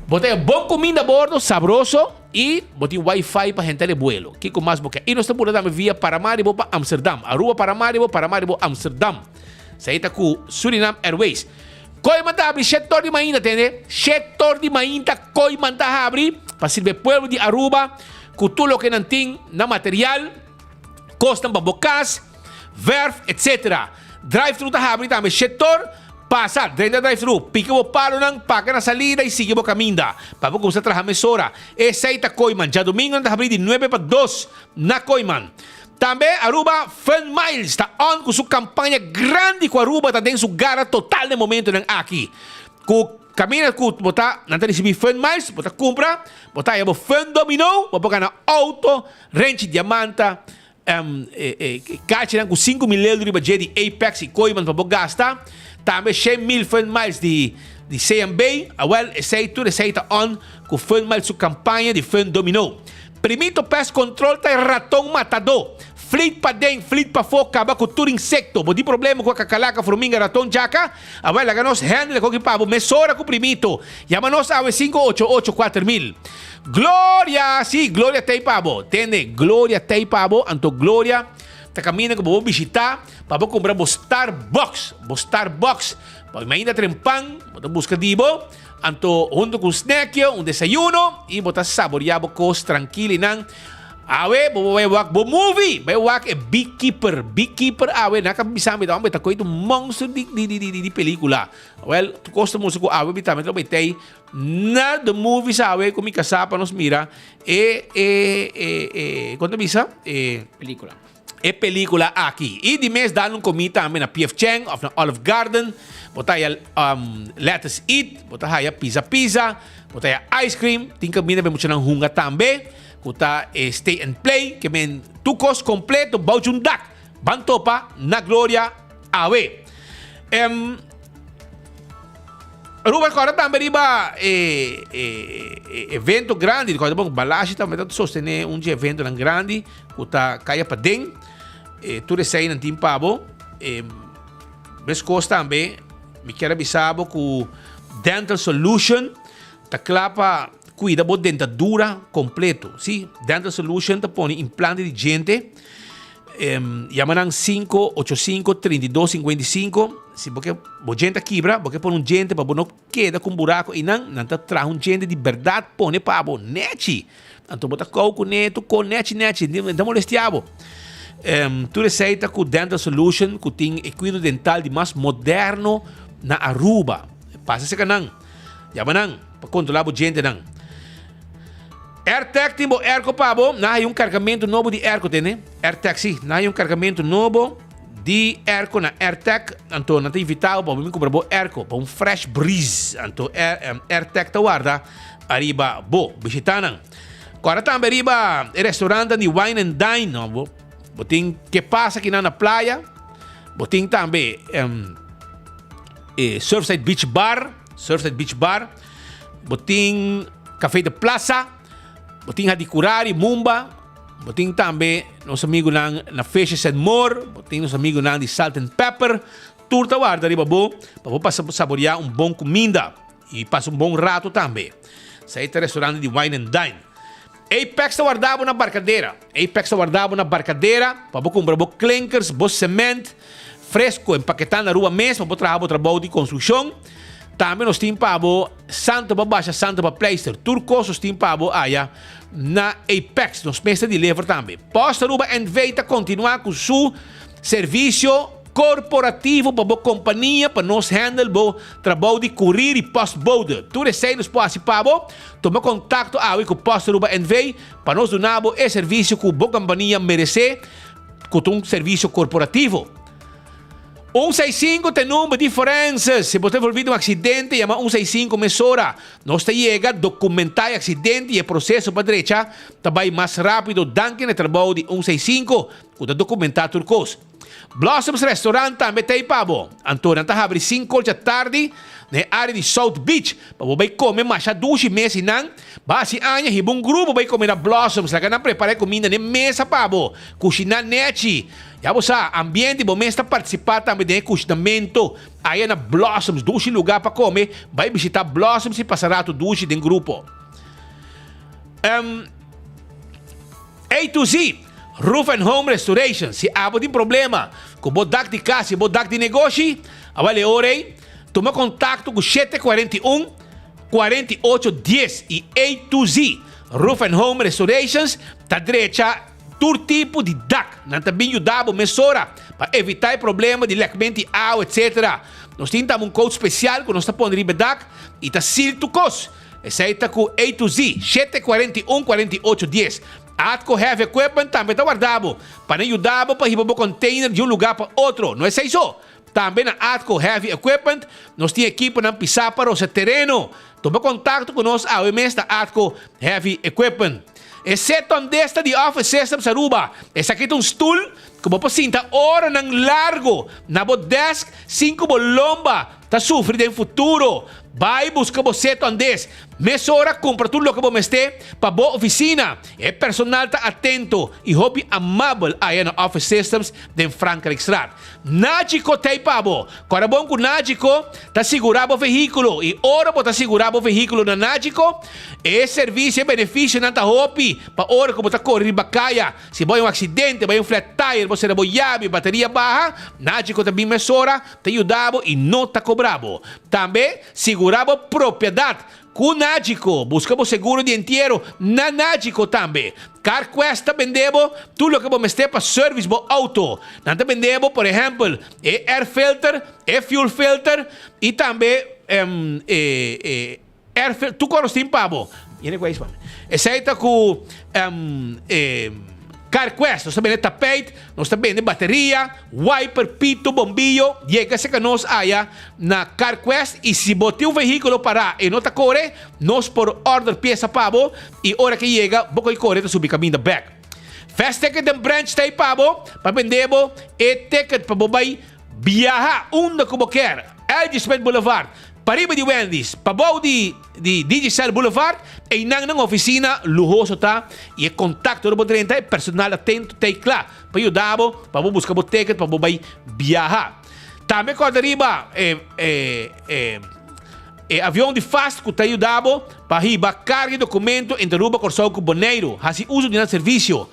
Bo ta e bon kuminda abordo, sabroso i bo tin wifi pa henter e buelo. Kiko mas bo ke? I nos ta bula tambe via Paramaribo pa Amsterdam. Aruba Paramaribo, Paramaribo Amsterdam. Esei ta ku Surinam Airways. Kooiman ta habri shet tor di mainta, tende? Shet tor di mainta Kooiman ta habri pa sirbi e pueblo di Aruba ku tur loke nan tin na material. Kosnan pa bo kas, verf, etc. Drive-thru ta habri tambe shetor, pasa drenta drive-thru, pika bo palonan, paka na salida i sigui bo kaminda pa bo kumsa traha mesora. Esei ta Kooiman. Djadumingu nan ta habri di nuebe pa dos na Kooiman. Tambe Aruba Fun Miles ta on ku su kampaña grandi ku Aruba ta den su gara total den momentunan aki. Ku Camina cu bo ta, nan ta ricibi Fun Miles, bo ta cumpra, bo ta haya bo Fun Domino, bo por gana auto, renchi diamanta, kachinan cu 5000 euro riba dje di Apex y Kooiman pa bo gasta, tambe 100,000 Fun Miles di CMB, awel esey tur esey ta on cu Fun Miles su campaña di Fun Domino. Primito Pest Control ta e raton matadó. Flit paden, flit pafó, kaba ku tur insekto. Bo tin problema ku a kakalaka, furminga, raton, djaka? Awel, laga nos handle koki pa bo mesora ku Primito. Yama nos awe 588 4000. Gloria! Sí, Gloria t'ei pa bo. Tende, Gloria t'ei pa bo. Anto Gloria ta kaminda ku bo por bishitá pa bo kumpra bo Starbucks. Bo Starbucks. Pa mainta trempan, bo ta buska di bo. Anto hunto cu un snackje, un desayuno y bo ta saborea bo cos trankil y nan. Awe bo bay wak bo movie, bay wak e Beekeeper, Beekeeper awe nan ka bisa mi ta hombre ta coit un monster di di di di di pelicula. Well, tu cos ta mustra cu awe mi tambe ta bay tey na the movies awe cu mi casa pa nos mira e e e e con ta bisa? E Pelicula. E pelicula aki. Y di mes dal un comí tambe na PF Chang of na Olive Garden. Bo ta haya Let Us Eat, bo ta haya Pizza Pizza, bo ta haya ice cream. Tin caminda pa e muchanan hunga tambe, cu ta e Stay and Play, ke men tur cos completo bou djun dak. Ban topa na Gloria awe. Aruba kòrda tambe riba e evento grandi, kòrda bon Balashi tambe ta sostené un dje eventonan grandi ku ta Kaya Paden. E tur eseinan tin pa bo. E meskos tambe mi kier a bisa bo ku Dental Solution ta kla pa kuida bo dentadura kompleto. Si, Dental Solution ta pone implante di djente. Yama nan 585 32 55. Si bo ke bo djente a kibra, bo ke pone un djente pa bo no keda ku un buraku einan, nan ta traha un djente di bèrdat pone pa bo nèchi. Anto bo ta kou kuné tur kon nèchi nèchi, no ta molestia bo. Tur esei ta ku Dental Solution ku tin e kuido dental di mas moderno na Aruba. Pasa serka nan, yama nan pa kontrolá bo djentenan. Airtag tin bo airco pa bo. Nan hay un cargamento nobo di airco tene. Airtag si, nan hay un cargamento nobo di airco na Airtag. Anto nan ta invita bo pa bo bin cumpra bo airco pa un fresh breeze. Anto Airtag ta warda ariba bo. Bishita nan. Corda tambe riba e restaurantan di Wine and Dine. No, bo, bo tin Que Pasa kinan na playa. Bo tin tambe e Surfside Beach Bar. Surfside Beach Bar. Bo tin Café de Plaza, bo tin Hadicurari, Mumba, bo tin tambe nos amigunan na Fishes and More, bo tin nos amigunan di Salt and Pepper. Tur ta warda riba bo pa bo pasa saborea un bon cuminda y pasa un bon rato tambe. Esei ta restaurante di Wine and Dine. Apex ta warda bo na Barcadera. Apex ta warda bo na Barcadera pa bo cumpra bo klinkers, bo cement fresco empaketá na Aruba mes pa bo traha bo trabou di construccion. Tambe nos tin pa bo santo pa basha, santo pa pleister. Tur cos nos tin pa bo aya na Apex. Nos mes ta deliver tambe. Post Aruba NV ta continua cu su servicio corporativo pa bo compania pa nos handle bo trabou di courier y postbode. Tur esey nos por haci pa bo. Tuma contacto awe cu Post Aruba NV pa nos duna bo e servicio cu bo compania merece cu ta un servicio corporativo. Un seis sinku ta e number di forenses. Si bo ta envolvi den un accidente, yama un seis sinku mesora. Nos ta yega documenta e accidente y e proceso pa drecha ta bay mas rapido danki na e trabou di un seis sinku cu ta documenta tur cos. Blossoms Restaurant tambe ta ei pa bo. Anto nan ta habri sinkor djatardi na e área di South Beach pa bo bai kome masha dushi mes i nan ba hasi aña hiba un grupo bai kome na Blossoms laga nan prepara e kuminda n'e mesa pa bo kushiná nechi. Ya bo sa, ambiente bo mes ta partisipá tambe den e kushinamento aya na Blossoms dushi lugá pa kome bai bishitá Blossoms i pasa ratu dushi den grupo. A to Z, Roof and Home Restoration, Si abo tin problema ku bo dak di kas i bo dak di negoshi, awel e ora ei, tuma kontakto ku 741 48 10 i A to Z, Roof and Home Restorations ta drecha tur tipo di dak. Nan ta bin yuda bo mesora pa evita e problema di lèkment di awa etc. Nos tin tambe un coat spesial ku nos ta pone riba e dak i ta sil tur kos. Esei ta ku A to Z, 741 48 10. Atco Heavy Equipment tambe ta warda bo pa nan yuda bo pa hiba bo container di un lugar pa otro. No esei so, tambe na Atco Heavy Equipment nos tin ekiponan pisá pa rosa tereno. Tuma kontakto ku nos awe mes na Atco Heavy Equipment. E seton desta di Office Systems Aruba. Esaki ta un stul ku bo por sinta oranan largo na bo desk sin ku bo lomba ta sufri den futuro. Bai buska bo seto andes. Mesora kumpra tur loke bo mester pa bo ofisina. E personal ta atento i hopi amabel aya na Office Systems den Frankrijkstraat. Nagico t'ei pa bo. Kòrda bon ku Nagico ta sigurá bo vehíkulo i ora bo ta sigurá bo vehíkulo na Nagico, e servisio e benefisionan ta hopi pa ora ku bo ta kore riba kaya. Si bo hay un aksidente, bo hay un flat tire, bo sera bo yabi, bateria baha, Nagico ta bin mesora ta yuda bo i no ta kobra bo. Tambe, sigurá bo propiedat ku Nagico. Buska bo seguro di entiero na Nagico tambe. CarQuest ta bende bo tur loke bo mester pa service bo auto. Nan ta bende bo, por ehèmpel, e air filter, e fuel filter i tambe e air filter. Tur kos nos tin pa bo. Yende ku eis pa mi. Esei ta ku e CarQuest. Nos ta bende tapijt, nos ta bende bateria, wiper, pito, bombillo. Yega serka nos aya na CarQuest i si bo tin un vehíkulo pará e no ta kore, nos por order piesa pa bo i ora ke yega bo koi kore ta subi kaminda bèk. Fast Ticket den branch ta ei pa bo pa bende bo e ticket pa bo bai biaha unda ku bo kier. LG Smith Boulevard. Pariba di Wendy's, pabou di di Digicel Boulevard, einan nan oficina luhoso ta y e contacto lo bo drenta e personal atento ta y cla pa yuda bo pa bo busca bo ticket pa bo bay biaha. Tambe corda riba e e e e avion di fast cu ta yuda bo pa hiba carga y documento entre Aruba, Corsou cu Boneiru. Haci uso di nan servicio.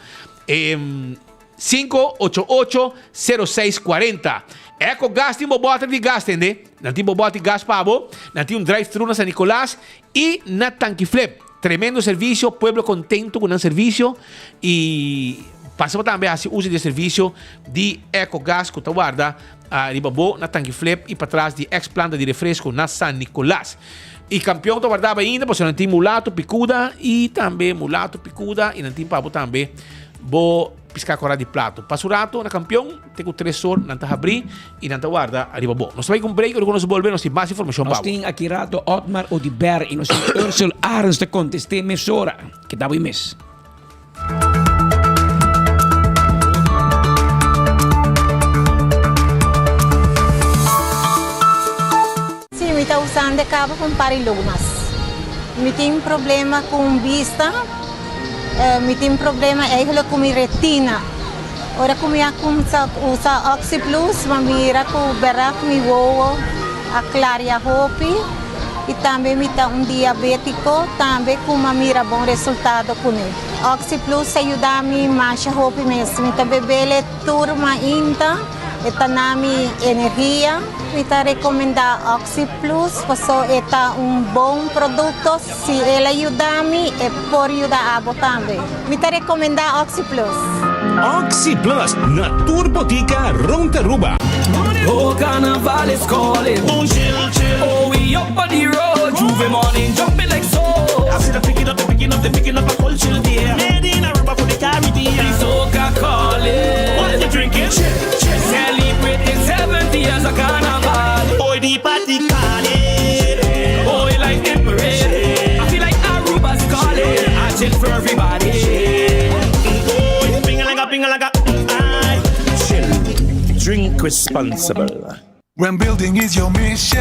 E. 588 06 40 Eco gas tin bo boter di gas tende nan tin bo boter di gas pa bo nan tin un drive thru na San Nicolas y na Tanki Flip tremendo servicio pueblo contento cu nan servicio y pasa bo tambe haci uso di e servicio di Eco gas cu ta warda ariba bo na Tanki Flip y patras di ex planta di refresco na San Nicolas y campeon ta wardaba ainda pasobra nan tin mulato picuda y tambe mulato picuda y nan tin pa bo tambe Bo piská kòrá di plato. Pa su rato na kampion, te ku tresor nan ta habrí i nan ta warda ariba bo. Nos ta bai ku un break, ora ku nos bolbe nos tin mas informashon pa Nos bo. tin aki rato Otmar Oduber i nos tin Ursel Arends ta kontest'é mesora. Keda bo i mes. Sí, mi ta usando e cabo pa un par di lunas. Mi tin problema cu un bista, mi tin problema eigenlijk cu mi retina. Ora cu mi a cuminsa usa OxyPlus, mi a mira cu berdad mi wowo a claria hopi y tambe mi ta un diabetico tambe cu mi a mira bon resultado cune. OxyPlus a yuda mi masha hopi mes. Mi ta bebele tur mainta. E ta na mi energia. Mi ta recomenda Oxy Plus paso e ta un bon producto. Si el a yuda mi, e por yuda abo tambe. Mi ta recomenda Oxy Plus. Oxy Plus na tur botica rond Aruba. Oh carnaval is calling. Oh chill chill. Oh we up on the road. J'ouvert morning jumping like so. I see the picking up, the picking up, the picking up a culture there. Made in Aruba for the Caribbean. The soca calling. What you drinking? Celebrating 70 years of carnival. Boy, the party calling. Boy, like in parade. I feel like Aruba's calling. I chill for everybody. Boy, ping like a ping like a. Aye. Chill. Drink responsible. When building is your mission,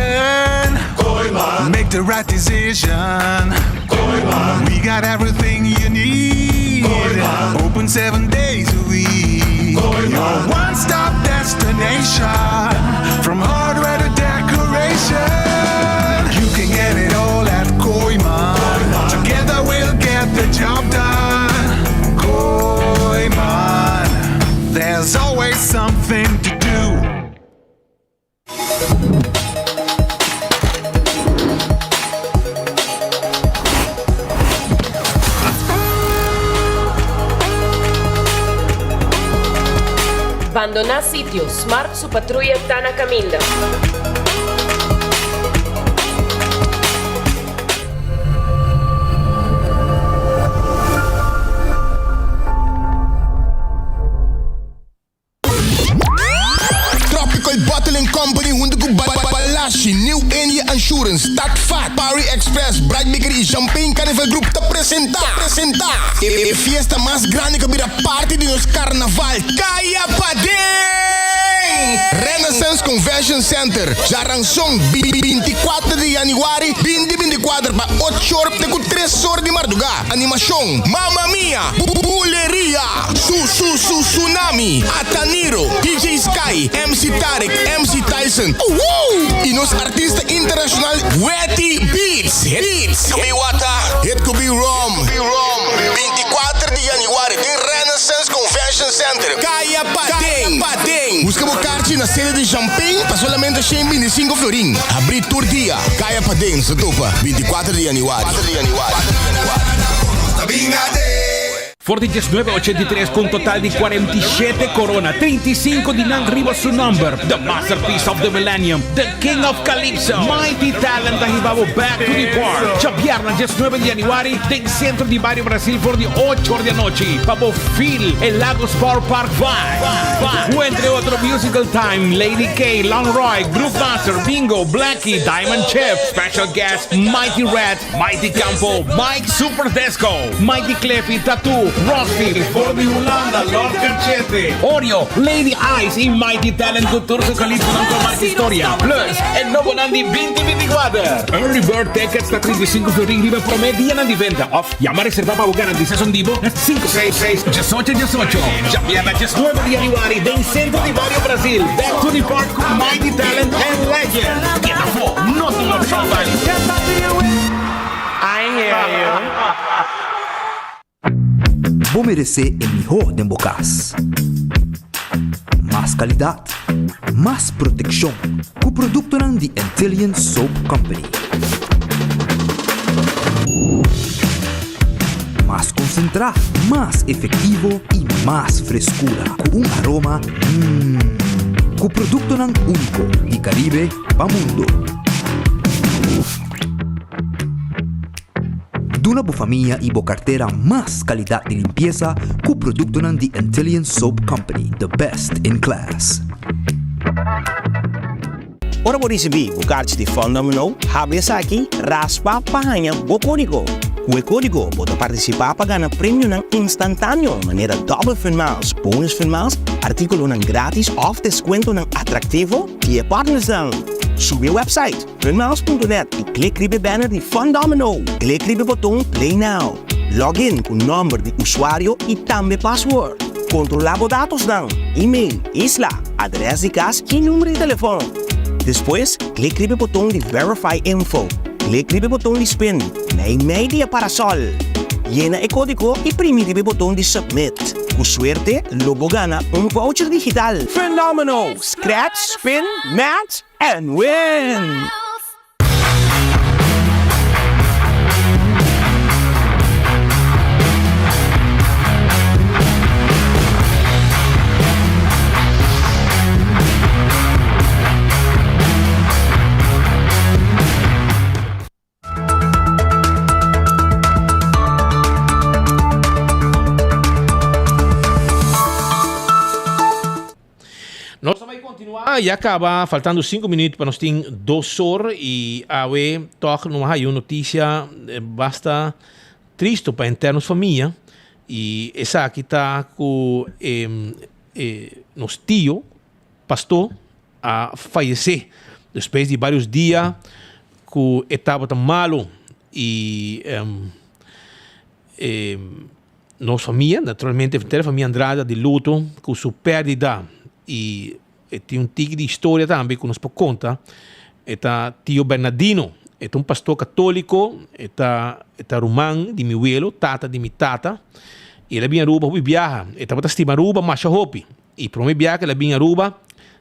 Kooyman. Make the right decision. Kooyman. We got everything you need. Kooyman. Open seven days a week. Kooyman. Your one stop destination. From hardware to decoration. You can get it all at Kooyman. Kooyman. Together we'll get the job done. Kooyman. There's always something to do. Bandoná sitio, Smart su patruya ta na kaminda. Tropical Bottling Company hunto cu Balashi, New India Assurance, Tatfat, Parry Express, Bright Bakery y Champagne Carnival Group ta presenta, presenta, e fiesta mas grandi cu a bira parti di nos carnaval, Caya Paden! Renaissance Convention Center, Djaranson, 24 di januari, 2024 pa ocho or te cu tres or di marduga. Animashon, Mamma Mia, Buleria, Su Su Su Tsunami, Ataniro, DJ Sky, MC Tarek, MC Tyson, Woo! Y nos artista internacional Wetty Beats. Beats. It could be water, it could be rum. 24 di januari den Renaissance Convention Center, Kaya Paden. Paden. Busca bo karchi na sede di Champagne pa solamente 125 florin. Habri tur dia. Kaya Paden, sa topa 24 di januari. For di 1983 cu un total di 47 corona, 35 di nan riba su nomber, The Masterpiece of the Millennium, The King of Calypso, Mighty Talent ta hiba bo back to the park. Djabièrnè 19 di januari den Centro di Bario Brasil for di ocho or di anochi pa bo feel e Lagos Power Park vibe. Cu entre otro Musical Time, Lady K, Long Roy, Groove Master, Bingo, Blackie, Diamond Chef, Special Guest, Mighty Red, Mighty Campo, Mike Super Desco, Mighty Cleffy, Tattoo, Rocky, For di Hulanda, Lord Cachete, Oreo, Lady Ice y Mighty Talent cu tur su calypsonan cu a marca historia. Plus, e nobonan di 2024. Early Bird Tickets ta 35 florin riba e prome dianan di venta of yama reserva pa bo garantisa son di bo na 566 18 18. Djabièrnè 19 di januari den Centro di Bario Brasil, Back to the Park cu Mighty Talent and Legend. Keda afó, no tin opshon bali. I hear you. Bo meresé e mihó den bo kas. Mas kalidat, mas protekshon ku produktonan di Antillian Soap Company. Mas konsentrá, mas efektivo i mas freskura ku un aroma mmm. Ku produktonan úniko di Karibe pa mundo. Duna bo famia i bo kartera mas kalidat di limpiesa ku produktonan di Antillian Soap Company, the best in class. Ora bo risibí bo karchi di Fun Domino, habri esaki, raspa pa haña bo kódigo. Ku e kódigo bo ta partisipá pa gana premionan instantáneo manera Double Fun Miles, Bonus Fun Miles, artíkulonan grátis òf deskuentonan atraktivo di e partnersnan. Subi e wèpsait funmiles.net i klik riba e banner di Fun Domino. Klik riba e boton Play Now. Log in ku nòmber di usuario i tambe password. Kontrolá bo datosnan, email, isla, adrès di kas i number di telefòn. Despues, klik riba e boton di Verify Info. Klik riba e boton di Spin, meimei di e parasòl. Yena e kódigo i primi riba e boton di Submit. Ku suerte, lo bo gana un voucher digital! Fenomeno! Scratch, spin, match and win! Nos ta bai continua, ya caba faltando 5 minuut pa nos tin dos or y awe toch nos a haya un noticia basta tristo pa henter nos famia y esaki ta cu e nos tio. pastor a fayesé despues di varios dia ku e tabata malu i e nos famia naturalmente henter famia Andrade a di luto ku su pèrdida i e tin un tiki di historia tambe ku nos por konta. E ta tio Bernardino, e ta un pastor katóliko, e ta e ta ruman di mi welo, tata di mi tata, i el a bin Aruba hopi biaha. E tabata stima Aruba masha hopi. I prome biaha ku el a bin Aruba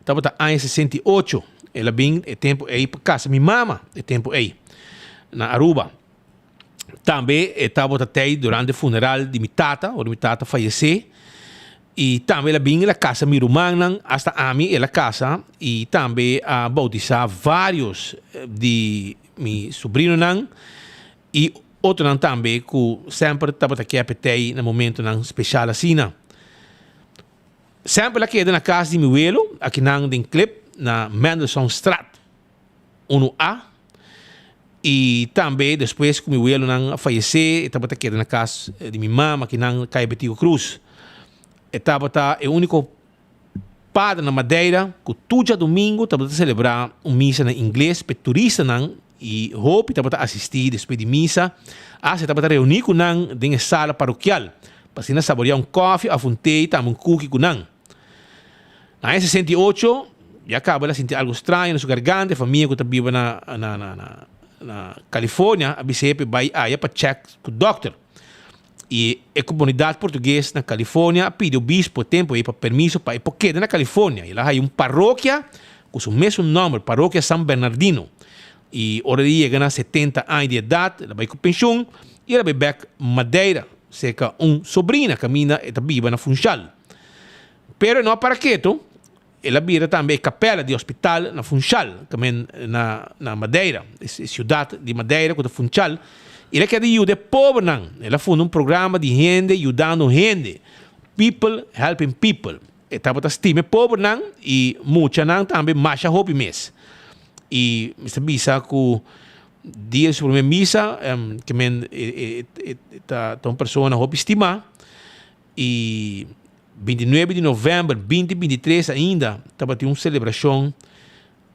tabata aña 68. El a bin e tempu ei pa kasa mi mama e tempu ei na Aruba. Tambe e tabata tei durante funeral di mi tata, ora mi tata fayesé. I tambe el a bin el a kasa mi rumannan, asta ami el a kasa i tambe a boutisá vários di mi subrinonan i otronan tambe ku semper tabata ke apetei na momentonan speshal asina. Semper el a keda na kas di mi welo, akinan den Klip na Mendelssohnstraat. Unu a. I tambe despues ku mi welonan a fayesé, e tabata keda na kas di mi mama kinan Kaya Betico Cruz. E tabata e úniko pader na Madeira ku tur djadumingu tabata selebrá un misa na ingles pa e turistanan i hopi tabata asistí despues di misa. Asta e tabata reuní ku nan den e sala parokial pa asina saboreá un kòfi òf un te i tambe un kuki ku nan. Na aña 68 ya caba el a sinti algo straño na su garganta, e famia cu ta biba na na na na na California a bis'é p'e bay aya pa check cu dokter. Y e comunidad portugues na California a pidi obispo e tempo ey pa permiso pa e por keda na California. Y el a haya un parokia cu su mesun nomber, Parokia San Bernardino. Y ora el a yega na 70 aña di edad, el a bay cu pensioen y el a bay bek Madeira cerca un sobrina caminda e ta biba na Funchal. Pero e no a para ketu, el a bira tambe e kapèla di hospital na Funchal, tamen na na Madeira, e siudat di Madeira ku ta Funchal. El a keda yuda e pobernan, el a funda un programa di hende yudando hende, People Helping People. E tabata stima e pobernan i muchanan tambe masha hopi mes. I mi ta bisa ku dia di su primer misa, ke men e ta un persona hopi stimá. I 29 di novèmber 2023 ainda tabatin un selebrashon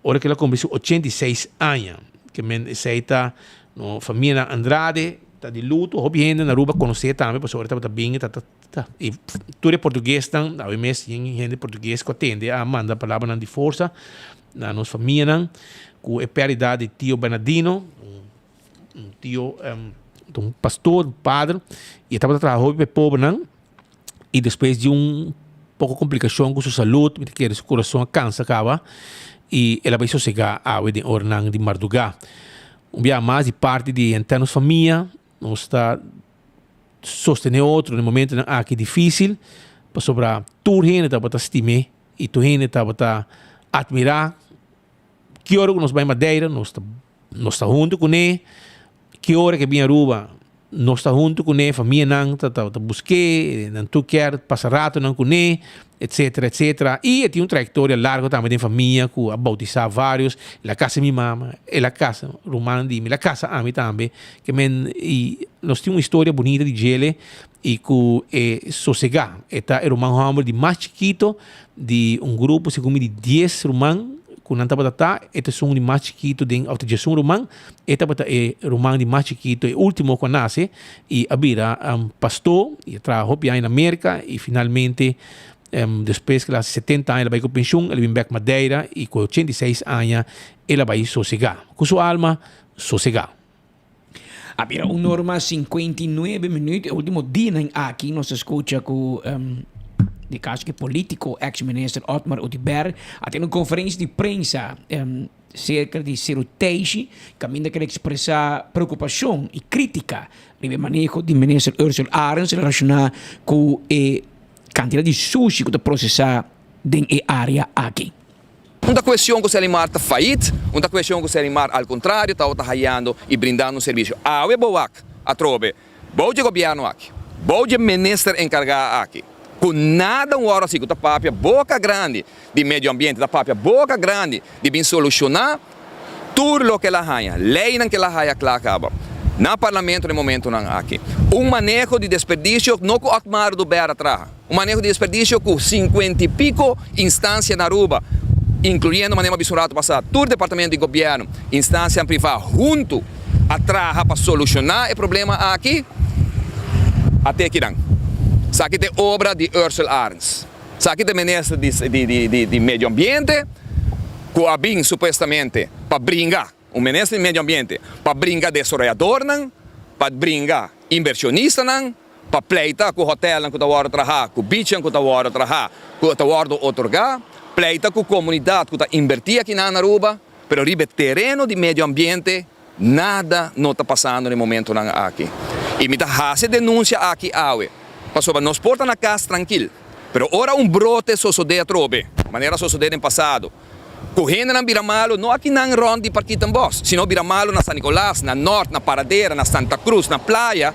ora ku el a kumpli su 86 aña. Ke men esei ta no famianan Andrade ta di luto. Hopi hende na Aruba konosé tambe pasobra e tabata bin e ta ta i tur e portuguesnan awe mes tin hende portugues ku a tende a manda palabranan di forsa na nos famianan ku e pèrdida di tio Bernardino. Un tio un pastor, un pader, y e tabata traha hopi pa e pobernan y despues di un poco complicacion cu su salud, mi ta kere su corazon a cansa caba y el a bay sosega awe den oranan di marduga. Un biaha mas di parti di henter nos famia, nos ta sostene otro den momentonan aki dificil, pasobra tur hende tabata stim'e y tur hende tabata admira ki ora cu nos bay Madeira nos ta Nos ta huntu kuné, ki ora ke bin Aruba nos ta huntu kuné, famianan ta ta busk'é, nan tur kier pasa ratonan kuné, etsetera, etsetera. I e tin un trayektoria largo tambe den famia ku a boutisá vários, el a kasa mi mama, el a kasa ruman di mi, el a kasa ami tambe. Ke men i nos tin un historia bunita di djele i ku e sosegá. E ta e ruman hòmber di mas chikito di un grupo segun mi di dies ruman ku nan tabata ta, e ta esun di mas chikito den òf ta diesun ruman, e tabata e ruman di mas chikito, e ultimo ku a nase i a bira pastó i a traha hopi aña na Merka i finalmente despues ku el a hasi setenta aña el a bai ku penshun, el a bin bèk Madeira i ku 86 aña el a bai sosegá, ku su alma sosegá. A bira un norma 59 minuut. E ultimo dianan aki nos a scucha cu di caso cu politico ex minister Otmar Oduber a tene un conferencia di prensa cerca di Seru Teishi caminda cu el a expresa preocupacion y critica riba e maneho di minister Ursell Arends relaciona cu e cantidad di sushi cu ta procesa den e area aki. Un ta cuestion cu Selimar ta fayit, un ta cuestion cu Selimar al contrario tabata hayando y brindando un servicio. Awe bo wak atrobe bou dje gobierno aki, bou dje minister encarga aki, cu nada un ora asi cu ta papia boca grandi di medio ambiente, ta papia boca grandi di bin soluciona tur loke el a haya, leynan cu el a haya cla caba na parlamento na e momentonan aki. Un maneho di desperdicio no cu Otmar Oduber a traha. Un maneho di desperdicio cu cincuenta y pico instancia na Aruba. inkluyendo manera mi a bisa un ratu pasá, tur departamento di gobièrnu, instansianan privá huntu a traha pa solushoná e problema aki, a te kinan. Esaki ta e obra di Ursel Arends. Esaki ta e minister di medio ambiente ku a bin supuestamente pa bringa, un minister di medio ambiente, pa bringa desaroyadornan, pa bringa inbershonistanan, pa pleita ku hotelnan ku ta wòrdu trahá, ku bichnan ku ta wòrdu trahá, ku ta wòrdu otorgá, pleita ku komunidat ku ta inbertí akinan na Aruba, pero riba e tereno di medio ambiente nada no ta pasando na e momentonan aki. I mi ta hasi e denunsia aki awe, pasobra nos por ta na kas trankil, pero ora un brote sosodé atrobe, manera a sosodé den pasado, Ku hendenan bira malu no akinan rònt di Parkietenbos, sino bira malu na San Nicolas, na Nort, na Paradera, na Santa Cruz, na Playa.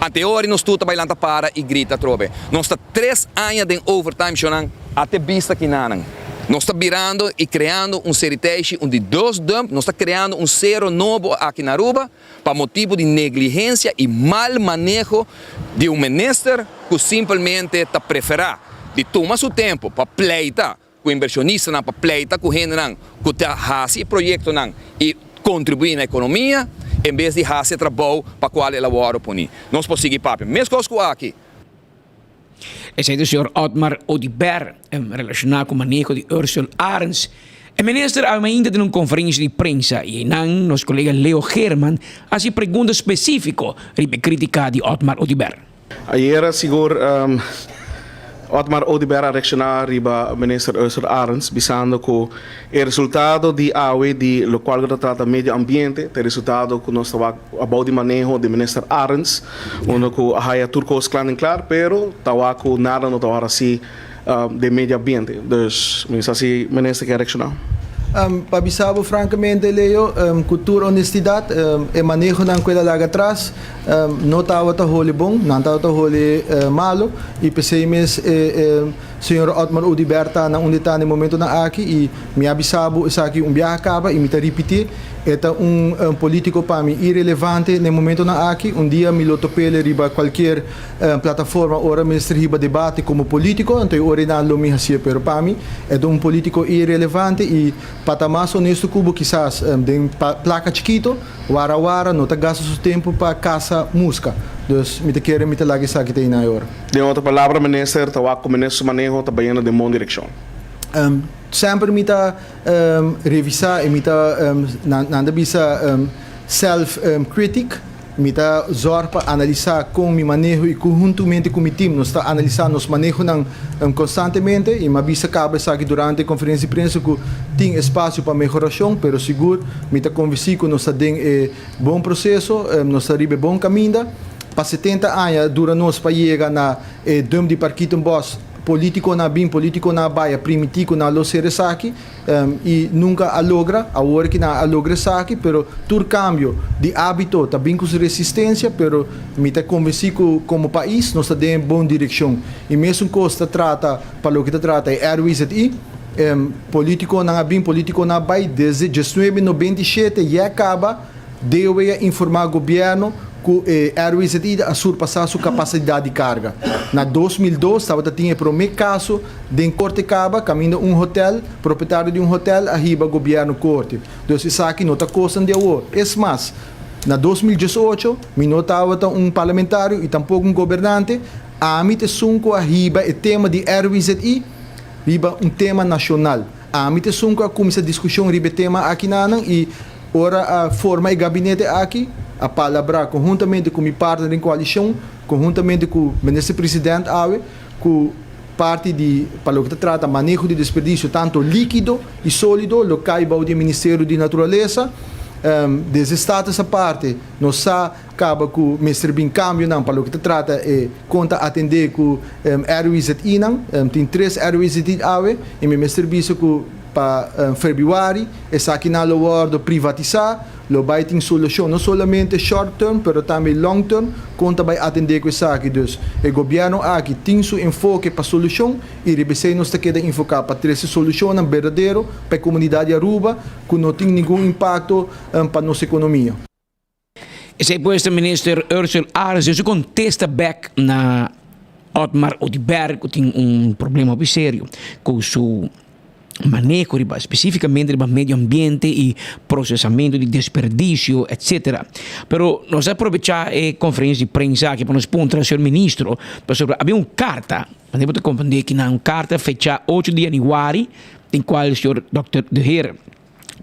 Anteori nos tur ta bai lanta para i grita atrobe. Nos ta tres aña den overtime shownan a te bista kinanan. Nos ta birando i kreando un seriteishi, un di dos dump, nos ta kreando un sero nobo aki na Aruba pa motibu di negligensia i mal maneho di un minister ku simpelmente ta preferá di tuma su tempu pa pleita ku inbershonistanan pa pleita ku hendenan ku ta hasi e proyektonan i kontribuí na ekonomia en bes di hasi e trabou pa kual el a wòrdu poni. Nos por sigui papia meskos ku aki. Esei ta señor Otmar Oduber relashoná ku maneho di Ursel Arends. E minister a mainta den un konferensia di prensa i einan nos kolega Leo Geerman a hasi pregunta spesífiko riba e krítika di Otmar Oduber. Ayera sigur Otmar Oduber a reacciona riba Minister Ursula Arends bisando cu e resultado di awe di locual cu ta trata medio ambiente ta e resultado cu nos ta wak abou di maneho di Minister Arends unda cu a haya tur cos cla den clar pero ta wak cu nada no ta wak haci den medio ambiente. Dus mi sa si Minister kier reacciona. Pa bisa bo francamente Leo, cu tur honestidad e manehonan cu el a laga atras No tabata holi bon, nan tabata holi malo y p'esey mes e señor Otmar Oduber ta na unda e ta na e momentonan aki y mi a bisa bo esaki un biaha caba y mi ta ripiti, e ta un politico pa mi irelevante na e momentonan aki, un dia mi lo top'ele riba cualkier plataforma ora mester hiba debate como politico, anto e ora nan lo mi haci'e, pero pa mi e ta un politico irelevante y pa ta mas honesto cu bo kisas den placa chikito, Wara wara no ta gasta su tempu pa kasa muska. Dus mi ta kere mi ta laga esaki ta einan e ora. Den otro palabra minister ta wak ku minister su maneho ta bayendo den bon direkshon. Semper mi ta revisa i mi ta nan ta bisa self critic. Mi ta zòrg pa analisá kon mi maneho i konhuntumente ku mi tim nos ta analisá nos manehonan konstantemente i mi a bisa kaba esaki durante e konferensia di prensa ku tin espasio pa mehorashon pero sigur mi ta konvensí ku nos ta den e bon proseso, nos ta riba e bon kaminda. Pa setenta aña dura nos pa yega na e dump di Parkietenbos, politikonan a bin, politikonan a bai a primití ku nan lo ser esaki. I nunka a logra, awor ki nan a logra esaki, pero tur kambio di ábito ta bin ku su resistensia, pero mi ta konvensí ku komo pais nos ta den e bon direkshon. I mesun kos ta trata pa loke ta trata e RWZI, polítikonan a bin, polítikonan a bai, desde diesnuebe nobenta i shete ya kaba DOW a informá gobièrnu ku e RWZI a surpasá su kapasidat di karga. Na 2002 tabata tin e promé kaso den korte kaba kaminda un hotèl, propietario di un hotèl a hiba gobièrnu korte. Dus esaki no ta kosnan di awor. Es mas, na 2018 mi no tabata un parlamentario i tampoko un gobernante, ami ta esun ku a hiba e tema di RWZI riba un tema nashonal. Ami ta esun ku a kuminsá diskushon riba e tema aki nanan i ora a forma e gabinete aki, a palabrá konhuntamente ku mi partner den koalishon, konhuntamente ku Minister President awe, ku parti di pa loke ta trata maneho di desperdisio tanto líkido i sólido lo kai bou di e Ministerio di Naturalesa. Desde Status aparte nos sa kaba ku mester bin kambionan pa loke ta trata e kon ta atendé ku RWZI-nan. Tin tres RWZI awe i mi mester bisa ku pa febrüari esakinan lo wòrdu privatisá. Lo bai tin solushon no solamente short term pero tambe long term kon ta bai atendé ku esaki. Dus e gobièrnu aki tin su enfoke pa solushon i riba esei nos ta keda enfoká pa trese solushonnan berdadero pa e komunidat di Aruba ku no tin ningun impakto pa nos ekonomia. Esei pues ta Minister Ursell Arends su kontesta bek na Otmar Oduber ku tin un problema hopi serio ku su. maneho riba spesífikamente riba medio ambiente i prosesamentu di desperdisio etsetera. Pero nos a aprovechá e konferensia di prensa aki pa nos puntra señor ministro pasobra habia un karta, manera bo ta komprendé kinan, un karta fechá ocho di yanüari den kual señor dòkter De Heer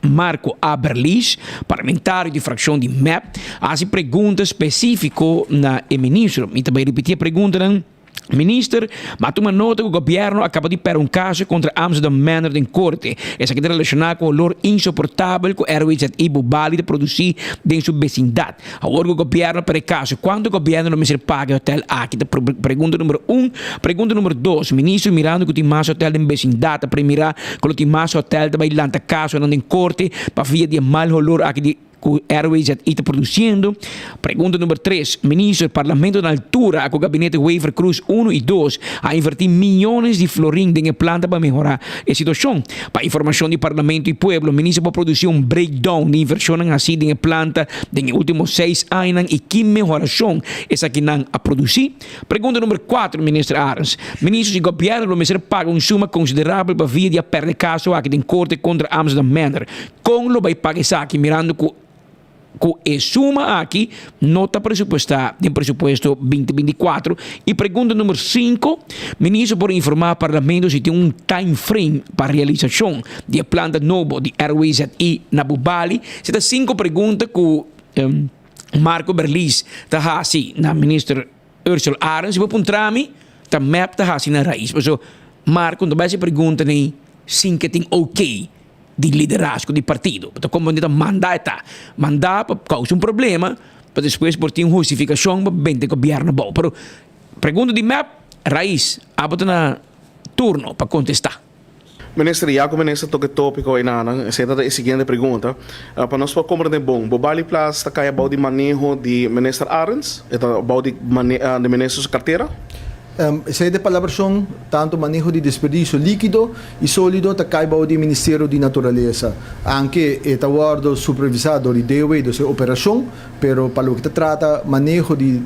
Marco A. Berlis, parlamentario di frakshon di mep, a hasi pregunta spesífiko na e ministro. Mi ta bai ripití e preguntanan. Minister, ma tuma nota ku gobièrnu a kaba di pèrdè un kaso kontra Amsterdam Manor den korte. Esaki ta relashoná ku olor insoportabel ku RWZI Bubali ta produsí den su besindat. Awor ku gobièrnu a pèrdè e kaso, kuantu gobièrnu lo mester paga e hotèl aki? Ta pregunta numero un. Pregunta numero dos, Minister, mirando ku tin mas hotèl den besindat, ta premirá ku lo tin mas hotèl ta bai lanta kasonan den korte pa via di e mal holor aki di Ku RWZI ta produsiendo? Pregunta number tres, Minister, Parlamento na altura ku Gabinete Wever Croes uno i dos a invertí miyones di florin den e planta pa mehorá e situashon. Pa informashon di Parlamento i pueblo, Minister por produsí un breakdown di invershonnan hasí den e planta den e último seis añanan i ki mehorashon esakinan a produsí? Pregunta number kuater, Minister Arends, Minister, si gobièrnu lo mester paga un suma konsiderabel pa via di a pèrdè kaso aki den korte kontra Amsterdam Manor, Kon lo bai paga esaki mirando ku ku e suma aki no ta presupuestá den presupuesto 2024? I pregunta number sinku, Minister por informá Parlamento si tin un time frame pa realisashon di e planta nobo di RWZI na Bubali? Esei ta sinku pregunta ku Marco Berlis ta hasi na Minister Ursel Arends. Si bo puntra mi, ta mep ta hasi na rais. Pasobra Marco no ta bai hasi pregunta nei sin ke tin oké. Di liderazgo di partido. Bo ta komprendé ta manda e ta. Manda pa kousa un problema pa despues por tin un hustifikashon pa bente gobièrnu abou. Pero pregunta di mep, Rais, abo ta na turno pa kontestá. Minister, ya ku minister toka e topiko einanan, esei ta e siguiente pregunta. Pa nos por komprendé bon, Bobali Plaza ta kai abou di maneho di minister Arends? E ta abou di minister su kartera? Esei ta e palabrashon, tantu maneho di desperdisio líkido i sólido ta kai bou di e Ministerio di Naturalesa. Anke e ta wòrdu supervisá dor di DOW, dus e operashon, pero pa loke ta trata maneho di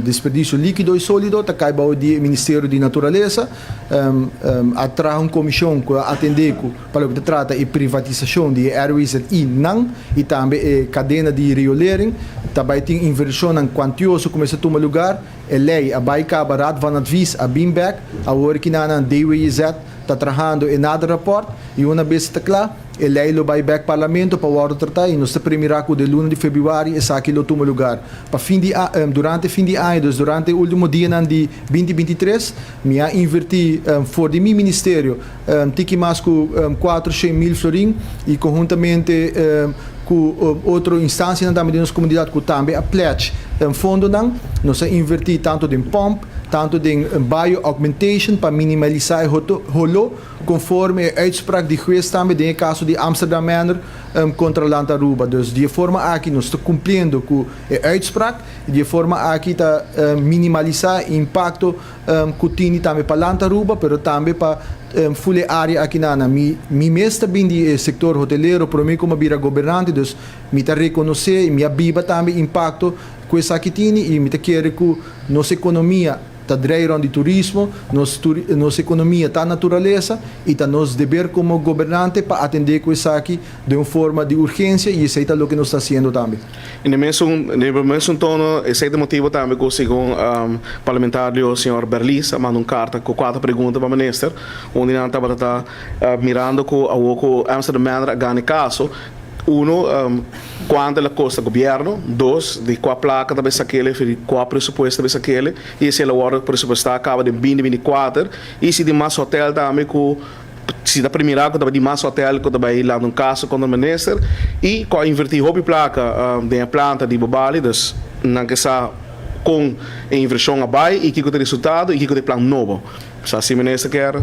desperdisio líkido i sólido ta kai bou di e Ministerio di Naturalesa. A traha un komishon ku a atendé ku pa loke ta trata e privatisashon di e RWZI-nan i tambe e kadena di riolering. Ta bai tin invershonnan kuantioso ku mester tuma lugar. E lei a bai kaba Raad van Advies a bin bek, awor ki nan nan DWIZ ta trahando e nader rapport y una bes e ta kla, e lei lo bai bek Parlamento pa wordo trata y nos ta premira cu den luna di februari esaki lo tuma lugar. Pa fin di durante fin di aña, dus durante e ultimo dianan di 2023, mi a inverti for di mi ministerio tiki mas cu 400 mil florin y conhuntamente cu otro instancianan tambe den nos comunidad cu tambe a pledge fondonan, nos a inverti tanto den pump, tanto den bio-augmentation pa minimalisa e holo conforme e uitspraak di huez tambe den e caso di Amsterdam Manor contra Land Aruba. Dus di e forma aki nos ta cumpliendo cu e uitspraak y di e forma aki ta minimalisa e impacto cu tini tambe pa Land Aruba pero tambe pa full e area aki na. Mi mi mes ta bin di e sector hotelero prome cu mi a bira gobernante, dus mi ta reconoce y mi a biba tambe impacto cu esaki tini y mi ta kere cu nos economia ta drei rond di turismo, nos nos economia ta naturalesa y ta nos deber como gobernante pa atende cu esaki den un forma di urgencia y esey ta loke nos ta haciendo tambe. Y den mesun den mesun tono esey ta motibo tambe cu segun parlamentario señor Berlis a manda un carta cu cuatro pregunta pa minister, unda nan tabata ta mirando cu awor cu Amsterdam Manor a gana e caso, uno, cuanto el a costa gobierno, dos, di cua placa ta bay sakele, di cua presupuesto ta bay sakele, y esey lo wordo presupuesta caba den 2024, y si tin mas hotel tambe cu Si ta primira ku ta bai di mas hotel ku ta bai lanta un kaso kontra minister i ku a invertí hopi plaka den e planta di Bobali, dus nan ke sa kon e invershon a bai i kiko ta e resultado i kiko ta e plan nobo. Sa si minister kier.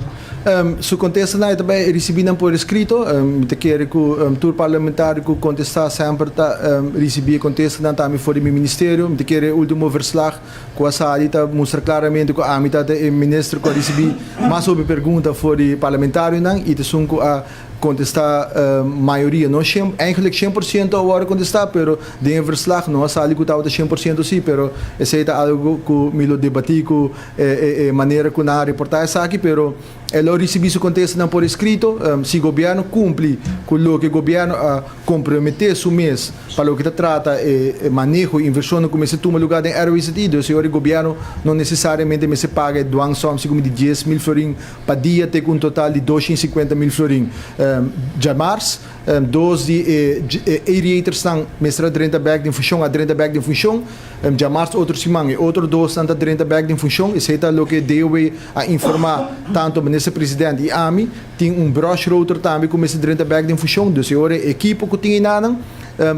Su kontestanan e ta bai risibí nan por eskrito. Mi ta kere ku tur parlamentario ku kontestá semper ta risibí e kontestanan tambe for di mi ministerio. Mi ta kere e último verslag Ku a sali ta mustra klaramente ku ami ta e minister ku a risibí mas hopi pergunta for di parlamentarionan i ta esun ku a kontestá mayoria. No shen, eigenlijk shen por siento a wòrdu kontestá, pero den e verslag no a sali ku tabata shen por siento sí, pero esei ta algu ku mi lo debatí ku e manera ku nan a reportá esaki, pero. E lo ricibi su contestanan por escrito. Si gobierno cumpli cu loke gobierno a compromete su mes pa loke ta trata e maneho y inversionnan cu mester tuma lugar den RWZI, dus e ora e gobierno no necesariamente mester paga e dwangsom segun di 10,000 florin pa dia te cu un total di 250,000 florin. Djamars, dos di e aerators-nan mester a drenta bek den funcion, a drenta bek den funcion. Djamars otro siman e otro dosnan ta drenta bek den funcion. Esey ta loke DOW a informa tanto Minister President y ami. Tin un brush rotor tambe cu mester drenta bek den funcion. Dus e ora e ekipo cu tin einanan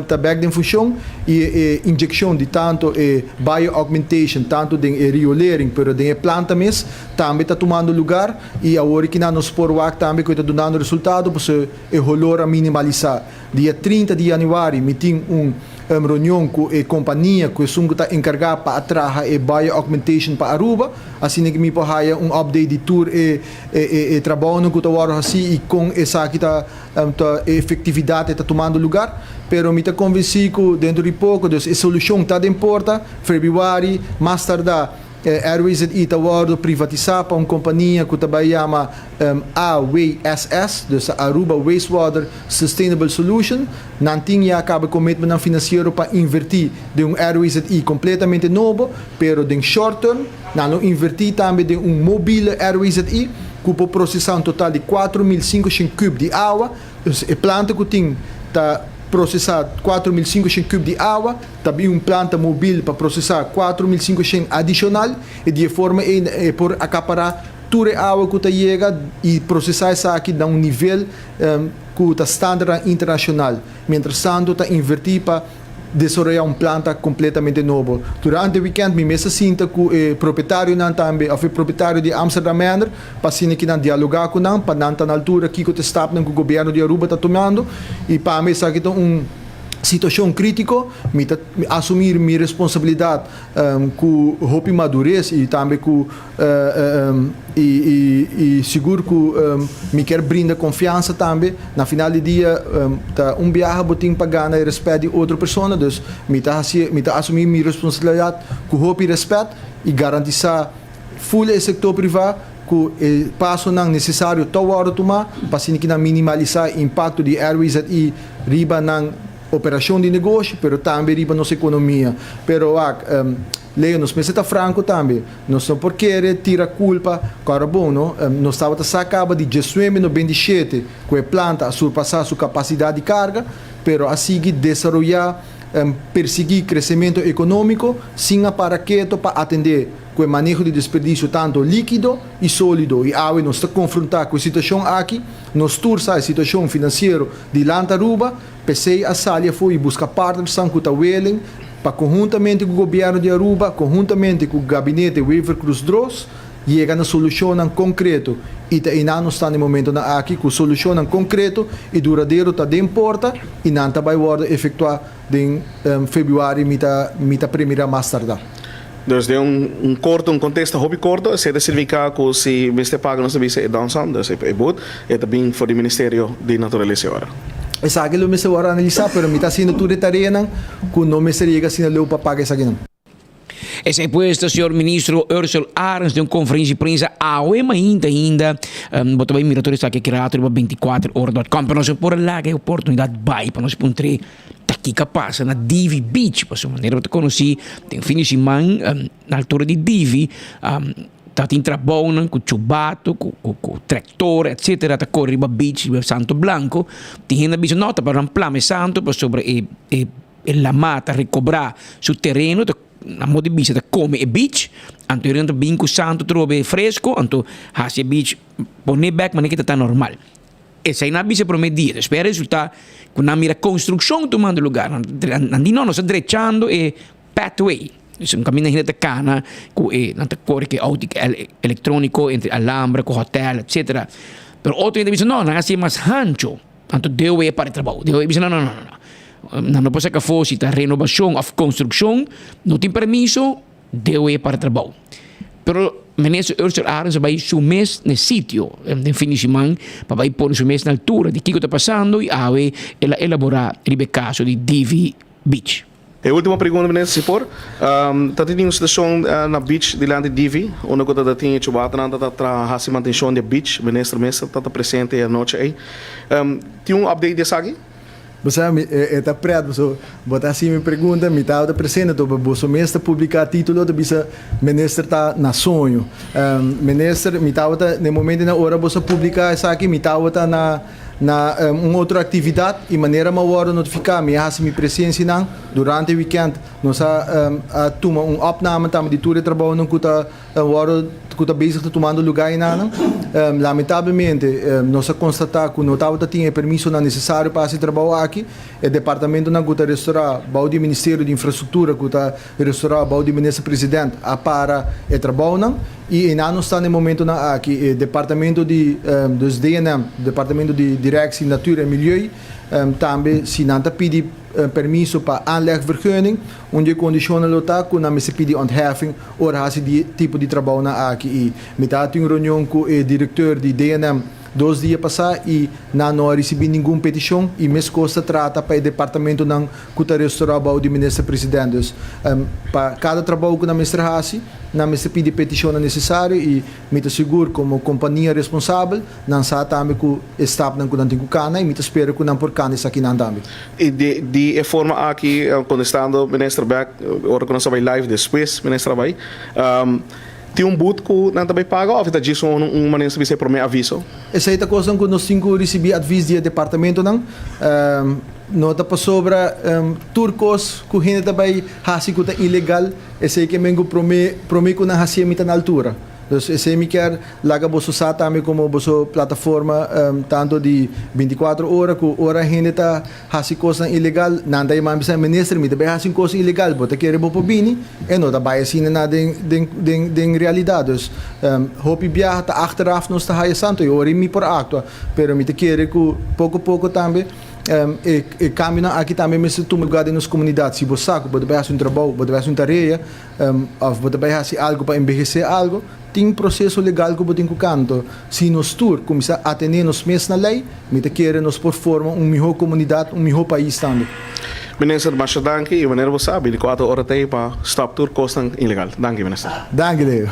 ta bek den funcion y e inyeccion di tanto e bio-augmentation tanto den e riolering pero den e planta mes tambe ta tumando lugar y awor kinan nos por wak tambe cu e ta dunando resultado pasobra e holor a minimalisa. Dia 30 di januari mi tin un reunion cu e compania cu esun cu ta encarga pa a traha e bio-augmentation pa Aruba, asina cu mi por haya un update di tur e e trabaonan cu ta wordo haci y con esaki ta ta e efectividad e ta tumando lugar. Pero mi ta convenci cu dentro di poco, dus e solucion ta den porta, Februari mas tarda RWZI ta wordo privatisa pa un compania cu ta bay yama AWSS, dus ta Aruba Wastewater Sustainable Solution. Nan tin ya caba commitmentnan financiero pa inverti den un RWZI completamente nobo, pero den short term nan lo inverti tambe den un mobile RWZI cu por procesa un total di 4500 cube di awa. Dus e planta cu tin ta procesa 4500 cube di awa, ta bin un planta mobil pa procesa 4500 adicional y di e forma ey e por acapara tur e awa cu ta yega y procesa esaki na un nivel cu ta standardnan internacional. Mientras tanto ta inverti pa desaroya un planta completamente nobo. Durante weekend mi mes a sinta cu e propietarionan tambe of e propietario di Amsterdam Manor pa asina ki nan dialoga cu nan pa nan ta na altura kico ta e stapnan cu gobierno di Aruba ta tumando y pa mi esaki ta un situacion critico. Mi ta asumi mi responsabilidad cu hopi madurez y tambe cu Y sigur cu mi kier brinda confiansa tambe. Na final di dia ta un biaha bo tin pa gana e respet di otro persona. Dus mi ta haci, mi ta asumi mi responsabilidad cu hopi respet y garantisa full e sector priva cu e pasonan necesario ta wordo tuma pa asina ki nan minimalisa e impacto di RWZI riba nan operacion di negoshi pero tambe riba nos economia. Pero wak, Leo, nos mester ta franco tambe. Nos no por kere tira culpa cu ora bon, no. Nos tabata sa caba di diesnuebe 97 cu e planta a surpasa su capacidad di carga, pero a sigui desaroya, persigui crecemento economico sin a para keto pa atende cu e maneho di desperdicio tanto likido y solido. Y awe nos ta confronta cu e situacion aki. Nos tur sa e situacion financiero di Land Aruba. P'esey a sali afo y busca partnersnan cu ta willing pa conhuntamente cu Gobierno di Aruba, conhuntamente cu Gabinete Wever-Croes-Dros, yega na solucionnan concreto. Y ta eynan nos ta na e momentonan aki cu solucionnan concreto y duradero ta den porta y nan ta bay wordo efectua den februari mi ta mi ta premira mas tarda. Dus den un un corto un contesta hopi corto esey ta significa cu si mester paga nos ta bisa e downsum, dus e boet, e ta bin for di Ministerio di Naturalesa e ora. Esaki lo mester wòrdu analisá, pero mi ta hasiendo tur e tareanan ku no mester yega asina leu pa paga esakinan. Esei pues ta señor Ministro Ursell Arends den un conferencia di prensa awe mainta ainda. Bo ta bay mira tur esaki aki rato riba 24 ora dot com. Pero nos por a laga e oportunidad bay pa nos puntr'é ta kiko a pasa na Divi Beach. Pasobra manera bo ta conoci den fin di siman na altura di Divi Ta tin trabounan ku chubato, ku ku tractor etcetera ta kore riba beach riba Santo Blanco. Tin hende a bisa no ta pa nan plama e santo pasobra e e e lama ta recobrá su tereno ta nan modo di bisa ta come e beach. Anto e ta bin ku santo trobe fresco anto hasi e beach pone bek manera ke ta ta normal. Esei nan a bisa e prome dia. Despues a resulta ku nan mira construccion tumando lugar. Nan di no nos ta drechando e pathway. Dus un kaminda hende ta kana ku e nan ta kore ku e outo elektroniko entre Alhambra ku hotel etcetera. Pero otro hende bisa no nan a hasié mas hancho. Anto DOW a para e trabou. DOW bisa no no no no nan no por saka afó si ta renobashon òf konstrukshon no tin permiso DOW a para e trabou. Pero Minister Ursula Arends a bai su mes na e sitio den fin di siman pa bai pone su mes na altura di kiko ta pasando i awe el a elaborá riba e kaso di Divi Beach. E ultimo pregunta minister si por, ta tin un situacion na beach dilanti Divi unda cu ta tin e chubatanan ta ta traha haci mantencion di e beach, minister mes ta ta presente e anochi ey. Tin un update di esaki? Bo sa mi e ta pret boso bo ta haci mi pregunta mi tabata presente to boso mes ta publica titulo ta bisa minister ta na soño. Minister mi tabata na e momento na ora boso a publica esaki mi tabata na Na un otro actividad y manera mi a wordo notifica mi a haci mi presencianan durante weekend. Nos a a tuma un opname tambe di tur e trabounan cu ta wordo cu ta bezig ta tumando lugar enanan. Lamentablemente nos a constata cu no tabata tin e permisonan necesario pa haci e trabou aki. E departamentonan cu ta restora bou di Ministerio di Infrastructura cu ta restora bou di Minister President a para e trabounan y einan nos ta na e momentonan aki. E departamento di, dus DNM, Departamento di Directie Natuur en Milieu, tambe si nan ta pidi permiso pa aanlegvergunning, un di e condicionnan lo ta cu nan mester pidi ontheffing ora haci di tipo di trabounan aki. Y mi ta tin un reunion cu e directeur di DNM Dos dia pasá i nan no a risibí ningun petishon i meskos ta trata pa e departamentonan ku ta restorá bou di Minister President. Dus pa kada trabou ku nan mester hasi, nan mester pidi petishonnan nesesario i mi ta sigur komo kompania responsabel nan sa tambe ku e stapnan ku nan tin ku kana i mi ta spera ku nan por kana esakinan tambe. I di e forma aki, kontestando Minister bèk ora ku nos a bai live despues Minister a bai, Tin un but ku nan ta bai paga òf e ta djis un un manera sa bisa e promé aviso? Esei ta kosnan ku nos tin ku risibí advis di e departamentonan. No ta pasobra tur kos ku hende ta bai hasi ku ta ilegal, esei ke men ku promé promé ku nan hasié mi ta na altura. Dus esei mi kier laga boso sa tambe komo boso plataforma tanto di bintikuater ora ku ora hende ta Hasi kosnan ilegal, nan ta yama mi bisa, Minister, mi ta bai hasi un kos ilegal, bo ta kere bo por bini? E no ta bai asina na den den den den realidat. Dus, hopi biaha ta achteraf nos ta haya santo i ora i mi por aktua. Pero mi ta kere ku poko poko tambe e e kambionan aki tambe mester tuma lugar den nos komunidat. Si bo sa ku bo ta bai hasi un trabou, bo ta bai hasi un tarea, òf bo ta bai hasi algu pa enbehesé algu, Tin proseso legal ku bo tin ku kanto. Si nos tur kuminsá atené nos mes na lei, mi ta kere nos por forma un mihó komunidat, un mihó pais tambe. Minister, masha danki i manera bo sa, binticuatro ora ta ei pa stop tur kosnan ilegal. Danki, Minister. Danki, Leo.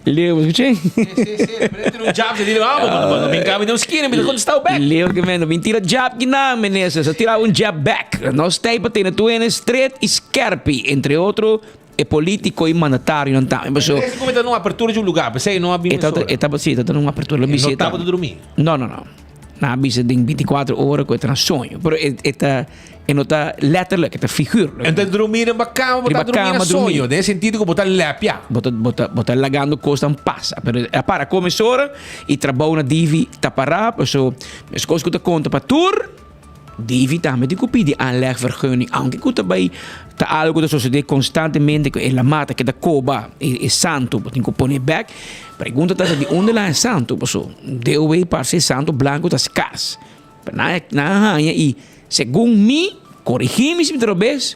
Leo, bo skuch'é? Sí, sí, sí. Pero tira un jab, se dile, ah, bo no bin cambia den un skina, mi ta contestao back. Leo ke men, no bin tira jab kinan, minister. Sa tira un jab back. Nos ta ei pa tene tur hende stret i skerpi, entre otro E politico y mandatarionan tambe paso. E como ta na un apertura di un lugar, p'esey no a bin mesora. E tabata si, e tabata na un apertura, lo bisa. E no tabata drumi. No, no, no. Nan a bisa den binticuatro ora cu e ta na soño, pero e e ta e no ta letterlijk, e ta figuurlijk. E ta drumi riba cama, bo ta drumi na soño, den e sentido cu bo ta lepia. Bo ta bo ta bo ta lagando cosnan pasa, pero a para come mesora y trabou na Divi ta para, paso mescos cu ta conta pa tur. Divi tambe tin ku pidi aanlegvergunning, aunke ku ta bai ta algu ku ta sosodé konstantemente ku e lamá ta keda koba e e santu bo tin ku pone bèk. Pregunta ta di unda la e santu paso DOW parse e santu blanku ta skars. Pero nan nan a haña i segun mi, korigí mi si mi ta robes,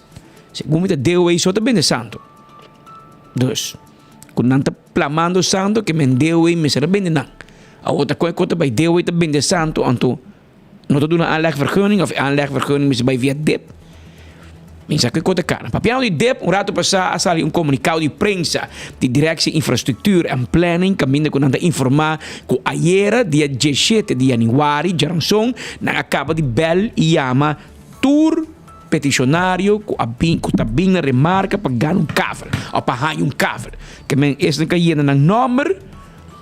segun mi ta DOW so ta bende santu. Dus ku nan ta plamando santu ke men DOW mester a bende nan. Awor ta kon e kos ta bai DOW ta bende santu anto. No ta duna aanlegvergunning of e aanlegvergunning mester bai via dip. Mi sa kiko ta kara. Papiando di dip, un rato pasá a sali un komunikado di prensa di Directie Infrastructuur en Planning kaminda ku nan ta informá ku ayera dia diesshete di yanüari djaranson nan a kaba di bèl i yama tur petishonario ku a bin ku ta bin na remarka pa gana un kavel òf pa haña un kavel. Ke men esnan ku a yena nan nòmber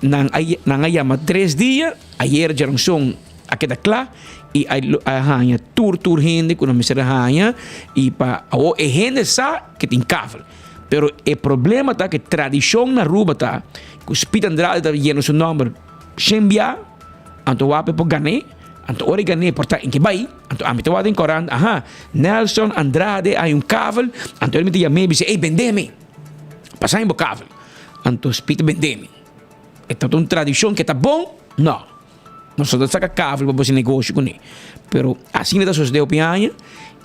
nan a nan a yama tres dia. Ayer djaranson a keda kla i a a haña tur tur hende ku nan mester a haña i pa awor e hende sa ke tin kavel. Pero e problema ta ke tradishon na Aruba ta ku Speed Andrade ta yena su nòmber shen bia anto wak e por gan'é anto ora e gan'é por ta en ke bai anto ami ta wak den korant aha Nelson Andrade a haña un kavel anto mi ta yam'é bisa ey bendé mi pasa mi bo kavel anto Speed a bendé mi. E ta un tradishon ke ta bon? No. Nos no ta saka kavel pa bo hasi negoshi kuné. Pero asina ta sosodé hopi aña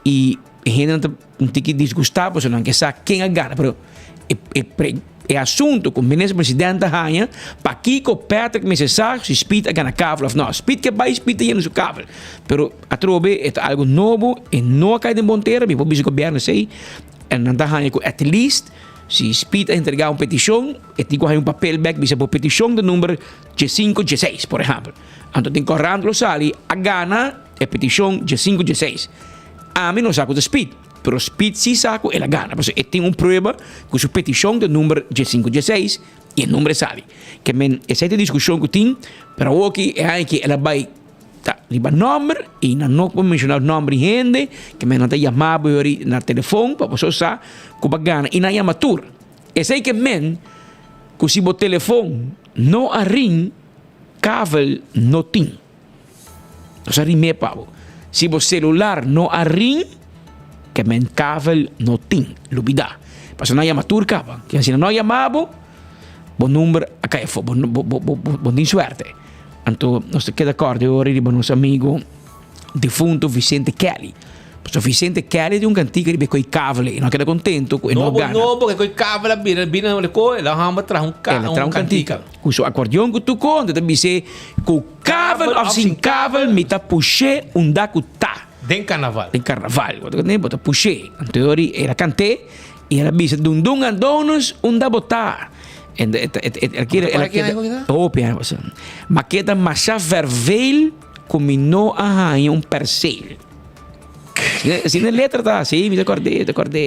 i e hendenan ta un tiki disgustá pasobra nan ke sa ken a gana. Pero e e pre. E asunto ku Minister President a haña, pakiko Patrick mester sa si Speed a gana kavel of no. Speed ke bai, Speed ta yena su kavel. Pero atrobe e ta algo nobo, e no a kai den bon tera, mi por bisa gobierno esei, en nan ta haña ku at least si Speed a entrega un petishon, e tin ku haña un papel bek bisa bo petishon ta number diesinko dieseis, por ehèmpel. Anto den korant lo sali a gana e petishon diesinko dieseis. Ami no sa ku ta Speed. Pero Speed sí sa ku el a gana, pasobra e tin un prueba ku su petishon ta number diesinku dieseis i e number sali. Ke men esei ta e diskushon ku tin, pero awoki e aña aki el a bai ta riba nòmber i nan no por menshoná nòmber di hende, ke men nan ta yama bo yori na telefon pa boso sa ku bo a gana i nan yama tur. Esei ke men ku si bo telefon no a ring, kavel no tin. Nos a rim'é pa bo. Si bo celular no a ring, ke men kavel no tin. Lubidá. Pasobra nan yama tur kaba. Ke si nan no a yama bo, bo number a kai afó. Bo, bo, bo, bo, bo tin suerte. Anto nos ta keda kòrda e ora riba nos amigo difunto Vicente Kelly. Pasobra Vicente Kelly tin un kantika riba e koi kavel ei. No a keda kontento ku e no Nobo, gana. nobo, ke koi kavel a bira, bira na koi, el a hamba traha un ka, El a traha un un kantika. kantika. Ku su akordeon ku tuko, anto ta bis'é ku kavel òf sin kavel mi ta push'é unda ku ta. Den karnaval. Den karnaval. Bo ta kont'é, bo ta push'é. Anto yori el a kant'é i el a bisa, Dundun Adonis unda bo ta? En e ta el keda el a keda hopi aña pasá. Ma keda masha vervel ku mi no a haña un perseel. Asina e letra ta, sí, mi ta kòrd'é, mi ta kòrd'é.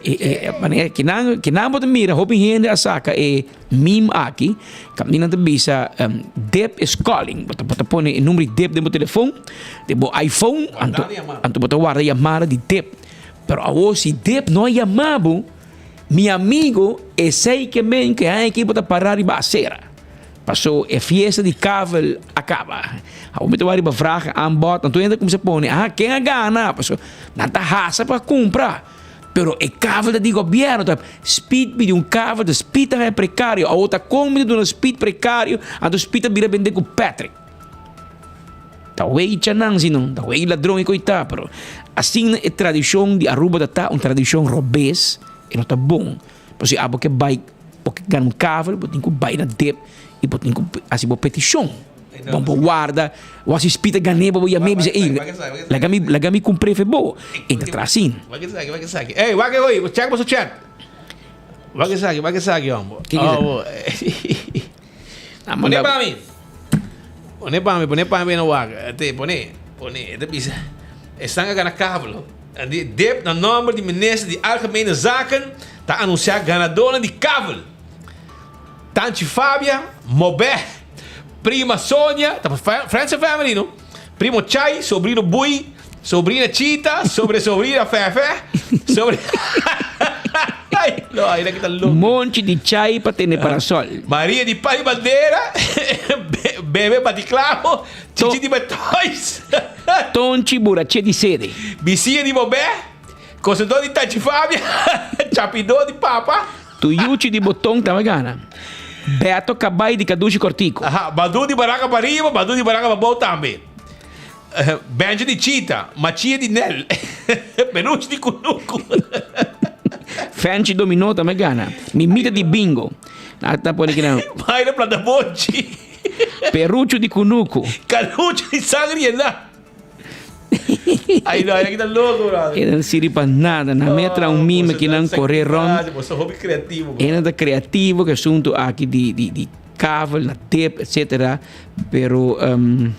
E manera kinan kinan bo ta mira hopi hende a saka e meme aki, kaminda nan ta bisa dip is calling, bo ta bo ta pone e number di dip den bo telefon, den bo iPhone, anto anto bo ta warda yamada di dip. Pero awor si dip no a yama bo, mi amigo, esei ke men ke haña aki bo ta para riba asera. Paso e fiesta di kavel a kaba. Awor mi ta wak riba vraag en aanbod, anto hende a kuminsá pone, aha, ken a gana? Paso nan ta hasa pa kumpra. Pero e kavel ta di gobièrnu, ta Speed pidi un kavel, ta Speed ta haña prekario. Awor ta kon mi ta duna Speed prekario, anto Speed ta bira bende ku Patrick. Ta wei chanan si no, ta wei ladron e koitá, pero asina e tradishon di Aruba ta ta, un tradishon robes, e no ta bon. Pasobra abo ke bai, bo ke gana un kavel, bo tin ku bai na dip i bo tin ku hasi bo petishon. Bo por warda, wak si Speed a gané bo, bo yam'é bisa, ey, laga mi, laga mi kumpr'é fe bo. E ta traha asin. Wak esaki, wak esaki. Ey, wak e hoy, check boso chat. Wak esaki, wak esaki, hombo. Kiko esaki? Oh, Pone pa mi. Pone pa mi, pone pa mi no wak. Te pone, pone. E ta bisa, esnan a gana kabel. Di dip na nomber di minister di Algemene Zaken ta anuncia ganadornan di kavel. Tanchi Fabia, Mobè, prima Sonia, ta friends and family no? Primo Chai, sobrino Bui, sobrina Chita, sobre sobrina Fefe, sobre Ay, no, ay, kita loco. Monchi di Chai pa tene parasol. Maria di Pai Bandera, Bebe Baticlavo, Chichi di Betois. Tonchi Burache di Sede. Bisia di Bobè, Cosedor di Tanchi Fabia, Chapidor di Papa. Tuyuchi di Boton tambe gana. Beto Cabai di Cadushi Cortico. Aha, Badu di Baraka pa riba, Badu di Baraka pa bou tambe. Benjo di Chita, Machia di Nel, Peluche di Cunucu. Fenchi Dominó tambe gana. Mimita di Bingo. Ta pone kinan. Mayra Platabochi. Perucho di Cunucu. Calucho di Sangre Yená. Ay no, ay kita loco, brother. E no sirbi pa nada. Nan me tra un meme ki nan corre rond. Bo so hopi creativo. E nan ta creativo ke asunto aki di di di kavel na tip etcetera. Pero um,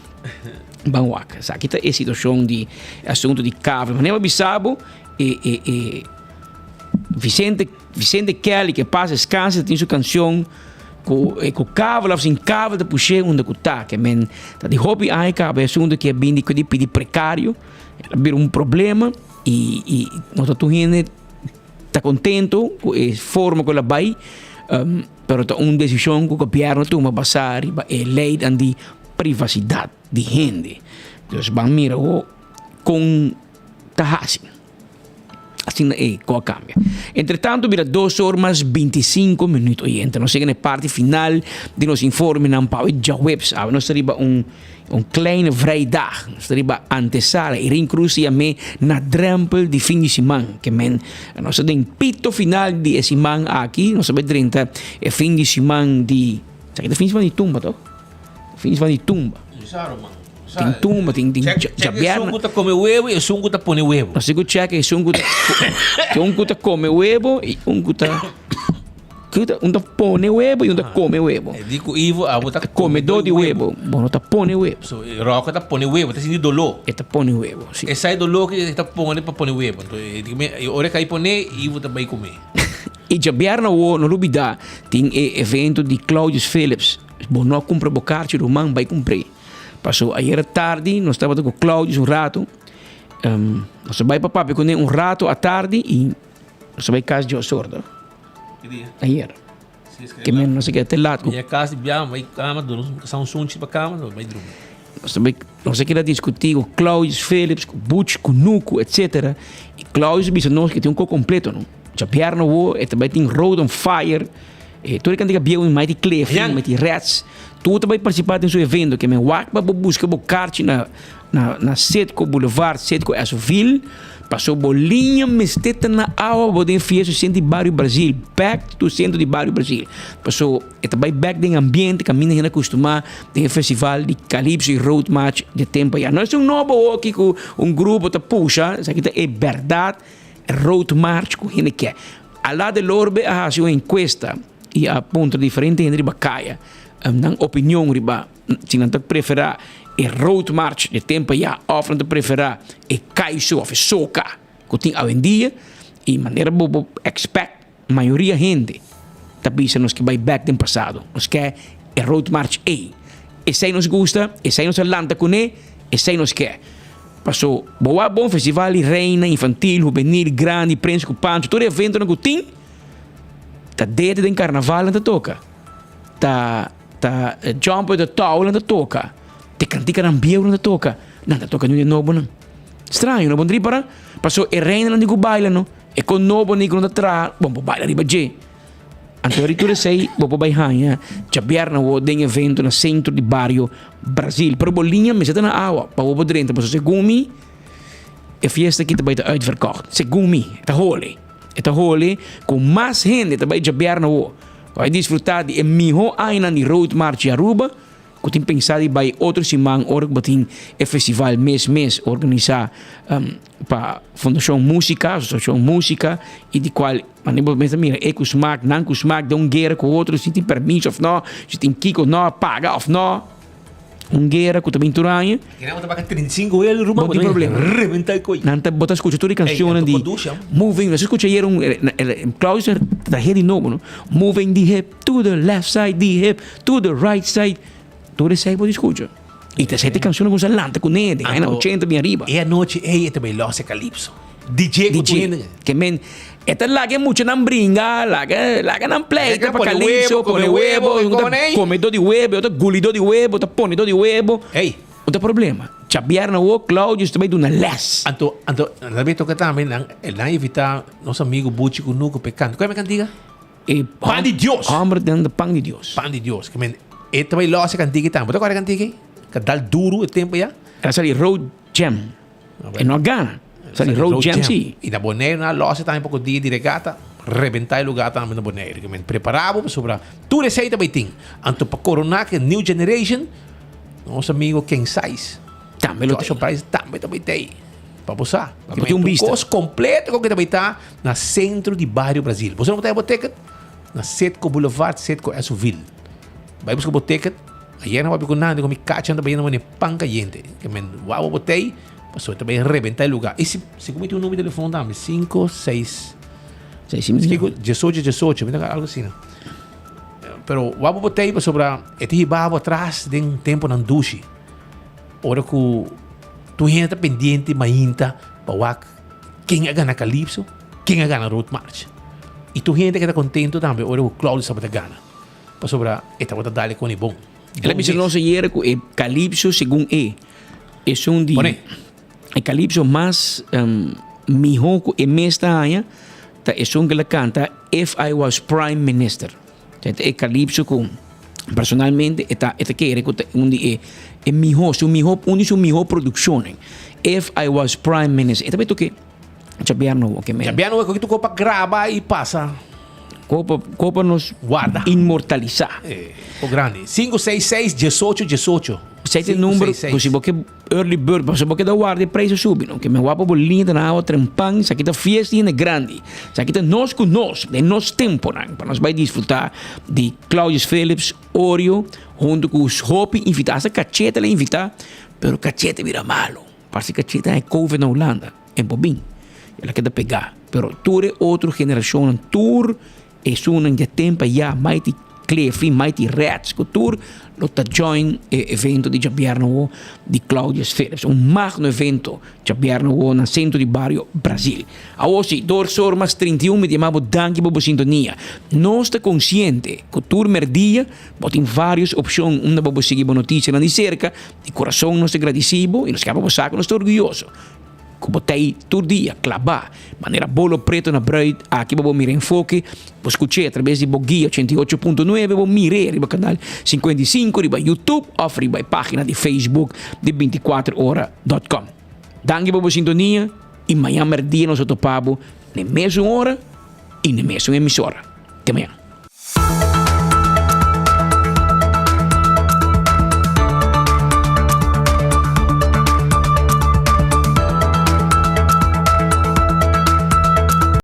ban wak. Sa aki ta e situacion di asunto di kavel. Manera bisa bo e e e Vicente Vicente Kelly ke paz descanse tin su cancion Ku e ku kabel of sin kabel ta push'é unda ku ta. Ke men ta di hopi aña kaba e asuntu ke a bin di di pidi prekario. El a bira un problema i i no ta tur hende ta kontento ku e forma ku el a bai. Pero ta un desishon ku gobièrnu a tuma basá riba e leinan di privasidat di hende. Dus ban mira awor kon ta hasi. Asina e ko a kambia. Entretanto bira dos or mas bintisinko minuut oyente. Nos yega na e parti final di nos informenan pa awe djaweps. Awe nos ta riba un un kleine vrijdag. Nos ta riba antesala. Irene Cruz ta yam'é na drempel di fin di siman. Ke men nos ta den pito final di e siman aki. Nos ta bai drenta e fin di siman di, esaki ta fin di siman di tumba tok? Fin di siman di tumba. Tin tumba, tin tin djabièrnè. Esun ku ta kome webo i esun ku ta pone webo. Nos tin ku chèk esun ku ta tin un ku ta kome webo i un ku ta ku ta un ta pone webo i un ta kome webo. E di ku Ivo abo ta komedó di webo. Bo no ta pone webo. So Ròkè ta pone webo, ta sinti doló. E ta pone webo, si. E sa e doló ku e ta pone pa pone webo. Anto e di ku mi ora e kai pone Ivo ta bai kome. I djabièrnè awor no lubidá tin e evento di Claudius Philips. Bo no a kumpra bo karchi ruman bai kumpr'é. Paso ayera tardi nos tabata ku Claudius un rato. Nos a bai pa papia kuné un rato atardi i nos a bai kas dje osordo. Ayera. Ke men nos a keda te lat ku. Mi a kas di biaha bai kama duna un kasa un sunchi pa kama nos bai drumi. Nos a bai nos a keda diskutí ku Claudius Philips ku Butch ku Nuku etsetera i Claudius a bisa nos ke tin un kos kompleto no. Djabièrnè awo e ta bai tin Road on Fire. E tur e kantiga bieu in Mighty Cliff, in Mighty Reds, tur ta bai participa den su evento. Ke men wak pa bo buska bo karchi na na na Citgo Boulevard, Citgo Esoville, paso bo liña mester ta na awa bo den fiesta su sentro di Bario Brasil, back to sentro di Bario Brasil. Paso e ta bai back den ambiente kaminda hende a kustumá den e festival di Calypso i Road March di e tempo aya. No es un nobo hoki ku un grupo ta pusha, esaki ta e bèrdat Road March ku hende ke. Ala de Lorbe a hasi un enkuesta i a puntra diferente hende riba kaya nan opinion riba si nan ta preferá e Road March di tempu ayá òf nan ta preferá e kaiso òf e soka ku tin awendia i manera bo por expect mayoria hende ta bisa nos ke bai bèk den pasado nos ke e Road March ei esei nos gusta esei nos a lanta kuné esei nos ke. Paso bo wak bon festival di reina, infantil, hubenil, grandi, prens ku pancho, tur e eventonan ku tin ta dede den karnaval nan ta toka. Ta ta jump with the towel nan ta toka. Te kantikanan bieu nan ta toka. Nan ta toka niun e nobonan. Straño no bon tripara? Paso e reinanan tin ku baila no. E kon nobonan ku no ta traha, bon bo baila riba dje. Anto ri tur esei bo por bai haña djabièrnè awor den evento na sentro di bario Brasil. Pero bo liña mester ta na awa pa bo por drenta pasobra segun mi e fiesta aki ta bai ta uitverkocht. Segun mi e ta hole. E ta hole ku mas hende ta bai djabièrnè awor pa bai disfrutá di e mihó añanan di Road March di Aruba. Ku tin pensa di bai otro siman ora ku bo tin e festival mes mes organisá pa Fundashon Músika, Asosiashon Músika i di kual manera bo mes ta mira e ku smak, nan ku smak den un guera ku otro si tin permiso òf no, si tin kiko òf no, paga òf no, un guera ku ta bin tur aña. Kere bo ta baka 35 el ruman bo tin problema. Rebenta e koy. Nan ta bo ta skucha tur e kanshonnan di Moving, nos a skucha ayer un Claudio ta trahe di nobo no, Moving di hip. To the left side di hip, to the right side. Tur esei bo di scucha. Y ta esei ta cancionnan cu sa lanta cu ne den añanan ochenta bien ariba. E anochi ei e ta bay los e calypso. DJ cu tur hende. Ke men e ta laga e muchanan bringa, laga laga nan pleita pa calypso, pone webo, un ta comedor di webo, otro gulidor di webo, otro ponedor di webo. Un ta problema. Djabièrnè awor Claudius ta bay duna les. Anto anto nan ta bay toca tambe nan nan invita nos amigo Buchi cu Nuco pa e canta. Cual e cantiga? E Pan di Dios. Homber den de pan di Dios. Pan di Dios. Ke men e ta bai los e kantiki tambe. Bo ta kòrda e kantiki? Ka dal duru e tempo ya. El a sali Road Jam. E no a gana. Sali Road Jam si. I na Boneiru nan a los e tambe poko dia di regata. Rebentá e lugá tambe na Boneiru. Ke men prepará bo pasobra tur esei ta bai tin. Anto pa koroná ke new generation, nos amigo King Size. Tambe lo Joshua Price tambe ta bai tei. Pa bo sa. Pa bo tin un bista. Kos kompleto ku ta bai ta na sentro di Bario Brasil. Bo sa no bo ta bo ticket? Na Citgo Boulevard, Citgo Esoville. Bai buska bo ticket. Ayer nan papia ku nan, digo mi kacha nan ta bai yendo mane pan kayente. Ke men wawa bo tei, pasobra ta bai rebenta e lugar. I si si ku mi tin un numero di telefon tambe, sinku, seis, kiko, diesocho, diesocho, mi ta algo asina. Pero wawa bo tei pasobra e ta hiba bo atras den temponan dushi. Ora ku tur hende ta pendiente mainta pa wak ken a gana Calypso, ken a gana Road March. I tur hende a keda kontento tambe ora ku Claudius tabata gana, pasobra e tabata dal e koni bon. El a bisa nos ayer ku e Calypso segun e esun di e Calypso mas. mihó ku e mes ta haña ta esun ku el a kanta If I Was Prime Minister. Ta e kalipso ku personalmente e ta e ta kere ku ta un di e e mihó su mihó un di su mihó produkshonnan. If I Was Prime Minister. E ta bai toke djabièrnè awor ke men. Djabièrnè awor ku ko pa graba i pasa. Ko pa ko pa nos Warda. inmortalisá. Ko grandi. Sinku seis seis diesocho diesocho. Esei ta e number ku si bo ke Early bird, pasobra bo keda warda e prijs a subi, no? Ke men wak pa bo liña ta na awa trempan, esaki ta fiesta hende grandi. Esaki ta nos ku nos, den nos temponan, pa nos bai disfruta di Claudius Philips, Oreo, hunto ku hopi invita, hasta Cachete la invita, pero Cachete bira malo. Parse Cachete haña covid na Hulanda, en por bin, el a keda pega. Pero tur e otro generashonnan, tur Esunnan dje tempa ya Mighty Cliff i Mighty Reds ku tur lo ta join e evento di djabièrnè awo di Claudius Philips. Un magno evento djabièrnè awo na Sentro di Bario Brazil. Awo si, dos or mas 31 mi ta yama bo danki pa bo sintonia. Nos ta konsiente ku tur mèrdia bo tin vários opshon unda bo por sigui bo notisianan di serka. Di kurason nos ta gradisí bo i nos ke pa bo sa ku nos ta orguyoso. Ku bo ta ei tur dia klabá manera bolo preto na bruid, aki bo por mira Enfoke, bo skuch'é atrabes di bo guia 88.9, bo mir'é riba kanal 55 riba YouTube òf riba e página di Facebook di 24 ora dòt kòm. Danki pa bo sintonia i mañan mèrdia nos a topa bo na e mesun ora i na e mesun emisora. Te mañan.